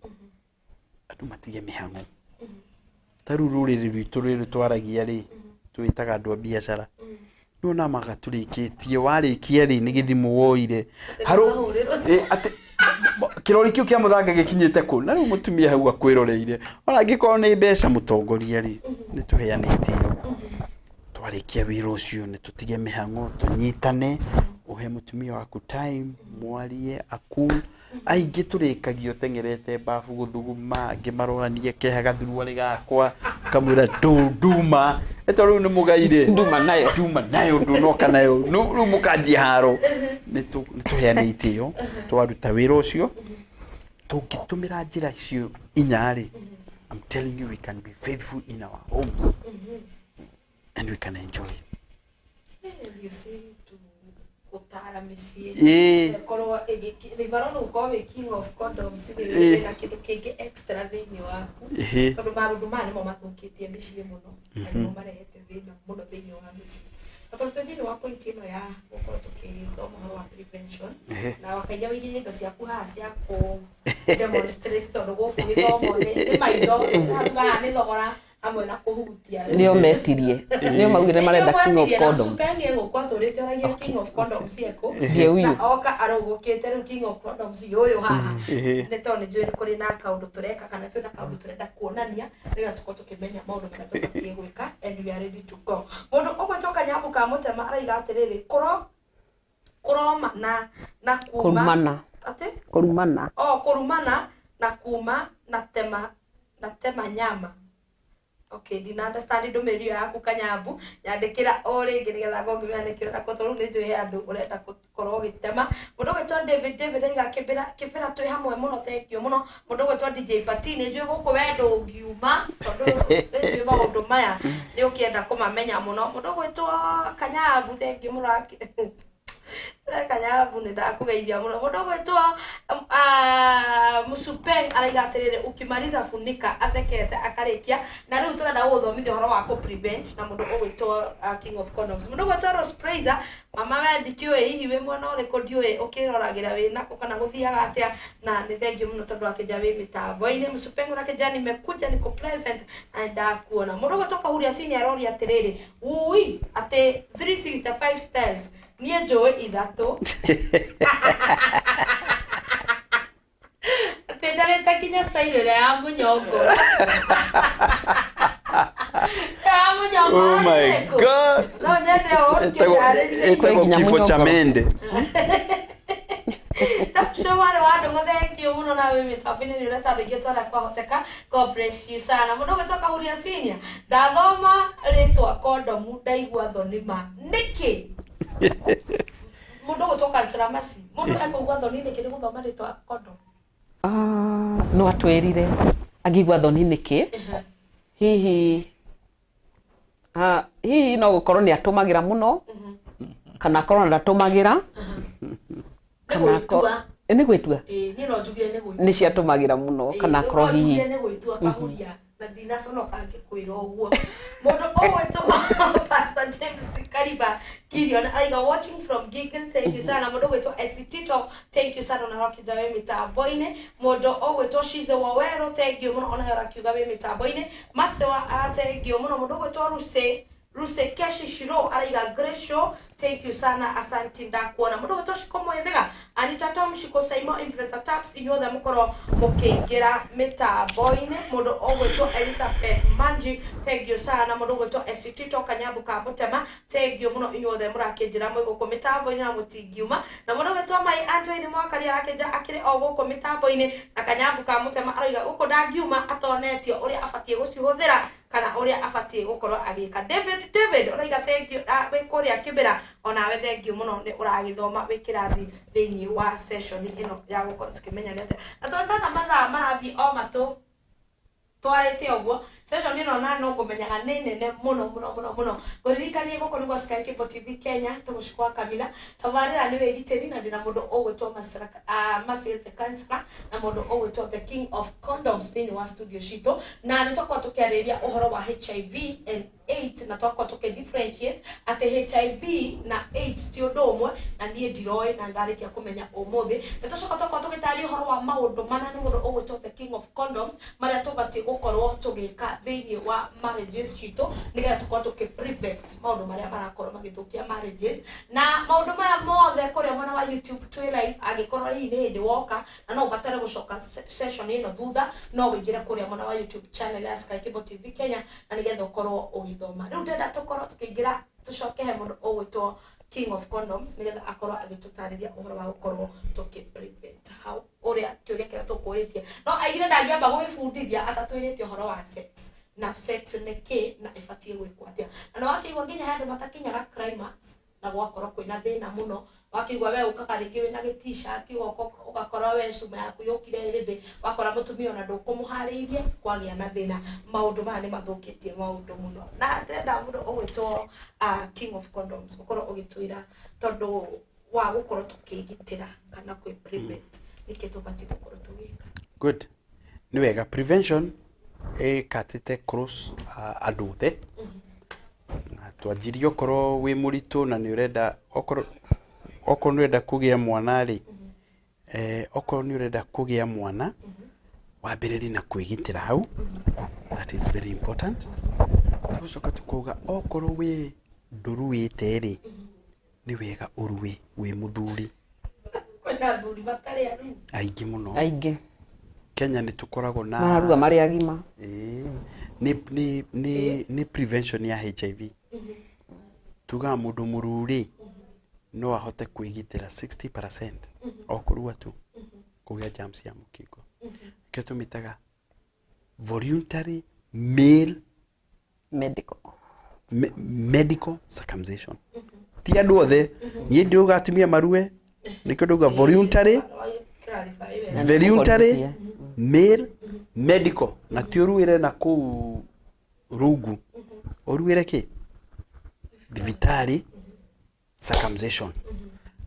andũ matige mĩhang'o. Ta rĩu rũrĩrĩ rwitũ rũrũ twaragia rĩ twĩtaga andũ a biacara. Nĩwona magatũrĩkĩtie warĩkia rĩ nĩ gĩthimo woire. Harũ atĩ kĩrori kĩu kĩa mũthanga gĩkinyĩte kũ na rĩu mũtumia hau akwĩroreire. Ona angĩkorwo nĩ mbeca mũtongoria rĩ nĩ tũheane itĩo. Twarĩkia wĩra ũcio nĩ tũtige mĩhang'o tũnyitane ũhe mũtumia waku time mwarie aku. Aingĩ tũrĩkagio teng'erete babu gũthuguma angĩ maroranie keha gathuruarĩ gakwa kamwĩra nduma ĩto rĩu nĩ mũgaire Nduma nayo. nduma nayo ndũnoka nayo rĩu mũkanjia haro. Nĩ tũheane itĩo twaruta wĩra ũcio tũngĩtũmĩra njĩra icio inya rĩ I'm telling you we can be faithful in our homes and we can enjoy. You seem to gũtara mĩciĩ. Ĩĩ. Korwo rĩbarũ no ũkorwo wĩ king of condoms rĩ Ĩĩ. wĩna kĩndũ kĩngĩ extra thĩinĩ waku. Ĩhĩ. Tondũ maũndũ maya nĩmo mathũkĩtie mĩciĩ mũno na nĩmo marehete thĩna mũno thĩinĩ wa mĩciĩ. Na tondũ twĩ thĩinĩ wa point ĩno ya gũkorwo tũkĩthoma ũhoro wa prevention Ĩhĩ. na wakaija wĩigĩre indo ciaku haha cia kũ demonstrate tondũ gũkũ gĩthomo nĩ maitho haha nĩ thogora hamwe na kũhutia. Nĩo metirie nĩo maugire marenda king of condom. Supeni egũkũ atũrĩte oragia king of condoms ekũ. Ndiĩ uyu. Na oka arũgũkĩte rĩu king of condoms ũyũ haha. Ĩhĩ. Nĩ tondũ nĩ njũĩ nĩ kũrĩ na kaũndũ tũreka kana twĩna kaũndũ tũrenda kuonania nĩgetha tũkorwo tũkĩmenya maũndũ marĩa tũbatiĩ gwĩka and we are ready to go. Mũndũ ũgwĩtwo Kanyambu ka Mũtema araiga atĩrĩrĩ kũroma na kuma Kũrumana. atĩ Kũrumana. Oh, kũrumana na kuma na tema nyama. Okay, ndina understand ndũmĩrĩri ĩyo yaku Kanyambu nyandĩkĩra o rĩngĩ nĩgetha ngorwo ngĩmenya nĩkĩ ũrenda tondũ rĩu nĩ njũĩ he andũ ũrenda gũkorwo ũgĩtema. Mũndũ ũgwĩtwo David aiga kĩbĩra twĩ hamwe mũno, thank you mũno. Mũndũ ũgwĩtwo DJ Pati nĩ njũĩ gũkũ we ndũngiuma tondũ nĩ njũĩ maũndũ maya nĩ ũkĩenda kũmamenya mũno. Mũndũ ũgwĩtwo Kanyambu thank you mũno. Kanyambu nĩ ndakũgeithia mũno. Mũndũ ũgwĩtwo Musupeng araiga atĩrĩrĩ, ukimaliza funika, athekete akarĩkia. Na rĩu tũrenda gũgũthomithia ũhoro wa kũ prevent na mũndũ ũgwĩtwo King of Condoms. Mũndũ ũgwĩtwo Rose Praiser, mama we ndikĩũĩ hihi wĩ mwena ũrĩkũ, ndiũĩ ũkĩroragĩra wĩna kũ kana gũthiaga atĩa, na nĩ thank you mũno tondũ akĩnja wĩ mĩtambo-inĩ. Musupeng ũrakĩnja nimekuja, niko present na ndakuona. Mũndũ ũgwĩtwo Kahuria Senior aroria atĩrĩrĩ, ui atĩ 365 styles, niĩ njũĩ ithatũ, atĩ ndarĩte kinya style ĩrĩa ya mũnyongo, ya mũnyongo. Oh my ĩrĩkũ? God. No nyende Ĩtagwo Nginya kifo cha mũnyongoro. mende. Ũcio warĩ wa ndũng'ũ, thank you mũno na wĩ mĩtambo-inĩ nĩ ũreta andũ aingĩ twarĩa kwahoteka. God bless you sana. Mũndũ ũgwĩtwo Kahuria Senior, ndathoma rĩtwa kondomu ndaigua thoni ma nĩkĩ? Mũndũ ũgwĩtwo Kansela Mercy, mũndũ ekũigua thoni nĩkĩ nĩ gũthoma rĩtwa kondomu? Ah, no atwĩrire angĩigua thoni nĩkĩ hihi. Ah, hihi no gũkorwo nĩ atũmagĩra mũno kana akorwo ndatũmagĩra Nĩ kana akorwo gwĩtua. nĩ gwĩtua. Ĩĩ, niĩ no njugire nĩ gwĩtua. Nĩ ciatũmagĩra mũno kana akorwo no hihi njugire nĩ gwĩtua, Kahuria, na ndinaconoka ngĩkwĩra ũguo. Mũndũ ũgwĩtwo Pastor James Kariba Gideon araiga watching from Giggle, thank you sana. Mũndũ ũgwĩtwo Esitito, thank you sana, ona ũrakĩnja wĩ mĩtambo-inĩ. Mũndũ ũgwĩtwo Shize Wawero, thank you mũno, ona ũrakiuga wĩ mĩtambo-inĩ. Masewa, thank you mũno. Mũndũ ũgwĩtwo Ruse Ruse Keshi Shiro araiga great show, thank you sana, asanti, ndakuona. Mũndũ ũgwĩtwo Shiko Mwethiga, Anita Tom, Shiko Saimo, Impresa Taps, inyuothe mũkorwo mũkĩingĩra mĩtambo-inĩ. Mũndũ ũgwĩtwo Elizabeth Manji, thank you sana. Mũndũ ũgwĩtwo Esitito Kanyambu ka Mũtema, thank you mũno, inyuothe mũrakĩnjĩra mwĩ gũkũ mĩtambo-inĩ na mũtingiuma. Na mũndũ ũgwĩtwo Mai Antoine Mwakari arakĩnja akĩrĩ o gũkũ mĩtambo-inĩ, na Kanyambu ka Mũtema aroiga gũkũ ndangiuma atonetio ũrĩa abatiĩ gũcihũthĩra kana ũrĩa abatiĩ gũkorwo agĩka. David David ũraiga thank you, wĩ kũrĩa Kĩbĩra, onawe thank you mũno nĩ ũragĩthoma wĩ kĩrathi thĩinĩ wa session ĩno ya gũkorwo tũkĩmenya nĩ atĩa. Na tondũ ndona mathaa marathiĩ o matũ twarĩte ũguo, session ĩno na no ngũmenyaga nĩ nene mũno mũno mũno mũno. Ngũririkanie gũkũ nĩ gwa Sky Cable TV Kenya, tũgũcukwa kabitha tabarĩra nĩ wĩgitĩri, na ndĩna mũndũ ũgwĩtwo Mercy the Counselor na mũndũ ũgwĩtwo the King of Condoms thĩinĩ wa studio citũ, na nĩ twakorwo tũkĩarĩrĩria ũhoro wa HIV and AIDS, na twakorwo tũkĩ differentiate atĩ HIV na AIDS ti ũndũ ũmwe, na niĩ ndiroĩ na ndarĩkia kũmenya ũmũthĩ. Na twacoka twakorwo tũgĩtaria ũhoro wa maũndũ mana nĩ mũndũ ũgwĩtwo the King of Condoms marĩa tũbatiĩ gũkorwo tũgĩka thĩinĩ wa marriages citũ nĩgetha tũkorwo tũkĩ prevent maũndũ marĩa marakorwo magĩthũkia marriages. Na maũndũ maya mothe kũrĩa mwena wa YouTube twĩ live, angĩkorwo hihi nĩ hĩndĩ woka na no ũbatare gũcoka session ĩno thutha, no ũingĩre kũrĩa mwena wa YouTube channel ya Sky Cable TV Kenya na nĩgetha ũkorwo ũgĩthoma. Rĩu ndĩrenda tũkorwo tũkĩingĩra tũcoke he mũndũ ũgwĩtwo King of Condoms nĩgetha akorwo agĩtũtarĩria ũhoro wa gũkorwo tũkĩ prevent how ũrĩa kĩũria kĩrĩa tũkũrĩtie, no aigire ndangĩamba gũgĩbundithia atatwĩrĩte ũhoro wa sex, na sex nĩ kĩ na ĩbatiĩ gwĩkwo atĩa. Na nĩ wakĩigua nginya he andũ matakinyaga climax na gwakorwo kwĩna thĩna mũno. Wakĩigua we ũkaga rĩngĩ wĩna gĩ-t-shirt, ũgoka ũgakora we cuma yaku yũkire rĩndĩ, wakora mũtumia ona ndũkũmũharĩirie, kwagĩa na thĩna. Maũndũ maya nĩ mathũkĩtie maũndũ mũno, na ndĩrenda mũndũ ũgwĩtwo King of Condoms ũkorwo ũgĩtwĩra tondũ wa gũkorwo tũkĩgitĩra kana kwĩ prevent nĩkĩ tũbatiĩ gũkorwo tũgĩka. Good, nĩ wega. Prevention ĩkatĩte cross andũ othe. Na twanjirie okorwo wĩ mũritũ na nĩ ũrenda, okorwo nĩ ũrenda kũgĩa mwana rĩ, okorwo nĩ ũrenda kũgĩa mwana, wambĩrĩrie na kwĩgitĩra hau. That is very important. Tũgacoka tũkauga okorwo wĩ ndũruĩte rĩ, nĩ wega ũrue wĩ mũthuri. Kwĩna athuri matarĩ aru. Aingĩ mũno. Aingĩ. Kenya nĩ tũkoragwo na mararua marĩ agima. Ĩĩ. Nĩ prevention ya HIV. Tugaga mũndũ mũruu rĩ, no ahote kwĩgitĩra 60% o kũrua tu kũgĩa germs ya mũkingo. Nĩkĩo tũmĩtaga voluntary male medical medical circumcision. Ti andũ othe, niĩ ndiuga atumia marue, nĩkĩo ndauga voluntary Clarify wega. Voluntary male medical, na ti ũruĩre na kũu rungu, ũruĩre kĩ thibitarĩ circumcision.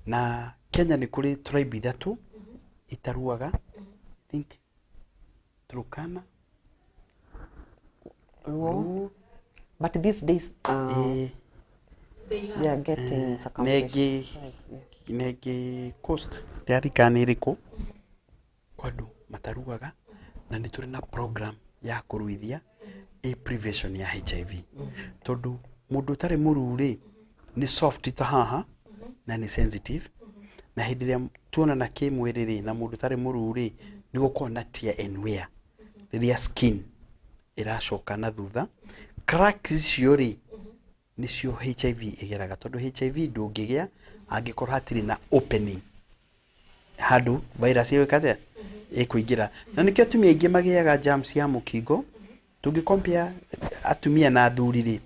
Na Kenya nĩ kũrĩ tribe ithatũ itaruaga. I think Turkana. Luo. But these days they are getting circumcision. Nengĩ nengĩ coast ndiarikana nĩ ĩrĩkũ kwa andũ mataruaga, na nĩ tũrĩ na program ya kũruithia ĩ prevention ya HIV, tondũ mũndũ ũtarĩ mũruu rĩ nĩ soft ta haha na nĩ sensitive, na hĩndĩ ĩrĩa tuonana kĩmwĩrĩ rĩ na mũndũ ũtarĩ mũruu rĩ, nĩ gũkorwo na tear and wear rĩrĩa skin ĩracoka na thutha, cracks icio rĩ nĩcio HIV ĩgeraga, tondũ HIV ndũngĩgĩa angĩkorwo hatirĩ na opening handũ virus ĩgwĩka atĩa, ĩkũingĩra. Na nĩkĩo atumia aingĩ magĩaga germs ya mũkingo. Tũngĩ compare atumia na athuri rĩ,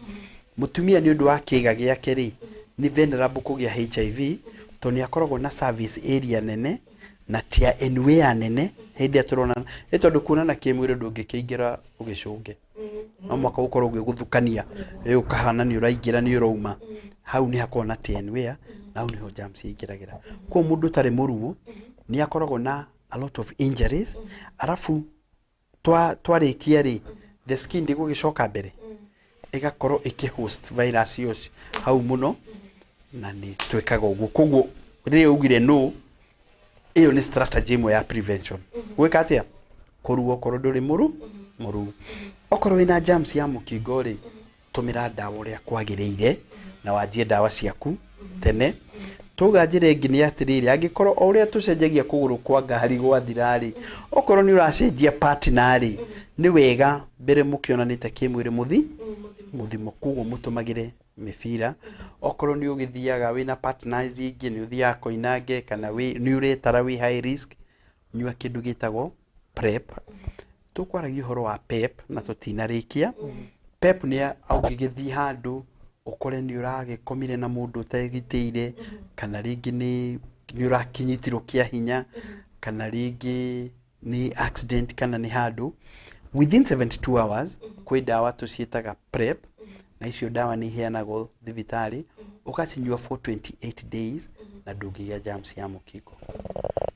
mũtumia nĩ ũndũ wa kĩga gĩake rĩ nĩ vulnerable kũgĩa HIV, tondũ nĩ akoragwo na service area nene na tear and wear nene hĩndĩ ĩrĩa tũronana, nĩ tondũ kuonana kĩmwĩrĩ ndũngĩkĩingĩra ũgĩcũnge, no mwaka ũkorwo ũgĩgũthukania, ĩ ũkahana nĩ ũraingĩra nĩ ũrauma, hau nĩ hakoragwo na tear and wear, na hau nĩho germs ingĩragĩra. Koguo mũndũ ũtarĩ mũruo nĩ akoragwo na a lot of injuries, arabu twarĩkia rĩ, the skin ndĩgũgĩcoka mbere, ĩgakorwo ĩkĩ host virus ĩyo hau mũno, na nĩ twĩkaga ũguo. Koguo rĩrĩa ugire no, ĩyo nĩ strategy ĩmwe ya prevention. Gwĩka atĩa? Kũrua okorwo ndũrĩ mũruu. Okorwo wĩna germs ya mũkingo rĩ, tũmĩra ndawa ũrĩa kwagĩrĩire na wanjie ndawa ciaku tene. Tuga njĩra ĩngĩ nĩ atĩrĩrĩ, angĩkorwo o ũrĩa tũcenjagia kũgũrũ kwa ngari gwathira rĩ, okorwo nĩ ũracenjia partner rĩ, nĩ wega mbere mũkĩonanĩte kĩmwĩrĩ mũthi mũthimo, koguo mũtũmagĩre mĩbira. Okorwo nĩ ũgĩthiaga wĩna partners ingĩ, nĩ ũthiaga koinange kana nĩ ũretara wĩ high risk, nyua kĩndũ gĩtagwo PrEP. Tũkwaragia ũhoro wa PEP na tũtinarĩkia. PEP nĩ ũngĩgĩthiĩ handũ ũkore nĩ ũragĩkomire na mũndũ ũtegitĩire, kana rĩngĩ nĩ ũrakĩnyitirwo kĩa hinya, kana rĩngĩ nĩ accident, kana nĩ handũ, within 72 hours kwĩ ndawa tũciĩtaga PrEP, na icio ndawa nĩ iheanagwo thibitarĩ, ũgacinyua for 28 days na ndũngĩgĩa germs ya mũkingo.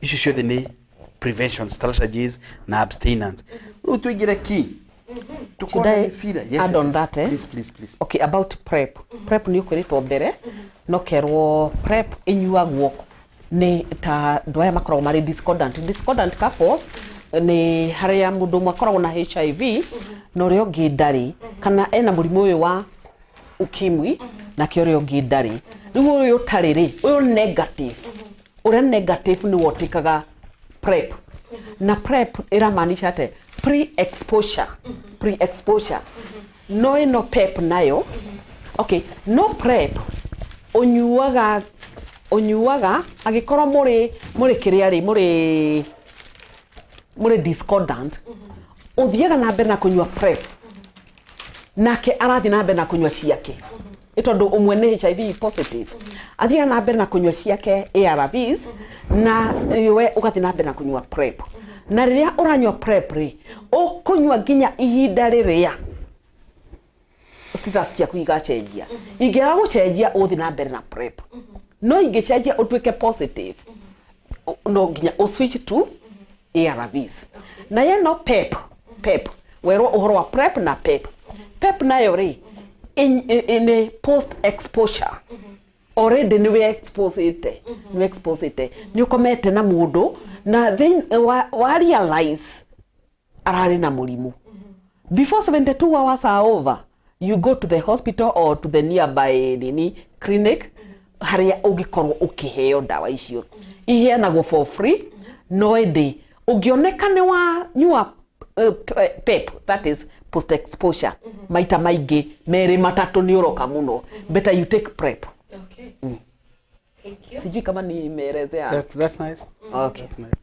Icio ciothe nĩ prevention strategies na abstinence. Rĩu tũingĩre ki Should I mĩbira. Yes, add yes, on yes. that, eh? Please, please, please. Okay, about PrEP. PrEP nĩ ũkwĩrĩtwo mbere no kerwo PrEP ĩnyuagwo nĩ ta andũ aya makoragwo marĩ discordant couples, nĩ harĩa mũndũ ũmwe akoragwo na HIV na ũrĩa ũngĩ ndarĩ, kana ena mũrimũ ũyũ wa ukimwi nake ũrĩa ũngĩ ndarĩ. Rĩu ũyũ ũtarĩ rĩ, ũyũ negative, ũrĩa negative nĩwe ũtuĩkaga PrEP. Na PrEP ĩramaanisha atĩ pre-exposure, pre-exposure. No ĩno PEP nayo, okay, no PrEP ũnyuaga angĩkorwo mũrĩ kĩrĩa rĩ, mũrĩ discordant, ũthiaga na mbere na kũnyua PrEP, nake arathiĩ na mbere na kũnyua ciake, nĩ tondũ ũmwe nĩ HIV positive, athiaga na mbere na kũnyua ciake ARVs, na we ũgathiĩ na mbere na kũnyua PrEP. Na rĩrĩa ũranyua PrEP rĩ, ũkũnyua nginya ihinda rĩrĩa status ciaku igacenjia. Ingĩaga gũcenjia, ũthiĩ na mbere na PrEP. No ingĩcenjia ũtuĩke positive, no nginya ũswitch to ARVs. Na ĩno PEP, PEP werwo ũhoro wa PrEP na PEP. PEP nayo rĩ nĩ post exposure. Already nĩ wĩ exposete, nĩ exposete, nĩ ũkomete na mũndũ na then wa realize ararĩ na mũrimũ, before 72 hours are over, you go to the hospital or to the nearby nini clinic harĩa ũngĩkorwo ũkĩheo ndawa icio iheanagwo for free. No ĩndĩ ũngĩoneka nĩ wanyua PEP, that is post exposure, maita maingĩ merĩ matatũ, nĩ ũroka mũno, better you take PrEP. Okay. Thank you. Sijui kama nimeelezea. That's nice. Okay. That's nice.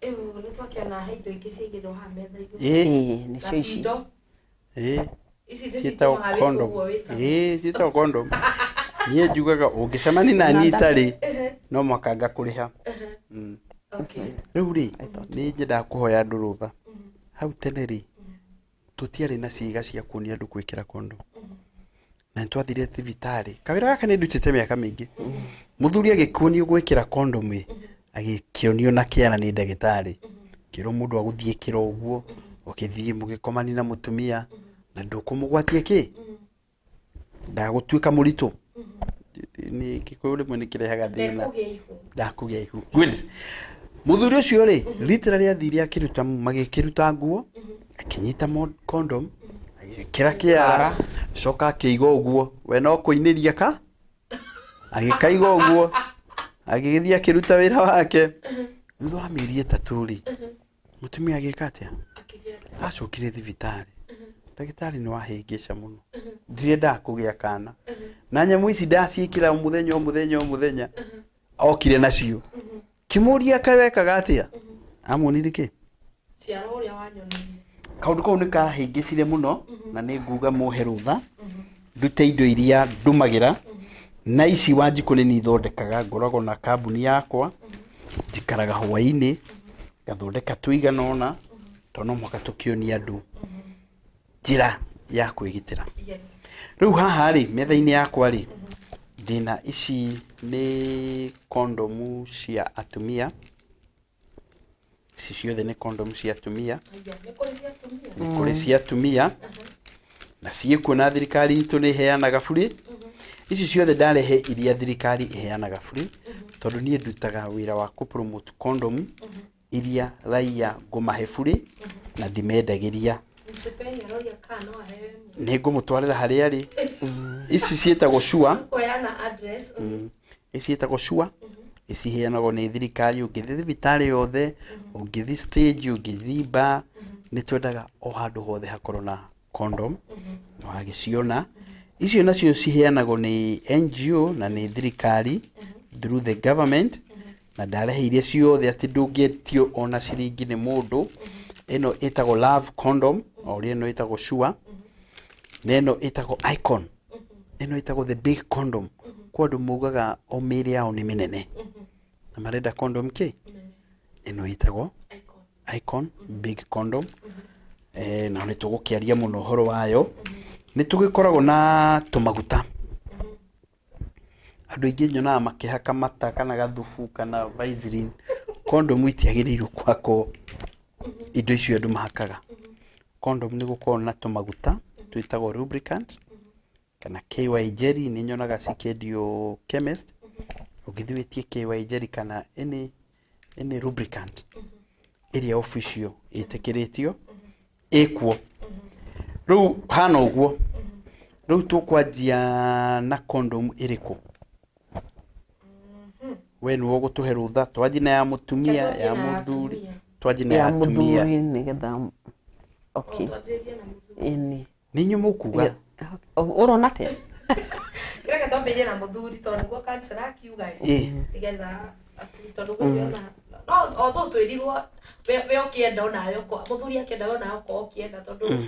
Rĩu nĩ twakĩona he indo ingĩ ciaigĩrwo haha metha igũrũ. Ĩĩ. Nĩcio ici. Indo Ĩĩ. ici nĩcio Ciĩtagwo itũmaga wĩtwo condom. ũguo wĩtagwo. Ĩĩ, ciĩtagwo condom. Niĩ njugaga ũngĩcemania na niĩ itarĩ, no mũhaka ngakũrĩha. Okay. Rĩu rĩ, nĩ nyendaga kũhoya andũ rũtha. Hau tene rĩ, tũtiarĩ na ciĩga cia kuonia andũ gwĩkĩra condom. Na nĩtwathire thibitarĩ. Kawĩra gaka nĩ ndutĩte mĩaka mĩingĩ. Mũthuri agĩkuonio gwĩkĩra condom ĩ, agĩkĩonio na kĩara nĩ ndagĩtarĩ. Kĩrwo mũndũ agũthiĩ kĩra ũguo, ũkĩthiĩ mũgĩkomani na mũtumia na ndũkũmũgwatie kĩ? Ndagũtuĩka mũritũ. Nĩ Gĩkũyũ rĩmwe nĩ kĩrehaga thĩna. Ndekũgĩa ihu. Ndakũgĩa ihu. Good. Mũthuri ũcio rĩ, literally athire akĩruta magĩkĩruta nguo, akĩnyita condom, agĩkĩra kĩara, coka akĩiga ũguo, we no kũinĩria ka? Agĩkaiga ũguo, agĩgĩthiĩ akĩruta wĩra wake. Thutha wa mĩeri 3 rĩ, mũtumia agĩka atĩa? Acokire thibitarĩ. Ndagĩtarĩ nĩ wahĩngĩca mũno. Ndirendaga kũgĩa kana. Na nyamũ ici ndaciĩkĩra o mũthenya o mũthenya o mũthenya. Okire nacio. Kĩmũria kaĩ wekaga atĩa? Amuonirie kĩ? Ciara ũrĩa wanyonirie. Kaũndũ kau nĩ kahĩngĩcire mũno na nĩ nguga muhe rũtha ndute indo iria ndũmagĩra na ici Wanjikũ nĩ niĩ thondekaga, ngoragwo na kambuni yakwa, njikaraga hwaĩ-inĩ ngathondeka tũigana ũna tondũ no mũhaka tũkĩonie andũ njĩra ya kwĩgitĩra. Yes. Rĩu haha rĩ, metha-inĩ yakwa rĩ, ndĩna ici nĩ kondomu cia atumia. Ici ciothe nĩ kondomu cia atumia. Aya, nĩ kũrĩ cia atumia. Nĩ kũrĩ cia atumia na ciĩkuo na thirikari itũ nĩ ĩheanaga burĩ. Ici ciothe ndarehe iria thirikari ĩheanaga burĩ tondũ niĩ ndutaga wĩra wa kũ promote condom iria raia ngũmahe burĩ na ndimendagĩria. Msupeni aroria kana no aheo ĩmwe. Nĩ ngũmũtwarĩra harĩa arĩ. Ici ciĩtagwo sure. Kũheana address. Ici ciĩtagwo sure. Ici iheanagwo nĩ thirikari, ũngĩthiĩ thibitarĩ yothe, ũngĩthiĩ stage, ũngĩthiĩ bar, nĩ twendaga o handũ hothe hakorwo na condom, wagĩciona. Icio nacio ciheanagwo nĩ NGO na nĩ thirikari through the government, na ndarehe iria ciothe atĩ ndũngĩetio ona ciringi nĩ mũndũ. Ĩno ĩtagwo love condom, o ũrĩa ĩno ĩtagwo sure, na ĩno ĩtagwo icon. Ĩno ĩtagwo the big condom. Kwa andũ maugaga o mĩĩrĩ yao nĩ mĩnene na marenda condom kĩ? Ĩno ĩtagwo icon big condom. Na nĩ tũgũkĩaria mũno ũhoro wayo. Nĩ tũgĩkoragwo na tũmaguta. Andũ aingĩ nyonaga makĩhaka mata kana gathubu kana Vaseline. Condom itiagĩrĩirwo kũhakwo indo icio andũ mahakaga. Condom nĩ gũkorwo na tũmaguta twĩtagwo lubricant kana KY jelly, nĩ nyonaga cikĩendio chemist. Ũngĩthiĩ wĩtie KY jelly kana any lubricant ĩrĩa official ĩtĩkĩrĩtio ĩkuo. Rĩu hana ũguo. Rĩu tũkwanjia na condom ĩrĩkũ? We nĩwe ũgũtũhe rũtha, twanjie na ya mũtumia, ya mũthuri, twanjie na ya Ya atumia. mũthuri nĩgetha okay. Ĩni. Nĩ inyuĩ mũkuga. Ũrona atĩa? Reke twambĩrĩrie na mũthuri tondũ nĩguo counsellor akiuga ĩ. Ĩ. Nĩgetha at least tondũ ngwĩciria no although twĩrirwo we ũkĩenda onawe mũthuri akĩenda we onawe ũkorwo ũkĩenda tondũ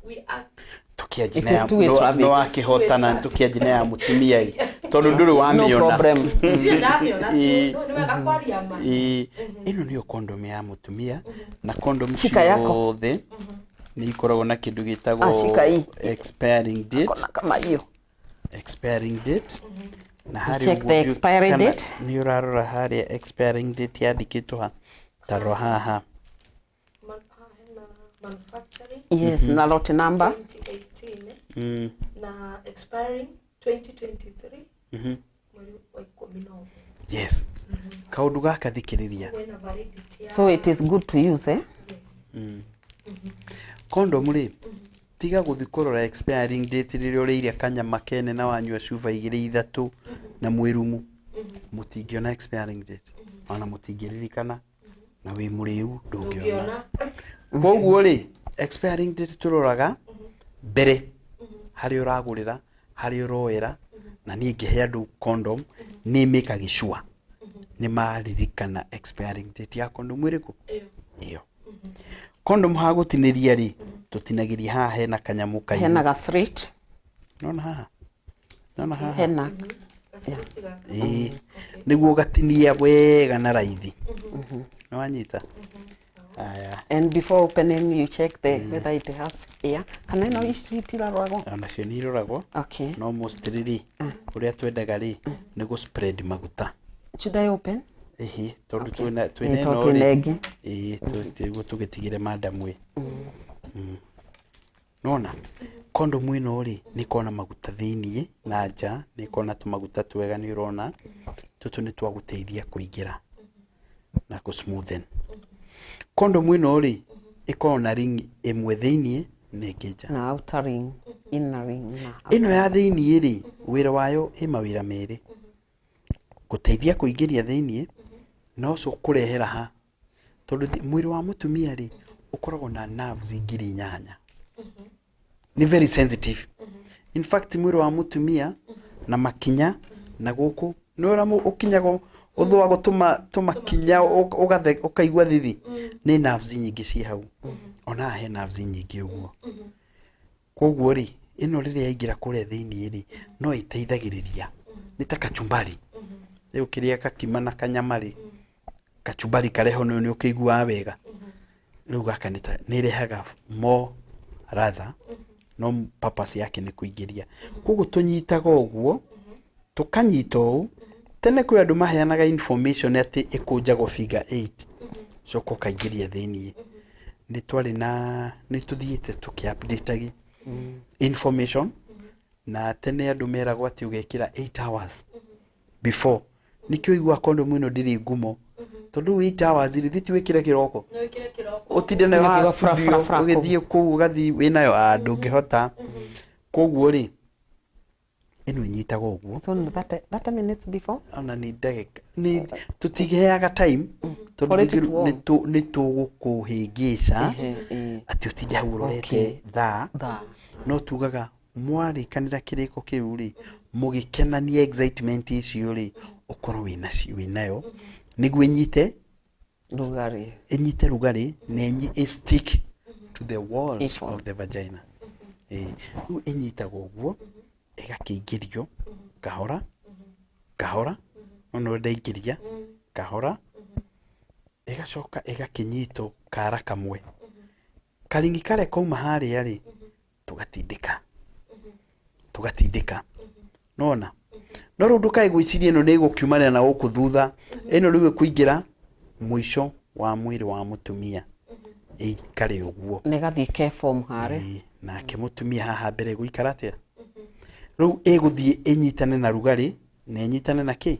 we act Tũkĩanjia It na is ya two-way traffic. nĩ wakĩhotana, tũkĩanjia na ya mũtumia ĩ tondũ ndũrĩ wamĩona. No problem. Ndirĩ ndamĩona Ĩ. no nĩ wega kwaria ma. Ĩ, ĩno nĩyo condom ya mũtumia na condom Shika yako. ciothe nĩ ikoragwo na kĩndũ gĩtagwo Ah, shika hii. expiring date. Kona kama hiyo. Expiring date. Na harĩa Check ũguo the expiry kana date. nĩ ũrarora harĩa expiring date yandĩkĩtwo ha ta rora haha. Manufacturing. Yes, na lot number. 2018 na expiring 2023 mweri wa 11. Yes. Kaũndũ gaka thikĩrĩria. Kwĩna validity ya So it is good to use, eh? Condom rĩ, tiga gũthiĩ kũrora expiring date rĩrĩa ũrĩire kanyama kene na wanyua cuba 2 3 na mwĩrumu. Mũtingĩona expiring date. Ona mũtingĩririkana na wĩ mũrĩu ndũngĩona. Koguo rĩ, expiring date tũroraga mbere harĩa ũragũrĩra, harĩa ũroera, na niĩ ngĩhe andũ condom nĩ mĩkagi sure nĩ maririkana expiring date ya condom ĩrĩkũ ĩyo. Condom ha gũtinĩria rĩ, tũtinagĩria haha hena kanyamũ kairũ. Hena ga slit. Nona haha. Nona haha. Hena. Ĩĩ. Nĩguo ũgatinia wega na raithi. Nĩ wanyita? Aya. And before opening you check the whether it has air. Kana ĩno ici itiraroragwo? Onacio nĩ iroragwo. Okay. No mostly rĩ, ũrĩa twendaga rĩ, nĩ gũ spread maguta. Should I open? Ĩhĩ, tondũ Okay. twĩna twĩna Ĩĩ, ĩno tondũ twĩna rĩ, ĩngĩ. ĩĩ, tiguo tũgĩtigĩre madam ĩ. Nona kondomu ĩno rĩ, nĩ ĩkoragwo na maguta thĩiniĩ na nja, nĩ ĩkoragwo na tũmaguta twega nĩ ũrona, tũtũ nĩ twa gũteithia kũingĩra na kũ smoothen. Kondomu ĩno rĩ, ĩkoragwo na ring ĩmwe thĩiniĩ na ĩngĩ nja. Na outer ring, inner ring na Ĩno ya thĩiniĩ rĩ, wĩra wayo ĩ mawĩra merĩ, gũteithia kũingĩria thĩiniĩ na ũcio kũrehera ha, tondũ mwĩrĩ wa mũtumia rĩ, ũkoragwo na nerves 8,000. Nĩ very sensitive. In fact mwĩrĩ wa mũtumia na makinya na gũkũ nĩ ũrĩa ũkinyaga ũthũagwo tũmakinya ũkaigua thithi, nĩ nerves nyingĩ ciĩ hau. Ona haha he nerves nyingĩ ũguo. Koguo rĩ, ĩno rĩrĩa yaingĩra kũrĩa thĩiniĩ rĩ, no ĩteithagĩrĩria. Nĩ ta kachumbari. Rĩu ũkĩrĩa kakima na kanyama rĩ, kachumbari kareho nĩ ũkĩiguaga wega. Rĩu gaka nĩ ta nĩ ĩrehaga more ladha, no purpose yake nĩ kũingĩria. Koguo tũnyitaga ũguo, tũkanyita ũũ, tene kwĩ andũ maheanaga information atĩ ĩkũnjagwo figure 8, coka ũkaingĩria thĩiniĩ. Nĩ twarĩ na nĩ tũthiĩte tũkĩ update information, na tene andũ meragwo atĩ ũgekĩra 8 hours before. Nĩkĩo ũiguaga kondomu ĩno ndĩrĩ ngumo, tondũ rĩu 8 hours rĩ, thĩ ti wĩkĩre kĩroko ũtinde nayo haha Ũgatigwo fra, studio, fra, fra kũu. ũgĩthiĩ kũu ũgathiĩ wĩnayo, ndũngĩhota. Koguo rĩ, ĩno ĩnyitagwo ũguo. So 30 minutes before? Ona nĩ ndagĩka nĩ tũtiheaga time, tondũ For it rĩngĩ to warm. nĩ tũgũkũhĩngĩca Ehe, ĩĩ. atĩ ũtinde hau ũrorete Okay. thaa. Thaa. No tugaga mwarĩkanĩra kĩrĩko kĩu rĩ, mũgĩkenania excitement icio rĩ, ũkorwo wĩnacio wĩnayo nĩguo ĩnyite Rugarĩ. Ĩnyite rugarĩ na ĩ stick to the walls Ĩko. of the vagina. Ĩĩ, rĩu ĩnyitagwo ũguo, ĩgakĩingĩrio kahora kahora, no nĩ ndaingĩria kahora, ĩgacoka ĩgakĩnyitwo kara kamwe, karingi karĩa kauma harĩa rĩ, tũgatindĩka tũgatindĩka, nona no rĩu ndũkae gwĩciria ĩno nĩ ĩgũkiumanĩra na gũkũ thutha. Ĩno rĩu ĩkũingĩra mũico wa mwĩrĩ wa mũtumia, ĩikare ũguo. Na ĩgathiĩ ke form harĩa. Ĩĩ, nake mũtumia haha mbere ĩgũikara atĩa? Rĩu ĩgũthiĩ ĩnyitane na rugarĩ na ĩnyitane na kĩ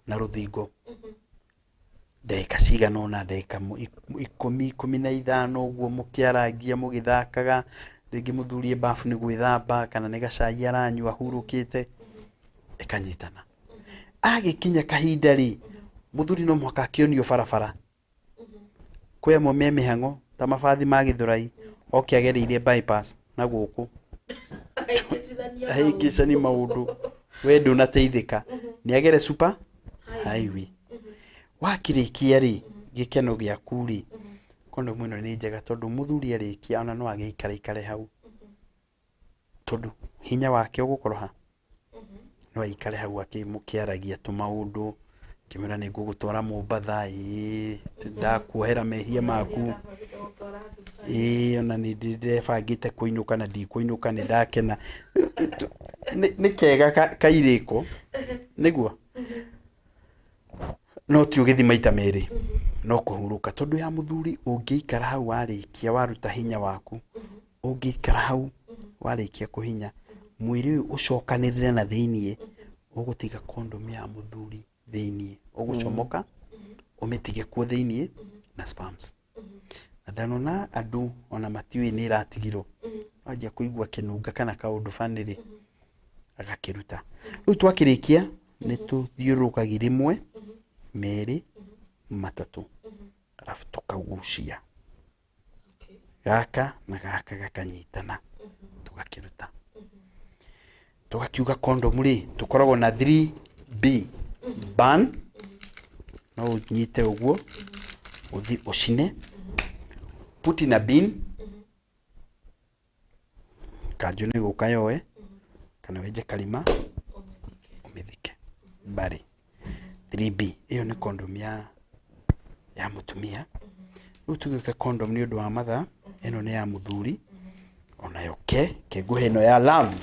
na rũthingo ndagĩka cigana ũna, ndagĩka 10, 15 ũguo, mũkĩarangia mũgĩthakaga, rĩngĩ mũthuri e bafu nĩ gwĩthamba kana nĩ gacai aranyua ahurũkĩte, ĩkanyitana. Agĩkinya kahinda rĩ, mũthuri no mũhaka akĩonio barabara. Kwĩ amwe me mĩhang'o ta mabathi ma Gĩthũrai, oke agereire bypass na gũkũ ahĩngĩcani maũndũ, we ndũnateithĩka, nĩ agere super highway. Wakĩrĩkia rĩ, gĩkeno gĩaku rĩ, kondomu ĩno nĩ njega tondũ mũthuri arĩkia ona no agĩikara ikare hau, tondũ hinya wake ũgũkorwo ha, no aikare hau mũkĩaragia tũmaũndũ, kĩmwĩra nĩ ngũgũtwara Mombatha, ĩĩ ndakuohera mehia maku, ĩĩ ona nĩ ndĩrebangĩte kũinũka na ndikũinũka, nĩ ndakena. Nĩ kega kairĩko nĩguo, no ti ũgĩthi maita merĩ, no kũhurũka, tondũ ya mũthuri ũngĩikara hau warĩkia waruta hinya waku, ũngĩikara hau warĩkia kũhinya, mwĩrĩ ũyũ ũcokanĩrĩre na thĩiniĩ, ũgũtiga kondomu ya mũthuri thĩiniĩ, ũgũcomoka ũmĩtige kuo thĩiniĩ na sperms. Na ndanona andũ ona matiũĩ nĩ ĩratigirwo, wanjia kũigua kĩnunga kana kaũndũ banĩrĩ, agakĩruta. Rĩu twakĩrĩkia nĩ tũthiũrũrũkagia rĩmwe, merĩ, matatũ, arabu tũkagucia gaka na gaka gakanyitana, tũgakĩruta. Tũgakiuga kondomu rĩ, tũkoragwo na 3B burn, no ũnyite ũguo ũthi ũcine, put in a bin, kanjũ nĩ gũka yoe, kana wenje karima ũmĩthike mbarĩ. 3B ĩyo nĩ kondomu ya mũtumia. Rĩu tũgĩũke condom nĩ ũndũ wa mathaa, ĩno nĩ ya mũthuri onayo ke ke ngũhe ĩno ya love.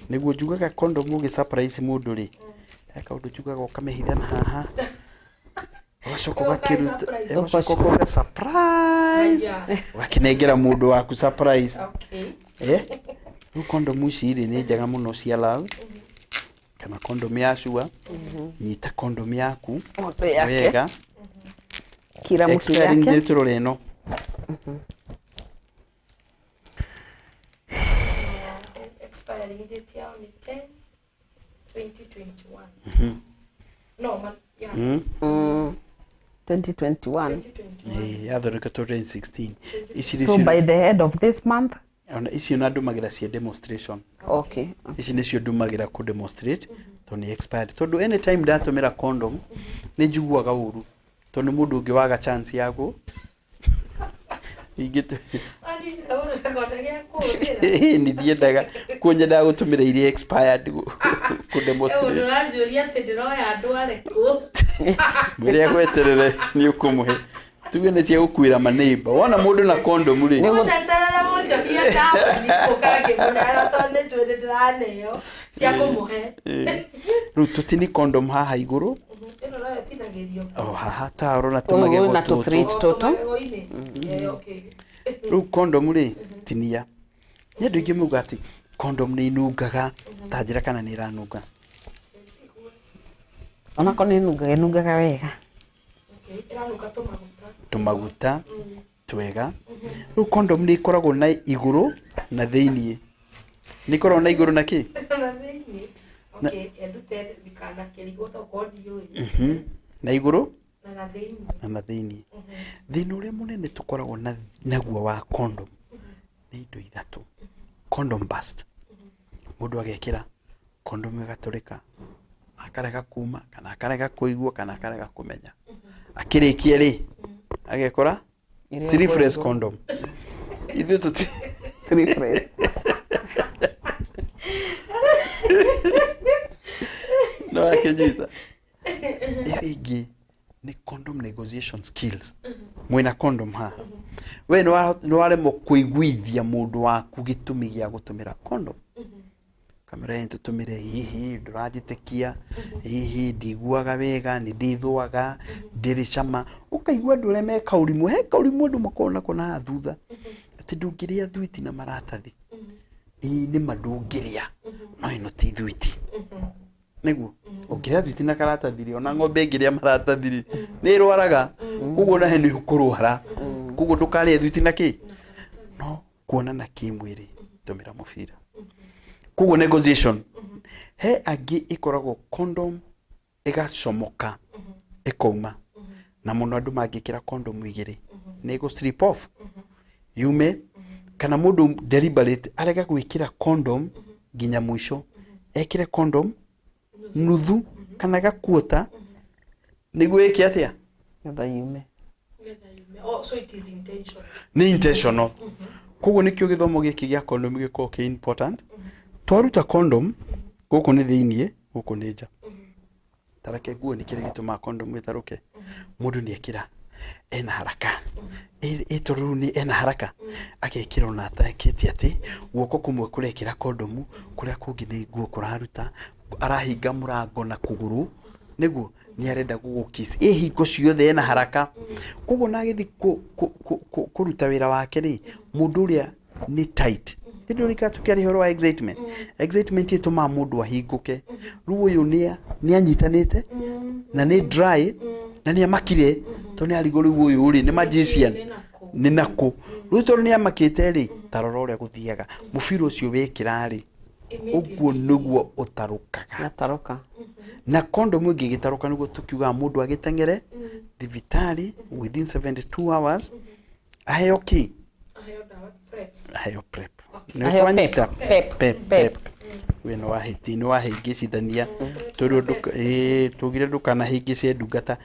Nĩguo njugaga condom ũgĩ surprise mũndũ rĩ, he kaũndũ njugaga ũkamĩhitha na haha, ũgacoka ũgakĩruta, ũgacoka ũkauga surprise, ũgakĩnengera mũndũ waku surprise. Eh, rĩu condom ici rĩ nĩ njega mũno cia love, kana condom ya sure. Nyita condom yaku Mũndũ yake. wega. Kila mtu Expiring yake. date tũrore ĩno. Expiring date yao ni 10 2021. No, man, yeah. 2021. Eh, yathondeketwo 2016. Ici So nĩcio- by the end of this month. Ona icio na ndũmagĩra cia demonstration. Okay. Ici nĩcio ndũmagĩra kũ demonstrate tondũ nĩ expired, tondũ anytime ndatũmĩra condom nĩ njiguaga ũru tondũ nĩ mũndũ ũngĩ waga chance ya gũ ingĩ. Nĩ ndiendaga kuo, nyendaga gũtũmĩra iria expired kũ demonstrate. Ũranjũria atĩ ndĩroya andũ arĩkũ? Mwĩre agweterere nĩ ũkũmũhe, tuge nĩ cia gũkuĩra maneiba wona mũndũ na condom rĩ. Mũteterere mũnjokie taũni ũkangĩmũneana tondũ nĩ njũĩ nĩ ndĩraneo cia kũmũhe. Eh, rĩu tũtini condom haha igũrũ. Ĩno nayo ĩtinagĩrio O haha tarora tũmagego Ũũ, na tũtũ. tũslit tũtũ. Magego-inĩ. Yeah, okay. Rĩu condom rĩ, tinia. Nĩ andũ aingĩ mauga atĩ condom nĩ inungaga, ta njĩra kana nĩ ĩranunga. Onako nĩ nungaga, ĩnungaga wega. Okay, ĩranunga tũmaguta. Tũmaguta twega. Rĩu condom nĩ ĩkoragwo na igũrũ na thĩiniĩ, nĩ ĩkoragwo na igũrũ na kĩ? Na thĩiniĩ. Okay, endute ndikanakĩrigwo tokorwo ndiũĩ. Na igũrũ Na na thĩiniĩ. Na na thĩiniĩ. Thĩna ũrĩa mũnene tũkoragwo naguo wa condom nĩ indo ithatũ. Condom burst, mũndũ agekĩra condom ĩgatũrĩka, akarega kuma kana akarega kũigua kana akarega kũmenya. Akĩrĩkia rĩ, agekora Ĩrĩa sleeveless ngũrũ. Condom ithuĩ tũti Sleeveless. No akĩnyita. Ĩyo ĩngĩ nĩ condom negotiation skills. Mwĩna condom haha, we nĩ waremwo kũiguithia mũndũ waku gĩtũmi gĩa gũtũmĩra condom. Kamera ĩ tũtũmĩre, hihi ndũranjĩtĩkia, hihi ndiguaga wega, nĩ ndĩthũaga, ndĩrĩ cama. Ũkaigua andũ arĩa me kaũrimũ, he kaũrimũ andũ makoragwo nako na haha thutha atĩ ndũngĩrĩa thwiti na maratathi. Ĩĩ nĩma ndũngĩrĩa, no ĩno ti thwiti. Nĩguo ũngĩrĩa thwiti na karatathi rĩ, ona ng'ombe ĩngĩrĩa maratathi rĩ, nĩ ĩrwaraga. Koguo nahe nĩ ũkũrwara, koguo ndũkarĩe thwiti na kĩ no kuonana kĩmwĩrĩ, tũmĩra mũbira. Koguo negotiation he angĩ ĩkoragwo condom ĩgacomoka ĩkauma, na mũno andũ mangĩkĩra condom igĩrĩ nĩ ĩgũ slip off yume, kana mũndũ deliberate arega gwĩkĩra condom nginya mũico, ekĩre condom nuthu kana gakuota nĩguo ĩke atĩa? Getha yume. Nĩgetha yume. Oh, so it is intentional. Nĩ intentional. Koguo nĩkĩo gĩthomo gĩkĩ gĩa condom gĩkoragwo kĩ important. Twaruta condom, gũkũ nĩ thĩiniĩ, gũkũ nĩ nja. Tareke nguo nĩ kĩrĩa gĩtũmaga condom ĩtarũke. Mũndũ nĩ ekĩra ena haraka, ĩ tondũ rĩu nĩ ena haraka, agekĩra ona atakĩte atĩ guoko kũmwe kũrekĩra kondomu, kũrĩa kũngĩ nĩ nguo kũraruta, arahinga mũrango na kũgũrũ nĩguo nĩ arenda gũgũkiss. Ĩ hingo ciothe ena haraka, koguo na agĩthiĩ kũruta wĩra wake rĩ, mũndũ ũrĩa nĩ tight. Hĩndĩ ĩrĩa tũkĩaria ũhoro wa excitement, excitement ĩtũmaga mũndũ ahingũke. Rĩu ũyũ nĩ anyitanĩte na nĩ dry na nĩ amakire tondũ nĩ arigwo rĩu ũyũ rĩ nĩ magician nĩ nakũ. Rĩu tondũ nĩ amakĩte rĩ, ta rora ũrĩa gũthiaga mũbira ũcio wekĩra rĩ, ũguo nĩguo ũtarũkaga. Gataroka. Na condom ĩngĩgĩtarũka, nĩguo tũkiugaga mũndũ agĩteng'ere thibitarĩ within 72 hours aheo kĩ? Aheo dawa preps. Aheo prep. Aheo Nĩ pep. Pep. Pep. Pep. We nĩ wahĩti, nĩ wahĩngĩcithania tondũ tugire ndũkanahĩngĩce ndungata.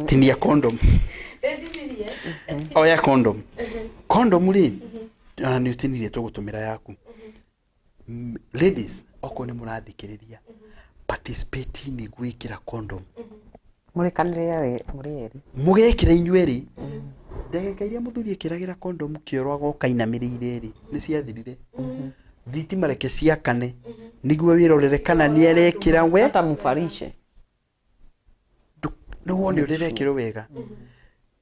Tinia condom. Ndĩndinirie. Oya condom. Condom rĩ, ona nĩ ũtinirie, tũgũtũmĩra yaku. Ladies, okorwo nĩ mũrathikĩrĩria, participate nĩ gwĩkĩra condom. Mũrĩkanĩre mũrĩ erĩ. Mũgekĩra inyuerĩ. Ndagĩka iria mũthuri ekĩragĩra kondomu kĩoro agoka inamĩrĩire rĩ, nĩ ciathirire. Thitima reke ciakane nĩguo wĩrorere kana nĩ arekĩra we. Hata mũbarice. Nĩ wone ũrĩa ĩrekĩrwo wega.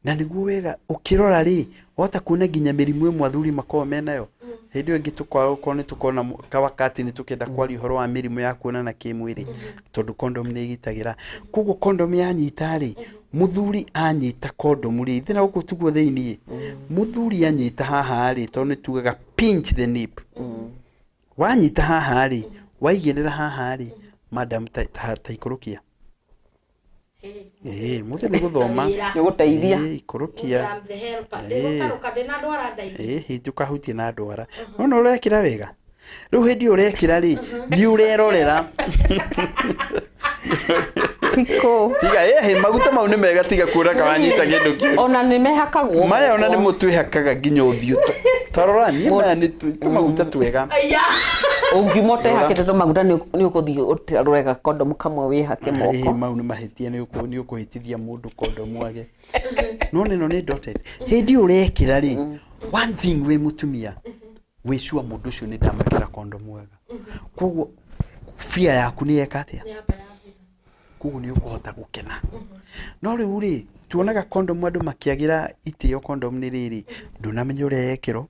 Na nĩguo wega ũkĩrora rĩ, wahota kuona nginya mĩrimũ ĩmwe athuri makoragwo menayo. Hĩndĩ ĩyo ĩngĩ tũkorwo nĩ tũkona kawakati nĩ tũkenda kwaria ũhoro wa mĩrimũ ya kuonana kĩmwĩrĩ, tondũ kondomu nĩ ĩgitagĩra. Koguo kondomu yanyita rĩ, mũthuri anyita kondomu rĩ, ithe na gũkũ tiguo thĩiniĩ, mũthuri anyita haha rĩ, tondũ nĩ tugaga pinch the nip. Wanyita haha rĩ, waigĩrĩra haha rĩ, madam ta ikũrũkia. Ĩĩ, mũthĩ nĩ gũthoma. Nĩ gũteithia. Ĩĩ, ikũrũkia. I'm the helper. Ndĩgũtarũka ndĩna ndwara ndaihu. Ĩĩ, ndũkahutie na ndwara. No no ũrekĩra wega. Rĩu hĩndĩ ĩyo ũrekĩra rĩ, nĩ ũrerorera. Tiko. Tiga ĩhĩ, maguta mau nĩ mega, tiga kuona ka wanyita kĩndũ kĩu. Ona nĩ mehakagwo. Maya ona nĩ mũtwĩhakaga nginya ũthiũ. Tarora niĩ maya nĩ tũmaguta twega. Aya. Ũngiuma ũtehakĩte tũmaguta nĩ ũgũthiĩ ũtarũre gakondomu kamwe wĩhake Ĩĩ, moko. mau nĩ mahĩtia, nĩ ũkũhĩtithia mũndũ kondomu age. No nĩno nĩ dotted. Hĩndĩ ĩyo ũrekĩra rĩ, one thing wĩ mũtumia, wĩ sure mũndũ ũcio nĩ ndamwĩkĩra kondomu wega. Koguo fear yaku nĩ yeka atĩa? Koguo nĩ ũkũhota gũkena. No rĩu rĩ, tuonaga kondomu andũ makĩagĩra itĩo kondomu nĩ rĩrĩ, ndũnamenya ũrĩa yekĩrwo,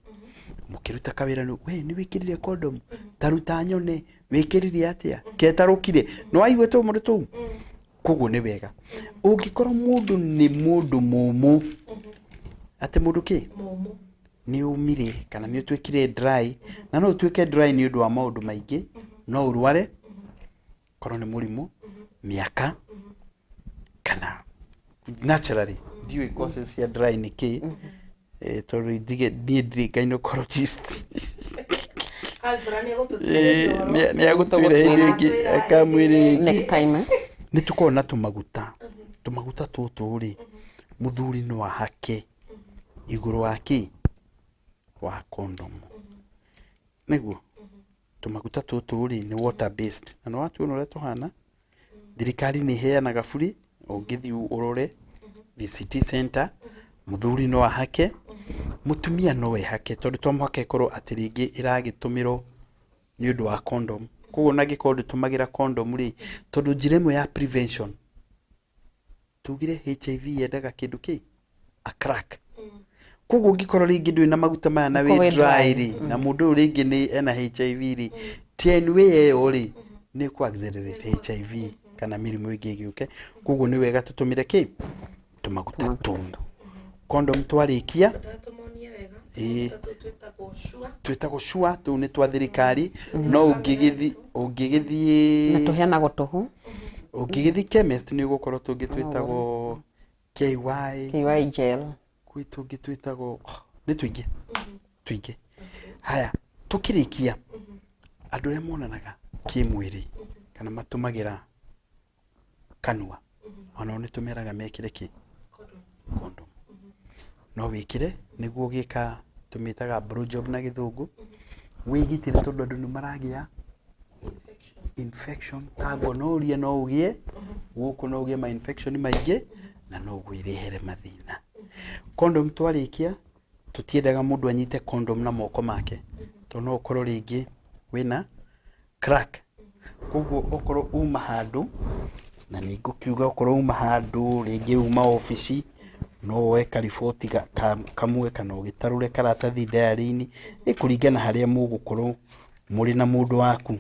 mũkĩruta kawĩra nĩ we nĩ wĩkĩrire kondomu, ta ruta nyone, wĩkĩrire atĩa, ketarũkire, nĩ waigua tũmũndũ tũu? Koguo nĩ wega. Ũngĩkorwo mũndũ nĩ mũndũ mũmũ, atĩ mũndũ kĩ? Mũmũ. Nĩ ũmire kana nĩ ũtuĩkire dry, na no ũtuĩke dry nĩ ũndũ wa maũndũ maingĩ, no ũrware, korwo nĩ mũrimũ, mĩaka, kana naturally, ndiũĩ causes cia dry nĩ kĩ, tondũ niĩ ndirĩ gynecologist. Alfred nĩ egũtũtuĩria ũhoro Nĩ ũcio. egũtwĩra hĩndĩ ĩngĩ, akamwĩra ĩngĩ. Next time. Nĩ tũkoragwo na tũmaguta. Tũmaguta tũtũ rĩ, mũthuri no ahake igũrũ wa kĩ? Wa kondomu. Nĩguo tũmaguta tũtũ rĩ, nĩ water based. Na nĩ watuona ũrĩa tũhana, thirikari nĩ ĩheanaga buri, ũngĩthiĩ ũrore VCT center, mũthuri no ahake, mũtumia no ehake, tondũ to mũhaka ĩkorwo atĩ rĩngĩ ĩragĩtũmĩrwo nĩ ũndũ wa condom. Koguo ona angĩkorwo ndũtũmagĩra condom rĩ, tondũ njĩra ĩmwe ya prevention, tugire HIV yendaga kĩndũ kĩ? A crack. Koguo ũngĩkorwo rĩngĩ ndũrĩ na maguta maya na Ũkorwo wĩ wĩ dry dry. rĩ, na mũndũ ũyũ rĩngĩ nĩ ena HIV rĩ, TNW ĩyo rĩ, nĩ kũ accelerate HIV kana mĩrimũ ĩngĩ ĩgĩũke. Koguo nĩ wega tũtũmĩre kĩ? Tũmaguta tũu. Condom twarĩkia, Tũmonie wega. Ĩĩ. Tũmaguta tũu twĩtagwo sure. Twĩtagwo sure, tũu nĩ twa thirikari, no ũngĩgĩthiĩ Na tũheanagwo tũhũ. Ũngĩgĩthiĩ chemist nĩ ũgũkorwo tũngĩ twĩtagwo KY, KY gel. Kwĩ tũngĩ twĩtagwo, nĩ tũingĩ tũingĩ. Haya, tũkĩrĩkia, andũ arĩa monanaga kĩmwĩrĩ kana matũmagĩra kanua, onao nĩ tũmeraga mekĩre kĩ? Condom. No wĩkĩre nĩguo ũgĩka tũmĩtaga blow job na gĩthũngũ, wĩgitĩre tondũ andũ nĩ maragĩa infection ta gonorrhea, no ũgĩe gũkũ, no ũgĩe ma infection maingĩ na no gwĩrehere mathĩna. Condom twarĩkia, tũtiendaga mũndũ anyite condom na moko make, tondũ no ũkorwo rĩngĩ wĩna crack. Koguo okorwo uma handũ, na nĩ ngũkiuga okorwo uma handũ rĩngĩ uma obici, no woe kariboti kamwe kana ũgĩtarũre karatathi diary-inĩ, ĩ kũringana harĩa mũgũkorwo mũrĩ na mũndũ waku,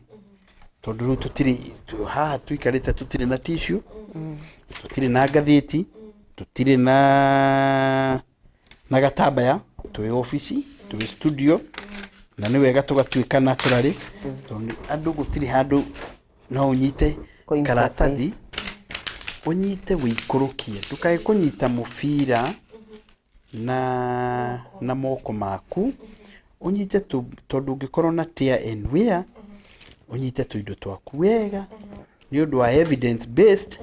tondũ rĩu tũtirĩ haha tũikarĩte, tũtirĩ na tissue, tũtirĩ na ngathĩti, tũtirĩ na gatambaya, twĩ obici, twĩ studio, na nĩ wega tũgatuĩka naturally, tondũ andũ gũtirĩ handũ no ũnyite karatathi, ũnyite wĩikũrũkie, ndũkae kũnyita mũbira na moko maku, ũnyite tondũ ũngĩkorwo na tear and wear, ũnyite tũindo twaku wega nĩ ũndũ wa evidence based,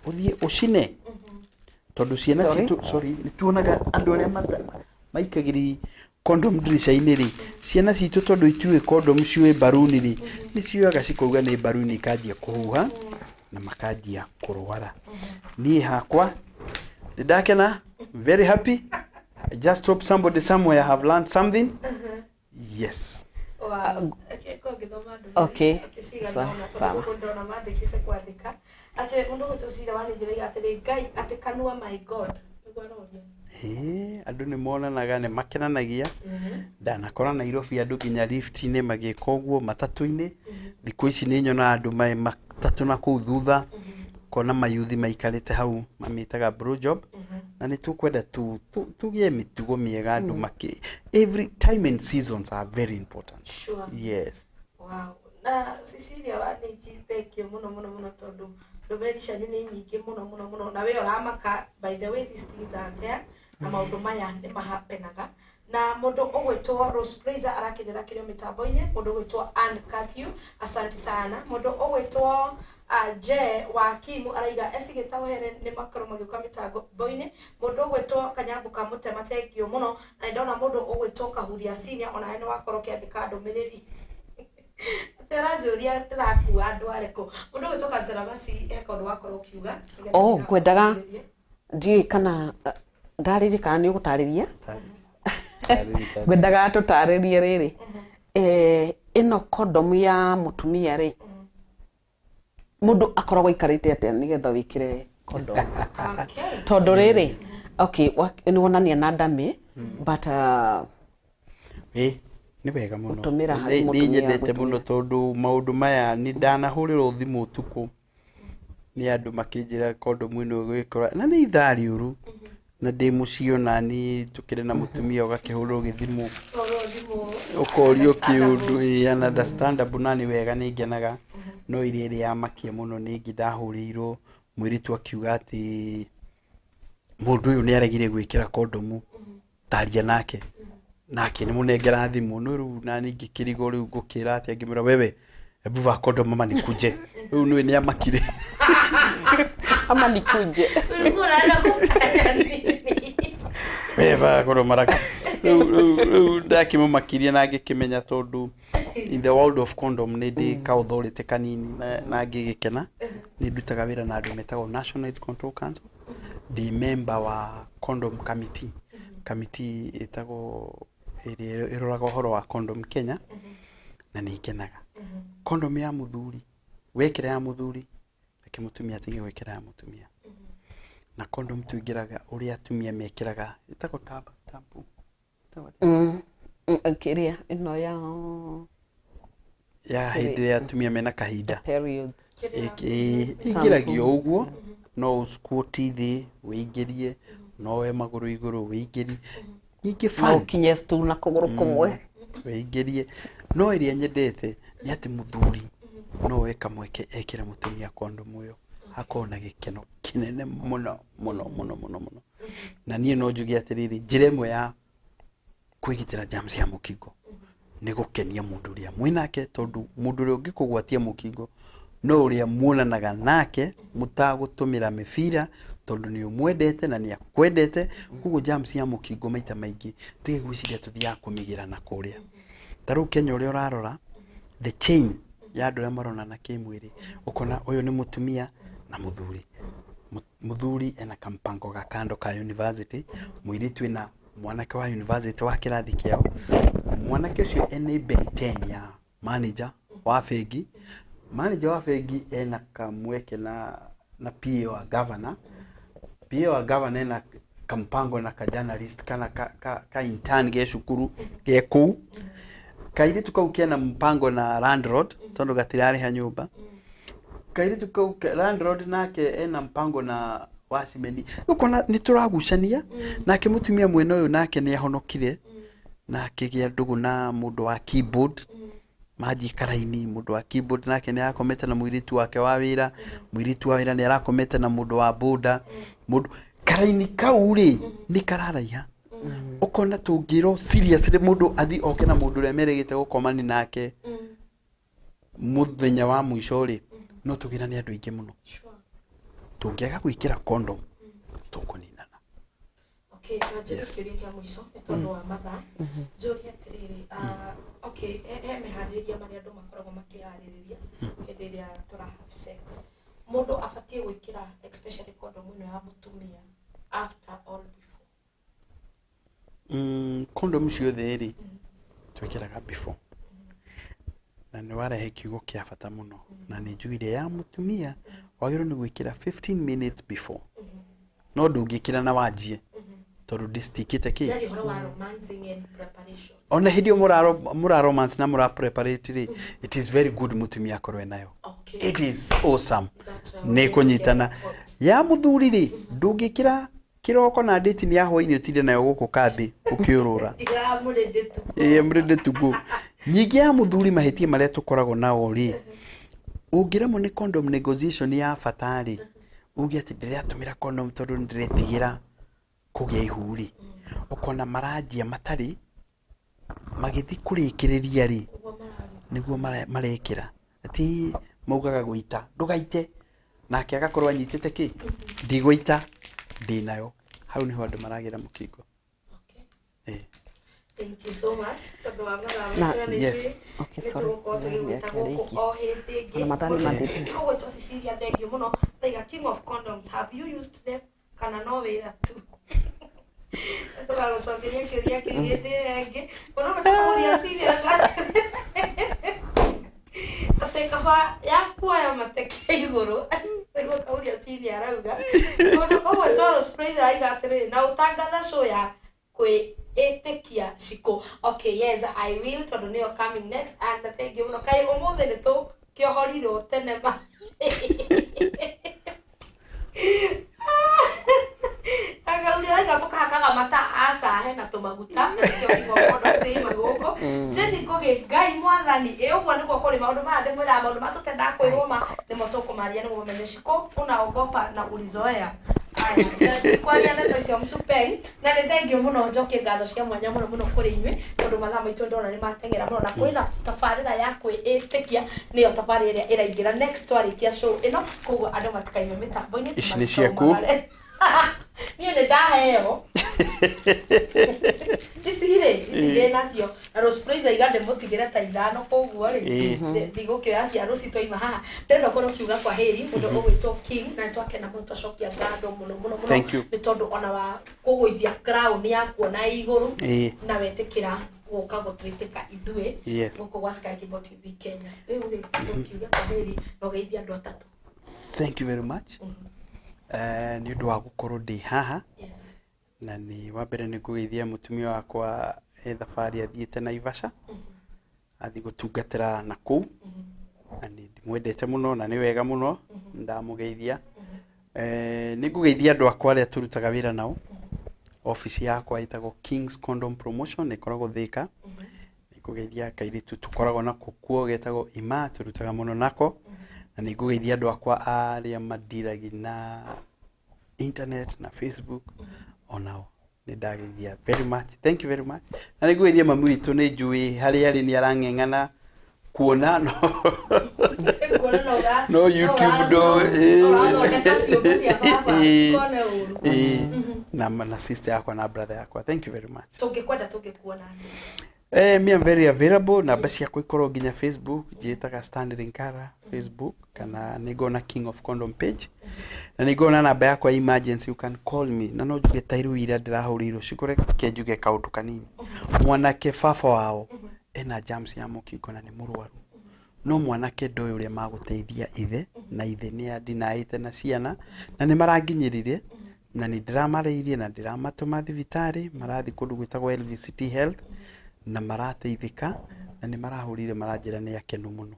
ũthiĩ ũcine, tondũ ciana citũ, sorry, nĩ tuonaga andũ arĩa maikagĩri condom ndirica-inĩ rĩ, ciana citũ tondũ itiũĩ condom ciũĩ mbaruni rĩ, nĩ cioyaga cikauga nĩ mbaruni, ikanjia kũhuha na makanjia kũrwara. Niĩ hakwa nĩ ndakena, very happy. I just hope somebody somewhere have learned something. Yes. Wow. Okay, ko ngĩthoma ndũmĩrĩri. Okay. Okay, cigana ũna, tondũ Sawa. gũkũ ndĩrona mandĩkĩte kwandĩka atĩ mũndũ ũgwĩtwo Cira wa Nĩnjĩra atĩrĩ Ngai atĩ kanua my God nĩguo aroria. Ĩĩ, andũ nĩ monanaga nĩ makenanagia. Ndanakora Nairobi andũ nginya lift-inĩ magĩka ũguo, matatũ-inĩ. Thikũ ici nĩ nyonaga andũ me matatũ na kũu thutha, kona mayuthi maikarĩte hau mamĩtaga blow job. Na nĩ tũkwenda tũgĩe mĩtugo mĩega andũ makĩ every time and seasons are very important. Sure. Yes. Wow. Na Cecilia wa Nĩnji, thank you mũno mũno mũno tondũ ndũmĩrĩri cianyu nĩ nyingĩ mũno mũno mũno na we ũramaka. By the way, these things are there na maũndũ maya nĩ mahapenaga. Na mũndũ ũgwĩtwo Rose Praiser arakĩnjĩra kĩrĩ mĩtambo-inĩ, mũndũ ũgwĩtwo Ann Cathew, asante sana. Mũndũ ũgwĩtwo Je wa Kimu araiga ecigĩta ũhere nĩ makorwo magĩũka mĩtambo-inĩ. Mũndũ ũgwĩtwo Kanyambu ka Mũtema, thank you mũno. Na nĩndona mũndũ ũgwĩtwo Kahuria Senior onawe nĩ wakorwo ũkĩandĩka ndũmĩrĩri atĩ aranjũria ndĩrakua andũ arĩkũ. Mũndũ ũgwĩtwo Kansela Masi he kaũndũ wakorwo ũkiuga nĩgetha Oh, ngwendaga ndĩgakũrĩrie. Ndiũĩ kana ndarĩrie kana nĩ ũgũtarĩria. Ngwendaga tũtarĩrie rĩrĩ, ĩno kondomu ya mũtumia rĩ, mũndũ akoragwo aikarĩte atĩa nĩgetha wĩkĩre kondomu? Okay. Tondũ rĩrĩ, okay, nĩ wonania na ndamĩ, but Ĩ, nĩ wega mũno. Gũtũmĩra harĩ Nĩ mũtumia nyendete gũtũmĩra. Mũno tondũ maũndũ maya nĩ ndanahũrĩrwo thimũ ũtukũ nĩ andũ makĩnjĩra kondomu ĩno ĩgwĩkora na nĩ ithaa rĩũru na ndĩ mũciĩ ona niĩ tũkĩrĩ na mũtumia ũgakĩhũrĩrwo gĩthimũ Ũhoro thimũ. Ũkorio kĩũndũ. Ĩ, ununderstandable na nĩ wega nĩ ngenaga no iria ĩrĩa yamakia mũno nĩ ĩngĩ ndahũrĩirwo mũirĩtu akiuga atĩ mũndũ ũyũ nĩ aregire gwĩkĩra kondomu taria nake nake nĩ mũnengera thimũ no rĩu na ningĩ kĩrigo rĩu ngũkĩra atĩ ngĩmwĩra wewe hebu vaa kondomu ama nikuje. Rĩu nĩwe nĩ amakire. Ama nikuje. Ulikuwa unaenda kufanya nini? We vaa kondomu haraka. Rĩu ndakĩmũmakirie na ngĩkĩmenya tondũ in the world of condom nĩ ndĩ kaũthorĩte kanini na ngĩgĩkena nĩ ndutaga wĩra na andũ metagwo National AIDS Control Council. Ndĩ member wa condom committee, committee ĩtagwo ĩrĩa ĩroraga ũhoro wa condom Kenya na nĩ ngenaga condom ya mũthuri wekĩra ya mũthuri reke mũtumia atige gwĩkĩra ya mũtumia na condom tuingĩraga ũrĩa atumia mekĩraga ĩtagwo tab tampon. Ĩtagwo atĩa? Kĩrĩa ĩno ya Ya hĩndĩ ĩrĩa atumia mena kahinda periods. Ĩingĩragio ũguo no ũsquat thĩ wĩingĩrie no woe magũrũ igũrũ wĩingĩrie ningĩ No fun ũkinye stool na kũgũrũ kũmwe. Wĩingĩrie no ĩrĩa nyendete nĩ atĩ mũthuri no oe kamweke ekĩre mũtumia kondomu ĩyo hakorwo na gĩkeno kĩnene mũno mũno mũno mũno mũno. Na niĩ no njuge atĩrĩrĩ, njĩra ĩmwe ya kwĩgitĩra germs ya mũkingo nĩ gũkenia mũndũ ũrĩa mwĩnake tondũ mũndũ ũrĩa ũngĩkũgwatia mũkingo no ũrĩa muonanaga nake mũtagũtũmĩra mĩbira tondũ nĩ ũmwendete na nĩ akwendete. Koguo germs ya mũkingo maita maingĩ tige gwĩciria tũthiaga kũmĩgĩra na kũrĩa. Ta rĩu Kenya ũrĩa ũrarora the chain ya andũ arĩa maronana kĩmwĩrĩ ũkona ũyũ nĩ mũtumia na mũthuri. Mũthuri ena kampango ga kando ka university, mũirĩtu ena mwanake wa university wa kĩrathi kĩao, mwanake ũcio ena Ben 10 ya manager wa bengi, manager wa bengi ena kamweke na PA wa governor, PA wa governor ena kampango na ka journalist kana ka intern ge cukuru ge kũu kairitu kau kena mpango na landlord tondu gatirarĩha nyũmba kairitu kau landlord nake ena mpango na wacimeni ukona nĩ tũragucania nake mũtumia mwena ũyũ nake nĩ ahonokire na akĩgĩa ndũgũ na mũndũ wa keyboard manjie karaini mũndũ wa keyboard nake nĩ arakomete na mũirĩtu wake wa wĩra mũirĩtu wa wĩra nĩ arakomete na mũndũ wa boda mũndũ karaini kau rĩ nĩ kararaiha ũkona tũngĩrwo seriously mũndũ athi oke na mũndũ ũrĩa merĩgĩte gũkomani nake mũthenya wa mũico rĩ no tũgĩrane andũ aingĩ mũno tũngĩaga gwĩkĩra condom tũkũninana. Okay, na njũrie Yes. kĩũria kĩa mũico nĩ tondũ wa mathaa. Njũrie atĩrĩrĩ, okay, he meharĩrĩria marĩa andũ makoragwo makĩharĩrĩria hĩndĩ ĩrĩa tũra have sex. Mũndũ abatiĩ gwĩkĩra especially condom ĩno ya mũtumia after or before? Condom ciothe rĩ, twĩkĩraga before, na nĩ warehe kiugo kĩa bata mũno, na nĩ njugire ya mũtumia wagĩrĩirwo nĩ gwĩkĩra 15 minutes before, no ndũngĩkĩra na wanjie tondũ ndĩcitikĩte kĩ. Ndari ũhoro wa romancing and preparation. Ona hĩndĩ ĩyo mũra romance na mũra preparate rĩ, it is very good mũtumia akorwo enayo. Okay. It is awesome. That's why I Nĩ wanted to kũnyitana. get hot. Ya mũthuri rĩ, ndũngĩkĩra kĩroko na ndĩti nĩ ya hwainĩ ũtinde nayo gũkũ kambĩ ũkĩũrũra. Ndiramũrĩndĩ tu. Ĩĩ, mũrĩndĩ tugu. Nyingĩ ya mũthuri, mahĩtia marĩa tũkoragwo nao rĩ, ũngĩremwo nĩ condom negotiation ya bata rĩ, uge atĩ ndĩratũmĩra condom tondũ nĩndĩretigĩra kũgĩa ihu rĩ, ũkona maranjia matarĩ magĩthiĩ kũrĩkĩrĩria rĩ, nĩguo marekĩra ati maugaga gũita ndũgaite, nake agakorwo anyitĩte kĩ, ndigũita, ndĩnayo. Hau nĩho andũ maragĩra mũkingo. Okay. Ĩĩ. Thank you so much. Tondũ wa mathaa Na- maitũ na Yes. nĩ Okay, nĩ sorry. tũgũkorwo tũgĩgwĩta gũkũ o hĩndĩ ĩngĩ. Ona mathaa nĩ mathiru. Ũgwĩtwo Cecilia, thank you mũno. Raiga, king of condoms, have you used them kana no wĩra tu? Tũgagũcokeria kĩũria kĩu hĩndĩ ĩyo ĩngĩ. Ũrogota Cecilia atĩ kaba yakuoya mateke igũrũ, nĩguo kauria Cecilia arauga. Mũndũ ũgwĩtwo Rose Praise arauga atĩrĩrĩ, na ũtangatha show ya kwĩĩtĩkia Shiko. Okay, yes, I will, tondũ nĩyo coming next. And thank you mũno. Kaĩ ũmũthĩ nĩ tũkĩohorirwo tene ma. Akauria raiga tũkahakaga mata aca hena tũmaguta na nĩkĩo kiugo condoms ĩima gũkũ. Jenny Ngũgĩ, Ngai mwathani, ĩ ũguo nĩguo kũrĩ maũndũ maya ndĩmwĩraga, maũndũ maya tũtendaga kwĩrwo ma nĩmo tũkũmaria nĩguo mũmenye. Shiko, unaogopa na ulizoea. Aya, kwaria ndeto icio msupeng, na nĩ thengio mũno, njokie ngatho cia mwanya mũno mũno kũrĩ inyuĩ tondũ mathaa maitũ ndona nĩ mateng'era mũno, na kwĩna tabarĩra ya kwĩĩtĩkia, nĩyo tabarĩra ĩrĩa ĩraingĩra next twarĩkia show ĩno, koguo andũ matikaime mĩtambo-inĩ. Ici nĩ ciaku. Matikaumagare. Niĩ nĩ ndaheo ici rĩ, ici ndĩ nacio na Rose Praise aiga ndĩmũtigĩre ta ithano, koguo rĩ, ndigũkĩoya cia rũci twaima haha. Ndĩrenda ũkorwo ũkiuga kwa heri mũndũ ũgwĩtwo King, na nĩtwakena mũno, twacokia ngatho mũno mũno mũno. Thank you. Nĩ tondũ ona wa kũgũithia crown ya kuona igũrũ na wetĩkĩra gũka gũtwĩtĩka ithuĩ gũkũ gwa Sky Cable TV Kenya. Rĩu rĩ, ũkiuge kwa heri na ũgeithie andũ atatũ. Thank you very much nĩ ũndũ wa gũkorwo ndĩ haha. Na nĩ wa mbere nĩ ngũgeithia mũtumia wakwa, e thabarĩ athiĩte Naivasha, athiĩ gũtungatĩra na kũu, na nĩ ndĩmwendete mũno na nĩ wega mũno ndamũgeithia. Nĩ ngũgeithia andũ akwa arĩa tũrutaga wĩra nao, obici yakwa ĩtagwo Kings Condom Promotion, ĩkoragwo Thĩka. Nĩ ngũgeithia kairĩtu tũkoragwo nako kuo getagwo Ima, tũrutaga mũno nako. Na nĩ ngũgeithia andũ akwa arĩa mandiragi na internet na Facebook, onao nĩ ndageithia very much. Thank you very much. Na nĩ ngũgeithia mami witũ, nĩ njũĩ harĩa arĩ nĩ arang'eng'ana kuona no Kuona no no YouTube ndo ũrathondeka ciũmbe cia baba, tikone ũru. Na sister yakwa na brother yakwa, thank you very much. Tũngĩkwenda tũngĩkuona atĩa? Me I'm very available. Namba ciakwa ikorwo nginya Facebook, njĩtaga Stanley Ngara Facebook, kana nĩngona King of Condom page, na nĩngona namba yakwa ya emergency, you can call me. Na no njuge ta rĩu ira ndĩrahũrĩirwo cikũre, ke njuge kaũndũ kanini. Mwanake baba wao ena germs ya mũkingo na nĩ mũrwaru, no mwanake ndoĩ ũrĩa magũteithia ithe, na ithe nĩ andinaĩte na ciana, na nĩ maranginyĩrire na nĩ ndĩramarĩirie na ndĩramatũma thibitarĩ, marathiĩ kũndũ gwĩtagwo LVCT Health na marateithĩka, na nĩ marahũrire maranjĩra nĩ akenu mũno.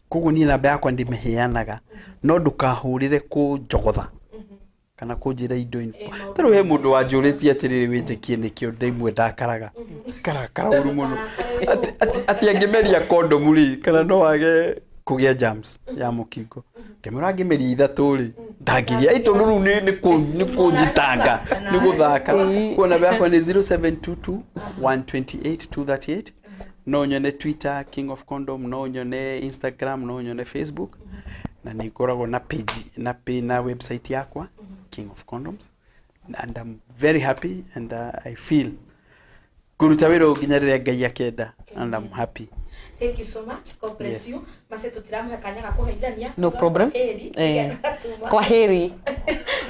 Koguo niĩ namba yakwa ndĩmĩheanaga, no ndũkahũrĩre kũnjogotha kana kũnjĩra indo. Tarĩu he mũndũ wanjũrĩtie atĩrĩrĩ, wĩtĩkie nĩkĩo ndĩmwe ndakaraga karakara ũru mũno, atĩ angĩmeria kondomu rĩ, kana no age kũgĩa germs ya mũkingo. Ngĩmwĩra angĩmeria ithatũ rĩ, ndangĩgĩa ĩ, tondũ rĩu nĩ kũnjitanga, nĩ gũthaka. Kuo namba yakwa nĩ 0722 128 238. No nyone Twitter, King of Condom, no nyone Instagram, no nyone Facebook, na nĩ ngoragwo na page na website yakwa, King of Condoms. And I'm very happy and I feel ngũruta wĩra ũyũ nginya rĩrĩa Ngai akenda, and I'm happy. Thank you so much. God bless Yes. you. Mace tũtiramũhe kanya ga kũheithania. No problem. Heri. Eh. Kwa heri.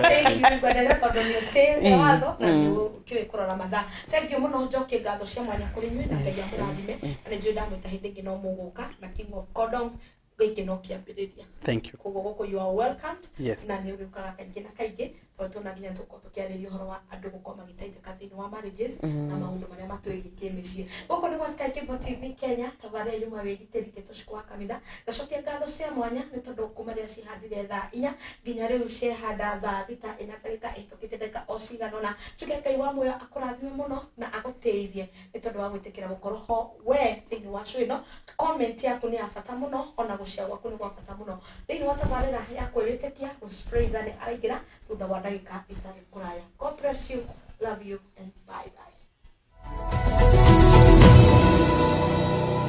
Thank you ngwendete tondũ nĩ ũtĩĩte Mm, watho na mm. nĩ ũkĩũĩ kũrora mathaa. Thank you mũno, njokie ngatho cia mwanya kũrĩ inyuĩ na Ngai amũrathime. Na nĩ njũĩ ndamwĩta hĩndĩ ĩngĩ no mũgũka na King of Condoms gĩkĩ no kĩambĩrĩria. Thank you. Koguo gũkũ you are welcomed. Yes. Na nĩ ũgĩũkaga kaingĩ na kaingĩ tondũ tũna nginya tũkorwo tũkĩarĩria ũhoro wa andũ gũkorwo magĩteithĩka thĩinĩ wa marriages na maũndũ marĩa matwĩgiĩ kĩmĩciĩ. Gũkũ nĩ gwa Sky Cable TV Kenya, tabarĩra yuma wĩgitĩri ngĩtwo wa kanitha. Ngacokia ngatho cia mwanya nĩ tondũ kuma rĩrĩa cihandire thaa 4 nginya rĩu ciehanda thaa 6 ina ndagĩka ĩhĩtũkĩte ndagĩka o cigana ũna. Njuge Ngai wa muoyo akũrathime mũno na agũtĩithie nĩ tondũ wa gwĩtĩkĩra gũkorwo ho we thĩinĩ wa show ĩno. Comment yaku nĩ ya bata mũno, ona gũshare gwaku nĩ gwa bata mũno thĩinĩ wa tabarĩra ya kwĩwĩtĩkia. Rose Fraser nĩ araingĩra thutha wa ndagĩka itarĩ kũraya. God bless you, love you and